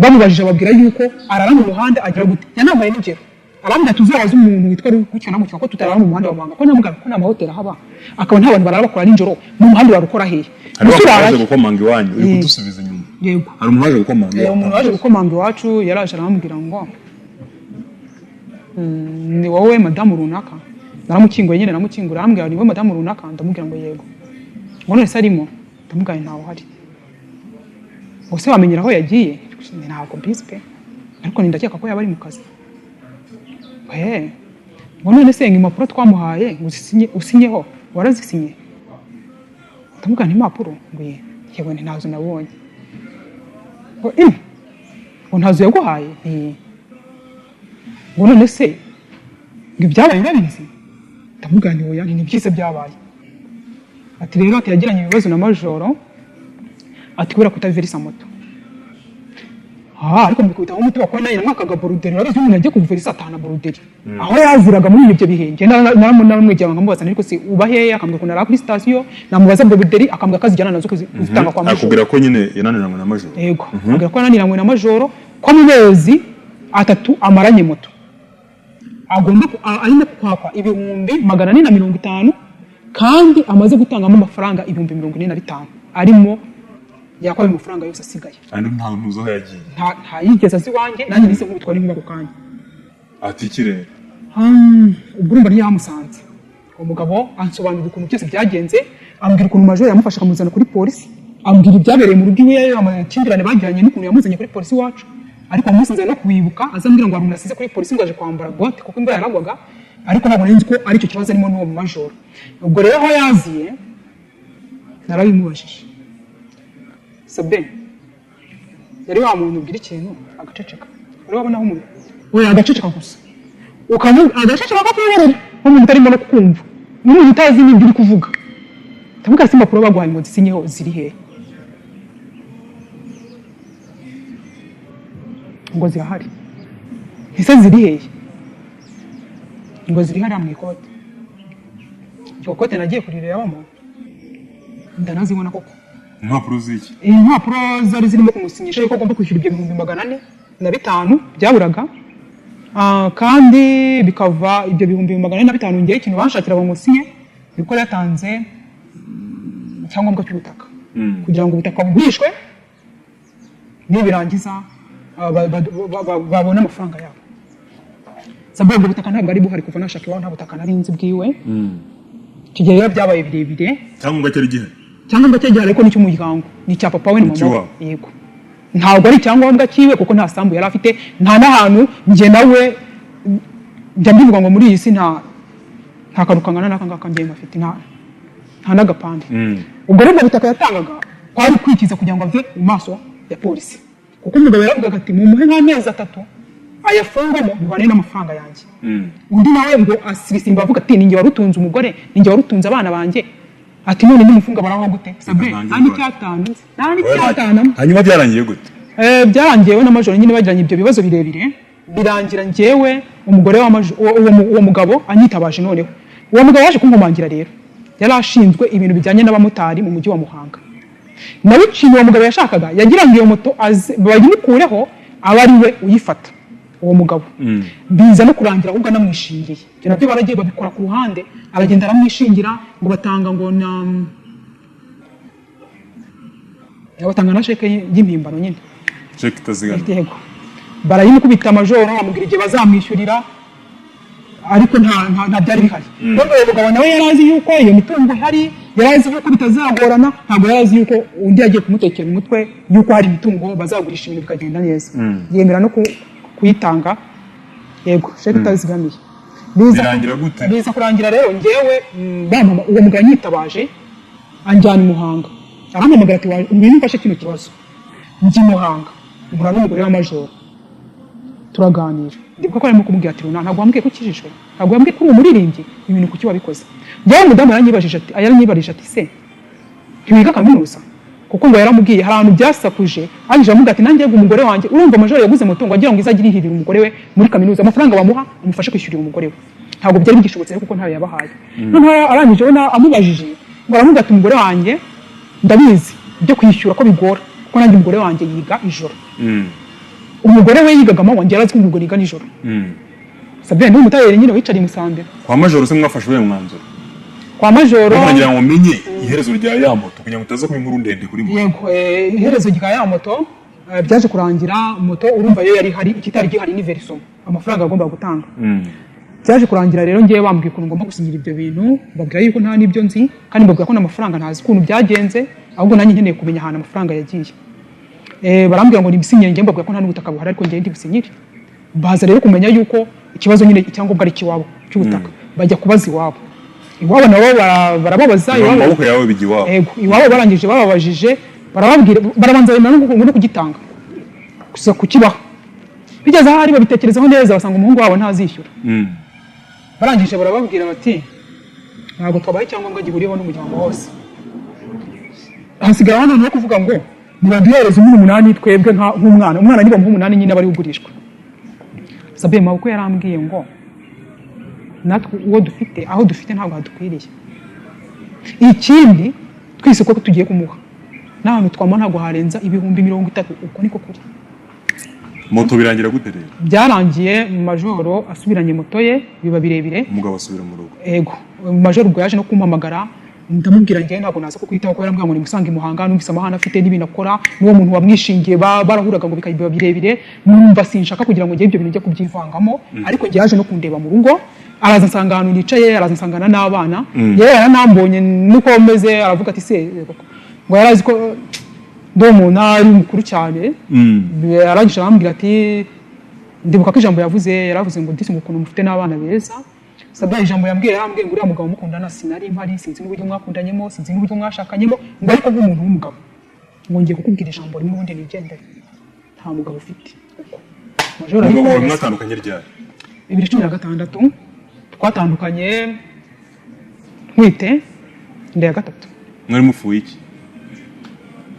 S1: Bamubajije, ababwira yuko arara mu muhanda. Agira gute, yanampaye n'ingero, arambwira: "Tuzabaze umuntu witwa gutya na gutya ko tutarara mu muhanda wa Muhanga, ko nta ko nta mahoteli ahaba, akaba nta bantu barara bakora nijoro mu muhanda, warukora hehe?"
S2: Hari
S1: Gusa urara
S2: waje
S1: he?
S2: gukomanga iwanyu? Uri kudusubiza inyuma.
S1: Yego.
S2: Hari umuntu waje gukomanga
S1: Uwo muntu
S2: iwanyu?
S1: waje gukomanga iwacu yaraje arambwira ngo: Ni wowe madamu runaka?" Naramukinguye nyine, naramukingura, arambwira: "Ni wowe madamu runaka?" Ndamubwira ngo: "Yego." Ngo: "None se arimo?" Ndamubwira ngo: "Ntawe uhari." Ngo: "Se wamenyera aho yagiye?" "Ntabwo mbizi pe, ariko ndakeka ko yaba ari mu kazi." Ngo: "Eh." Ngo: "None se ngo impapuro twamuhaye ngo uzisinye, usinyeho, warazisinye?" Ndamubwira nti: "Impapuro?" Ngo: "Ye." "Yego." Nti: "Ntazo nabonye." Ngo: Ngo ntazo yaguhaye?" Nti. Ngo: "None se ngo ibyabaye urabizi?" Ndamubwira nti: "Oya." Ni byiza byabaye. Ati rero, ati yagiranye ibibazo na majoro, ati kubera kutaverisa moto. Ah, ariko mbikubitaho umutima kuko nayo namwakaga boruderi. Urabizi, umuntu agiye kuverisa atahana boruderi aho yaziraga muri ibyo bihe. Njye naramwegera nkamubaza, ariko se uba hehe? Akambwira ko nara kuri sitasiyo. Namubaza boruderi, akambwira ko azijyana nazo kuzitanga kwa majoro.
S2: Akubwira ko nyine yananiranywe na majoro?
S1: Yego, akambwira ko yananiranywe na majoro, ko mu mezi 3 amaranye moto agomba arimo kwakwa 450,000, kandi amaze gutangamo amafaranga 45,000, arimo yakwa ayo mafaranga yose asigaye.
S2: Kandi nta ntuzi aho yagiye?
S1: Nta yigeze azi iwanjye. Nanjye nahise nkubitwa n'inkuba ako kanya.
S2: Ati iki rero?
S1: Ubwo urumva ntiyamusanze. Umugabo ansobanurira ukuntu byose byagenze, ambwira ukuntu majoro yamufashe akamuzana kuri polisi, ambwira ibyabereye mu rugo iwe, amakimbirane bagiranye n'ukuntu yamuzanye kuri polisi iwacu. Ariko uwo munsi nza no kuwibuka azambwira ngo hari umuntu asize kuri polisi, ngo aje kwambara bote kuko imvura yaragwaga, ariko ntabwo nari nzi ko aricyo kibazo arimo n'uwo majoro. Ubwo rero aho yaziye narabimubajije. Sabe, yari wa muntu ubwira ikintu agaceceka. Wari wabona aho umuntu we agaceceka gusa, ukamu agaceceka kakwiyorera, nk'umuntu utarimo no kukumva, n'umuntu utazi n'ibyo uri kuvuga. Ndavuga se impapuro baguhaye ngo zisinyeho ziri hehe? Ngo zirahari. Ese ziri hehe? Ngo ziri hariya mu ikote. Iryo kote nagiye kurirebamo, ndanazibona koko.
S2: Impapuro z'iki?
S1: Impapuro zari zirimo kumusinyisha yuko agomba kwishyura ibyo 405,000 byaburaga. Kandi bikava ibyo 405,000, ngewe ikintu banshakira bamusinye niko yatanze icyangombwa cy'ubutaka kugira ngo ubutaka bugurishwe, nibirangiza babone amafaranga yabo. Sababu ubwo butaka ntabwo ari buhari. Kuva nashaka iwabo nta butaka nari nzi bwiwe. Icyo gihe rero byabaye birebire.
S2: Icyangombwa cyari gihari?
S1: Icyangombwa cye gihari, ariko ni icy'umuryango, ni icya papa we na mama we.
S2: Icy'iwabo.
S1: Yego, ntabwo ari icyangombwa cyiwe kuko nta sambu yari afite, nta n'ahantu. Njye nawe njya mbivuga ngo muri iyi si nta kantu kangana n'aka ngaka njye mafite, nta n'agapande. Ubwo rero ubwo butaka yatangaga kwari kwikiza kugira ngo ave mu maso ya polisi, kuko umugabo yaravugaga ati: "Mumuhe nk'amezi 3 ayafungamo bihwane n'amafaranga yanjye." Undi nawe ngo asirisimba avuga ati: "Ninjye warutunze umugore, ninjye warutunze abana banjye." Ati: "None nimufunga baraho gute?" Sabe
S2: Nanjye
S1: nta n'icyatanu, nta n'icyatanu.
S2: Hanyuma byarangiye gute?
S1: Byarangiye we na majoro nyine bagiranye ibyo bibazo birebire, birangira njyewe umugore wa uwo mugabo anyitabaje. Noneho uwo mugabo yaje kunkomangira. Rero yari ashinzwe ibintu bijyanye n'abamotari mu mujyi wa Muhanga. Nawe ikintu uwo mugabo yashakaga, yagira ngo iyo moto bayimukureho, abe ari we uyifata, uwo mugabo. Biza no kurangira ahubwo anamwishingiye. Ibyo nabyo baragiye babikora ku ruhande, aragenda aramwishingira, ngo batanga ngo na batanga na sheke y'impimbano nyine.
S2: Sheke itazigamye.
S1: Yego, barayimukubita majoro, bamubwira igihe bazamwishyurira, ariko nta byari bihari. None uwo mugabo nawe yari azi yuko iyo mitungo ihari, yari azi yuko bitazagorana. Ntabwo yari azi yuko undi yagiye kumutekera umutwe yuko hari imitungo bazagurisha, ibintu bikagenda neza, yemera no kuyitanga. Yego, sheke itazigamiye.
S2: Birangira gute?
S1: Biza kurangira rero njyewe uwo mugabo anyitabaje, anjyana i Muhanga, arampamagara ati: "Ngwino umfashe kino kibazo." Njya i Muhanga, mpura n'umugore wa majoro, turaganira. Ndibuka ko arimo kumubwira ati: "Runa, ntabwo wambwiye ko ukijijwe, ntabwo wambwiye ko uri umuririmbyi, ibintu kuki wabikoze?" Njyewe umudamu yaranyibajije ati, yaranyibarije ati: "Se ntiwiga kaminuza?" Kuko ngo yaramubwiye hari ahantu byasakuje. Arangije aramubwira ati: "Nanjye umugore wanjye." Urumva, majoro yaguze moto ngo agira ngo izajye irihirira umugore we muri kaminuza, amafaranga bamuha amufashe kwishyurira umugore we. Ntabwo byari bigishobotse rero kuko ntayo yabahaye. Noneho arangije we amubajije, ngo aramubwira ati: "Umugore wanjye ndabizi ibyo kwishyura ko bigora, kuko nanjye umugore wanjye yiga ijoro." Umugore we yigaga amanywa, njye yarazi ko umugore yiga nijoro. Sabine ni umutayeri nyine wicariye i Musambira.
S2: Kwa majoro se mwafashe uwuhe mwanzuro?
S1: Kwa majoro
S2: Kugira ngo menye iherezo rya ya moto, kugira ngo utaza kuba inkuru ndende kuri moto.
S1: Yego, iherezo rya ya moto, byaje kurangira moto, urumva yo yari ihari, ikitari gihari ni versement, amafaranga agomba gutanga. Byaje kurangira rero ngewe bambwiye ukuntu ngomba gusinyira ibyo bintu, mbabwira yuko nta n'ibyo nzi, kandi mbabwira ko n'amafaranga ntazi ukuntu byagenze, ahubwo nanjye nkeneye kumenya ahantu amafaranga yagiye. Barambwira ngo nibisinyire, njye mbabwira ko nta n'ubutaka buhari, ariko njyewe ndibisinyire. Baza rero kumenya yuko ikibazo nyine icyangombwa ari ikiwabo cy'ubutaka, bajya kubaza iwabo. Iwabo nabo barababaza.
S2: Biva mu
S1: Iwabo
S2: maboko yawe bijya iwabo.
S1: Yego, iwabo barangije bababajije, barababwira, barabanza bemera no kugitanga gusa kukibaho. Bigeze ahari babitekerezaho neza, basanga umuhungu wabo ntazishyura. Barangije barababwira bati: "Ntabwo twabaye icyangombwa gihuriyeho n'umuryango wose." Hasigara hano no kuvuga ngo nibaduhereze umwe umunani, twebwe nk'umwana, umwana nibamuha umunani nyine aba ari ugurishwa. Sabe mabukwe yarambwiye ngo natwe uwo dufite, aho dufite ntabwo hadukwiriye. Ikindi, twese ko tugiye kumuha n'ahantu twamuha ntabwo harenza 30,000. Uko niko kuri.
S2: Moto birangira gute rero?
S1: Byarangiye majoro asubiranye moto ye, biba birebire.
S2: Umugabo asubira mu rugo.
S1: Ego, majoro ubwo yaje no kumpamagara, ndamubwira: "Njyewe ntabwo naza kukwitaho," kuko yarambwira ngo nimusange i Muhanga. Numvise amahane afite n'ibintu akora n'uwo muntu wamwishingiye, barahuraga ngo bikaba birebire, numva sinshaka kugira ngo njye ibyo bintu njye kubyivangamo. Ariko njye yaje no kundeba mu rugo, araza nsanga ahantu nicaye, araza nsangana n'abana. Yewe, yaranambonye nuko meze, aravuga ati: "Se ngo yari azi ko ndi umuntu ari mukuru cyane." Arangije arambwira ati, ndibuka ko ijambo yavuze, yaravuze ngo: "Disi, ngo ukuntu mufite n'abana beza." Sabwa ijambo yambwiye, yarambwiye ngo: "Uriya mugabo mukundana sinari mpari, sinzi n'uburyo mwakundanyemo, sinzi n'uburyo mwashakanyemo," ngo "ariko nk'umuntu w'umugabo, ngo ngiye kukubwira ijambo rimwe ubundi nigendere, nta mugabo ufite." Majoro
S2: Umugabo
S1: ariko
S2: wawe mwatandukanye ryari?
S1: 2016. Twatandukanye ntwite inda ya gatatu.
S2: Mwari mufuye iki?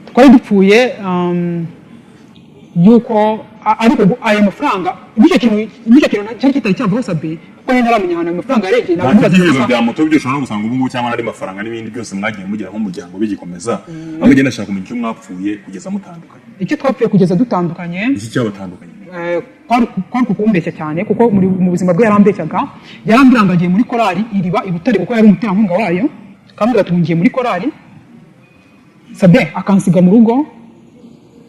S1: Twari dupfuye yuko Ariko ayo mafaranga, nicyo kintu cyari kitari cyavaho, Sabe, kuko nari ntaramenya ahantu ayo mafaranga yarengeye.
S2: Nta
S1: Ntabwo
S2: ibyihezo bya moto byo ushobora no gusanga ubu ngubu, cyangwa n'andi mafaranga n'ibindi byose mwagiye mugira nk'umuryango bigikomeza. Ahubwo ugenda ashaka kumenya icyo mwapfuye kugeza mutandukanye.
S1: Icyo twapfuye kugeza dutandukanye?
S2: Iki cyabatandukanye?
S1: Kwari kukumbeshya cyane, kuko mu buzima bwe yarambeshyaga. Yarambwira ngo agiye muri korali Iriba i Butare, kuko yari umuterankunga wayo. Akambwira ati ngiye muri korali, Sabe, akansiga mu rugo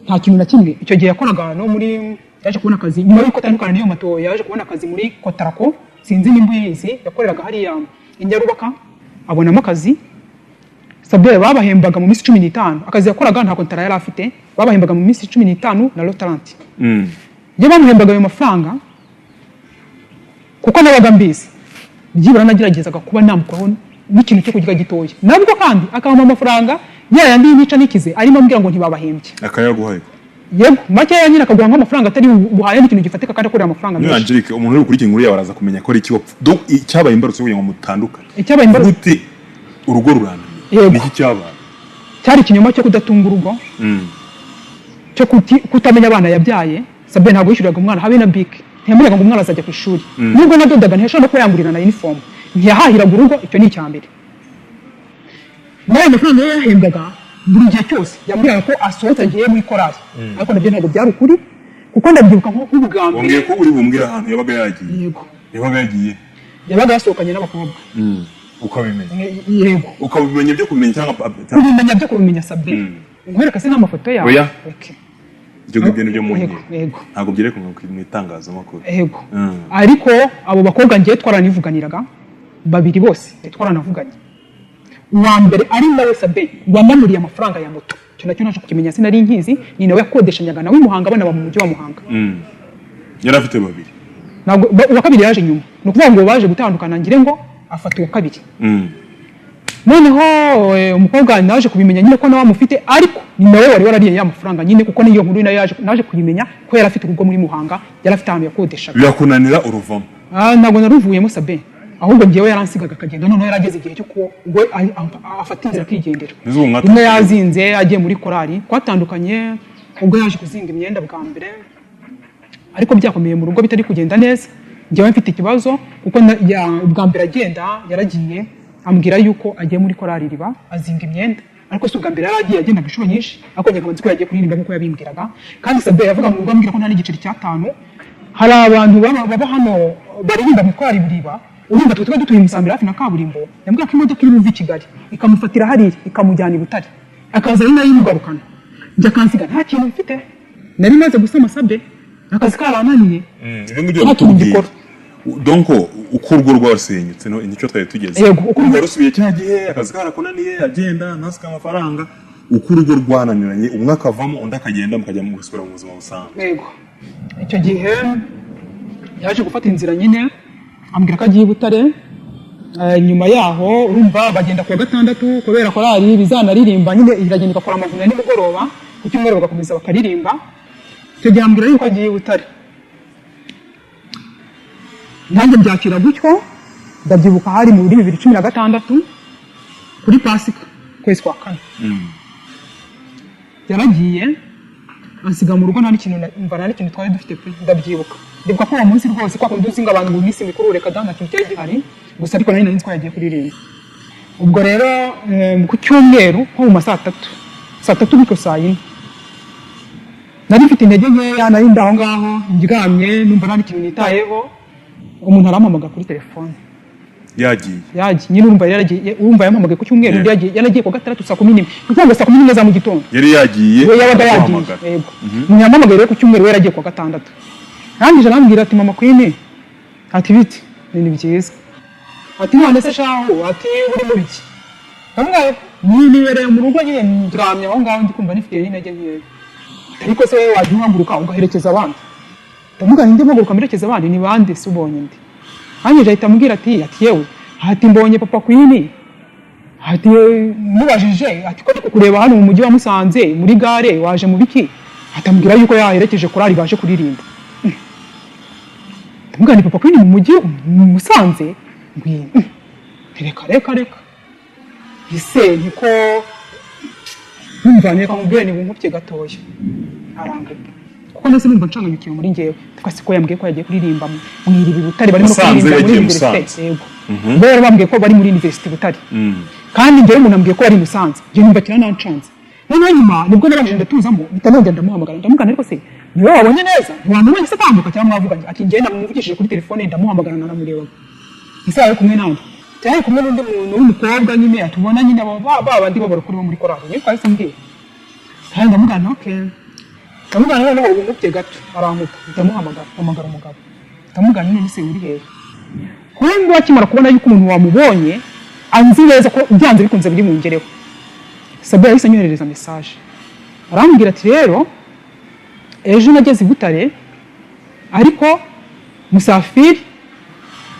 S1: nta kintu na kimwe. Icyo gihe yakoraga no muri, yaje kubona akazi nyuma y'uko atandukana n'iyo moto, yaje kubona akazi muri Kotarako, sinzi nimba uyizi, yakoreraga hariya i Nyarubaka, abonamo akazi. Sabe, babahembaga mu minsi 15. Akazi yakoraga nta kontara yari afite, babahembaga mu minsi 15 na le 30. Iyo bamuhembaga ayo mafaranga, kuko nabaga mbizi, byibura nageragezaga kuba namukuraho n'ikintu cyo kurya gitoya. Nabwo kandi akampa amafaranga ya yandi y'intica nikize, arimo ambwira ngo ntibabahembye.
S2: Akayaguhaye?
S1: Yego, makeya nyine, akaguha nk'amafaranga atari buhaye n'ikintu gifatika, kandi akorera amafaranga
S2: Niyo
S1: menshi.
S2: Angelique, umuntu uri gukurikira inkuru yawe araza kumenya ko ari iki wapfa. Donc icyabaye imbarutso kugira ngo mutandukane?
S1: Icyabaye imbarutso?
S2: Gute urugo rurananiye?
S1: Yego.
S2: Niki cyabaye?
S1: Cyari ikinyoma cyo kudatunga urugo, cyo kutamenya abana yabyaye. Sabe ntabwo yishyuriraga umwana habe na bike, ntiyamubwiraga ngo umwana azajya ku ishuri. Nubwo nadodaga, ntiyashobora no kuba yangurira na uniform, ntiyahahiraga urugo. Icyo ni icya mbere. N'ayo mafaranga yo yahembwaga, buri gihe cyose yambwiraga ko asohotse agiye muri korali, ariko nabyo ntabwo byari ukuri, kuko ndabyibuka nko nk'ubwa mbere.
S2: Wambwiye ko uri bumbwire ahantu yabaga yagiye.
S1: Yego.
S2: Yabaga yagiye?
S1: Yabaga yasohokanye n'abakobwa.
S2: Ukabimenya?
S1: Yego.
S2: Ukabimenya byo kumenya cyangwa?
S1: Kubimenya byo kubimenya, Sabe. Nkwereka se n'amafoto yawe?
S2: Oya.
S1: Okay.
S2: Ibyo ngibyo ni byo mu
S1: Yego,
S2: nkiko.
S1: Yego.
S2: Ntabwo byerekanwa mu itangazamakuru.
S1: Yego. Ariko abo bakobwa ngiye twaranivuganiraga, babiri bose twaranavuganye. Uwa mbere ari nawe, Sabe, wamanuriye amafaranga ya moto, icyo nacyo naje kukimenya, sinari nkizi, ni nawe yakodeshanyaga nawe i Muhanga, banaba mu mujyi wa Muhanga.
S2: Yari afite babiri?
S1: Ntabwo uwa kabiri yaje nyuma. Ni ukuvuga ngo baje gutandukana, ngire ngo afata uwa kabiri. Noneho umukobwa naje kubimenya nyine ko nawe amufite, ariko ni nawe wari warariye ya mafaranga nyine, kuko niyo nkuru nayo naje kuyimenya ko yari afite urugo muri Muhanga, yari afite ahantu yakodeshaga.
S2: Birakunanira uruvamo?
S1: Ah, ntabwo naruvuyemo, Sabe, ahubwo ngewe yaransigaga akagenda. Noneho yarageze igihe cyo kuba ubwo afata inzira akigendera.
S2: Mbese ubu
S1: Rimwe
S2: mwatandukanye?
S1: yazinze agiye muri korali. Twatandukanye ubwo yaje kuzinga imyenda bwa mbere, ariko byakomeye mu rugo bitari kugenda neza, njyewe mfite ikibazo, kuko ubwa mbere agenda yaragiye ambwira yuko agiye muri korali Iriba, azinga imyenda. Ariko si ubwa mbere yari agiye, agendaga inshuro nyinshi, ariko njye nkaba nzi ko yagiye kuririmba nk'uko yabimbwiraga. Kandi Sabe yavuga mu rugo ambwira ko nta n'igiceri cy'atanu. Hari abantu baba hano baririmba mu korali Iriba. Urumva twe tuba dutuye i Musambira hafi na kaburimbo. Yambwira ko imodoka iri buve i Kigali ikamufatira hariya ikamujyana i Butare, akaza ari nayo imugarukana, njye akansiga nta kintu mfite. Nari maze gusama, Sabe, akazi karananiye.
S2: Ibyo ngibyo
S1: Nta kintu
S2: watubwiye.
S1: gikora.
S2: Donc uko urugo rwasenyutse, no nicyo twari tugeze.
S1: Yego, uko urugo-
S2: Urugo rusubiye cya gihe akazi karakunaniye, agenda ntasike amafaranga, uko urugo rwananiranye, umwe akavamo undi akagenda, mukajya mu gusubira mu buzima busanzwe.
S1: Yego, icyo gihe yaje gufata inzira nyine ambwira ko agiye i Butare. Nyuma yaho urumva bagenda kuwa gatandatu, kubera korali bizanaririmba nyine, iragenda igakora amavuna ya nimugoroba, ku cyumweru bagakomeza bakaririmba. Icyo gihe ambwira yuko agiye i Butare, nanjye mbyakira gutyo. Ndabyibuka hari muri 2016 kuri Pasika, ukwezi kwa kane. Yaragiye ansiga mu rugo, nta n'ikintu mva nta n'ikintu twari dufite pe. Ndabyibuka, ndibuka ko uwo munsi rwose, kwa kundi uzi ngo abantu mu minsi mikuru, reka da, nta kintu cyari gihari gusa, ariko nari nzi ko yagiye kuririmba. Ubwo rero ku cyumweru nko mu ma saa tatu, saa tatu gutyo, saa yine, nari mfite intege nkeya, nari ndi aho ngaho ndyamye, numva nta n'ikintu nitayeho. Umuntu arampamagara kuri telefone.
S2: Yagiye?
S1: Yagiye nyine, urumva yaragiye, urumva yampamagaye ku cyumweru. Yagiye, yaragiye ku wa gatandatu saa 11, ni ukuvuga ngo saa 11 za mu gitondo.
S2: Yari yagiye?
S1: We yabaga yagiye.
S2: Araguhamagara.
S1: Yego, umuntu yampamagaye rero ku cyumweru, we yaragiye ku wa gatandatu. Arangije arambwira ati: "Mama Queen," ati: "Biti ni byiza," ati: "None se shahu," ati: "uri mu biki?" Ndamubwira ni nibereye mu rugo nyine, ndyamye aho ngaho, ndi kumva nifite intege nkeya. Ariko se wowe wajya uhaguruka ugaherekeza abandi? Ndamubwira nti: "Mpaguruka mperekeza abandi ni bande se? Ubonye ndi?" Arangije ahita ambwira ati: "Yewe," ati: "mbonye papa Queen," ati: "mubajije," ati: "ko ndi kukureba hano mu mujyi wa Musanze muri gare, waje mu biki?" Atambwira yuko yaherekeje korali baje kuririmba. Ndamubwira ni: "Papa Queen mu mujyi mu Musanze?" Ngwino. Reka reka reka, ese niko numva? Reka mubwire, ni bunkubye gatoya, aranguka. Kuko nahise numva nshanganyukiwe muri njyewe. Twese ko yambwiye ko yagiye kuririmba mu iriba i Butare, barimo
S2: Musanze,
S1: kuririmba muri
S2: yagiye
S1: universite.
S2: Musanze.
S1: Yego, bo rero bambwiye ko bari muri universite Butare, kandi njyewe umuntu ambwiye ko yari i Musanze, njye numva kiranancanze. Noneho nyuma nibwo narangije ndatuzamo, mpita nongera ndamuhamagara, ndamugana: "Ariko se niwe wabonye neza? Ntiwamubonye se atambuka cyangwa mwavuganye?" Ati: "Njyewe namuvugishije kuri telefone, ndamuhamagara, nanamurebaga." Ese yari kumwe nande? Yari kumwe n'undi muntu w'umukobwa nyine atubona nyine, abo ba bandi b'abarokore bo muri korali. Niko yahise ambwira. Kandi ndamugana: "Okay." Ndamugana noneho ubu ngubye gato arankupa, ndamuhamagara, mpamagara umugabo, ndamugana: "None se uri hehe?" Kumbe akimara kubona yuko umuntu wamubonye anzi neza ko byanze bikunze biri bungereho, Sabe, yahise anyoherereza message, arambwira ati: "Rero ejo nageze i Butare, ariko Musafiri,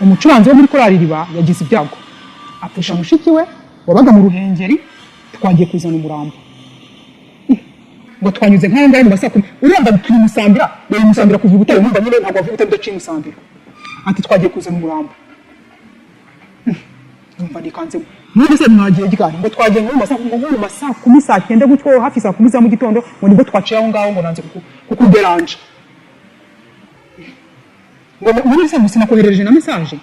S1: umucuranzi wo muri korali Iriba, yagize ibyago, apfusha mushiki we wabaga mu Ruhengeri. Twagiye kuzana umurambo." Ngo twanyuze nk'aho ngaho mu ma 10:00. Urumva turi Musambira, bari Musambira kuva i Butare. Urumva nyine ntabwo wavuye i Butare udaciye Musambira. Ati: "Twagiye kuzana umurambo." Numva nikanzemo. "None se mwagiye ryari?" Ngo twagiye nko mu ma 10:00, 9:00 gutyo, hafi 10:00 za mu gitondo, ngo nibwo twaciye aho ngaho, ngo nanze kukuderanja. Ngo muri se sinakoherereje na message.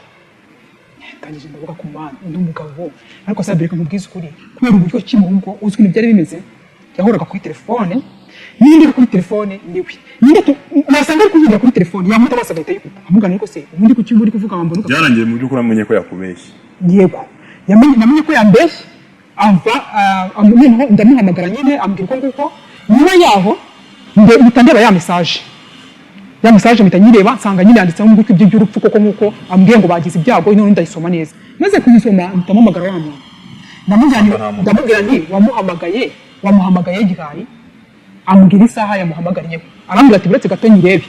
S1: Ndangije ndavuga ku Mana, undi mugabo. Ariko se reka nkubwize ukuri, kubera uburyo ki mu rugo uzwi ibintu byari bimeze, yahoraga kuri telefone. N'indi iri kuri telefone niwe ninde nasanga ari kuvugira kuri telefone, yamuta bose agahita yikupa. Amugana: "Ariko se ubundi kuki uri kuvuga wambona?"
S2: Byarangiye mu by'ukuri amenye ko yakubeshye?
S1: Yego, yamenye, namenye ko yambeshye. Ava noneho ndamuhamagara nyine, ambwira uko nguko. Nyuma yaho mpita ndeba ya message, ya message mpita nyireba, nsanga nyine yanditseho ngo ibyo by'urupfu koko nk'uko ambwiye, ngo bagize ibyago. None ndayisoma neza. Maze kuyisoma mpita mpamagara wa muntu, ndamubwira nti, ndamubwira nti: "Wamuhamagaye, wamuhamagaye gihari?" Ambwira isaha yamuhamagariyeho. Arambwira ati: "Buretse gato nyirebe."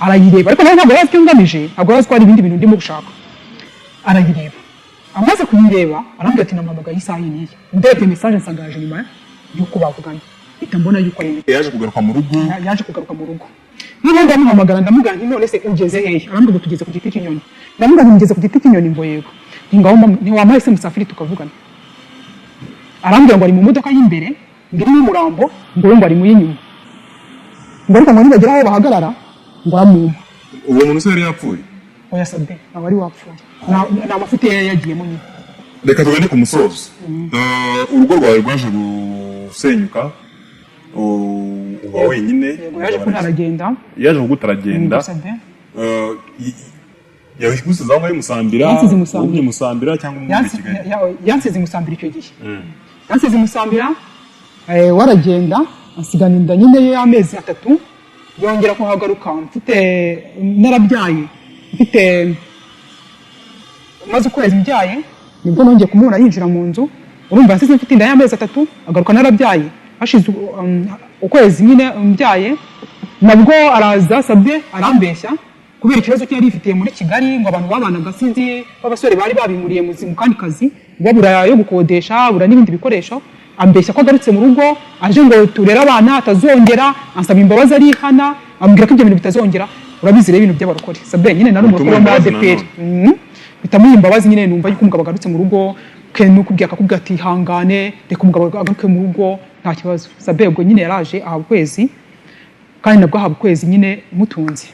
S1: Arayireba, ariko nawe ntabwo yari azi icyo ngamije, ntabwo yari azi ko hari ibindi bintu ndimo gushaka. Arayireba, amaze kuyireba arambwira ati: "Namuhamagaye isaha iyi n'iyi." Ndebye message nsanga yaje nyuma y'uko bavuganye, mpita mbona yuko ari
S2: Yaje kugaruka mu rugo?
S1: Yaje kugaruka mu rugo. Noneho ndamuhamagara, ndamubwira nti: "None se ugeze hehe?" Arambwira ngo: "Tugeze ku giti cy'inyoni." Ndamubwira nti: "Mugeze ku giti cy'inyoni?" Ngo: "Yego." Nti: "Ngaho ntiwampaye se Musafiri tukavugana?" Arambwira ngo ari mu modoka y'imbere, ngo irimo umurambo, ngo we ngo ari mu y'inyuma, ngo ariko ngo nibagera aho bahagarara ngo aramumpa.
S2: Uwo muntu se yari yapfuye?
S1: Oya Sabe, ntabwo ari wapfuye. Ni amafuti yari yagiyemo nyine.
S2: Reka tugane ku musozo. Urugo rwawe rwaje gusenyuka, uba wenyine.
S1: Yego, yaje ko ntaragenda.
S2: Yaje kuguta aragenda.
S1: Sabe.
S2: Yagusize aho ngaho i Musambira?
S1: Yansize i Musambira.
S2: Wagumye i Musambira cyangwa muri Kigali?
S1: Yansize i Musambira icyo gihe. Yansize i Musambira, waragenda asigana inda nyine ye y'amezi 3. Yongera kuhagaruka mfite, narabyaye, mfite maze ukwezi mbyaye, nibwo nongeye kumubona yinjira mu nzu. Urumva yansize mfite inda y'amezi 3, agaruka narabyaye, hashize ukwezi nyine mbyaye. Nabwo araza Sabye, arambeshya kubera ikibazo cye yari yifitiye muri Kigali, ngo abantu babanaga, sinzi, b'abasore bari babimuriye mu kandi kazi, babura yo gukodesha, babura n'ibindi bikoresho. Ambeshya ko agarutse mu rugo, aje ngo turere abana, atazongera. Ansaba imbabazi, arihana, ambwira ko ibyo bintu bitazongera. Urabizi rero ibintu by'abarokore Sabe, nyine nari umurokore wo muri
S2: imbabazi.
S1: ADEPR. Mpita muha imbabazi nyine, numva yuko umugabo agarutse mu rugo ke nukubwira, akakubwira ati: "Hangane, reka umugabo agaruke mu rugo, nta kibazo." Sabe, ubwo nyine yaraje aha ukwezi, kandi nabwo ahaba ukwezi nyine mutunze.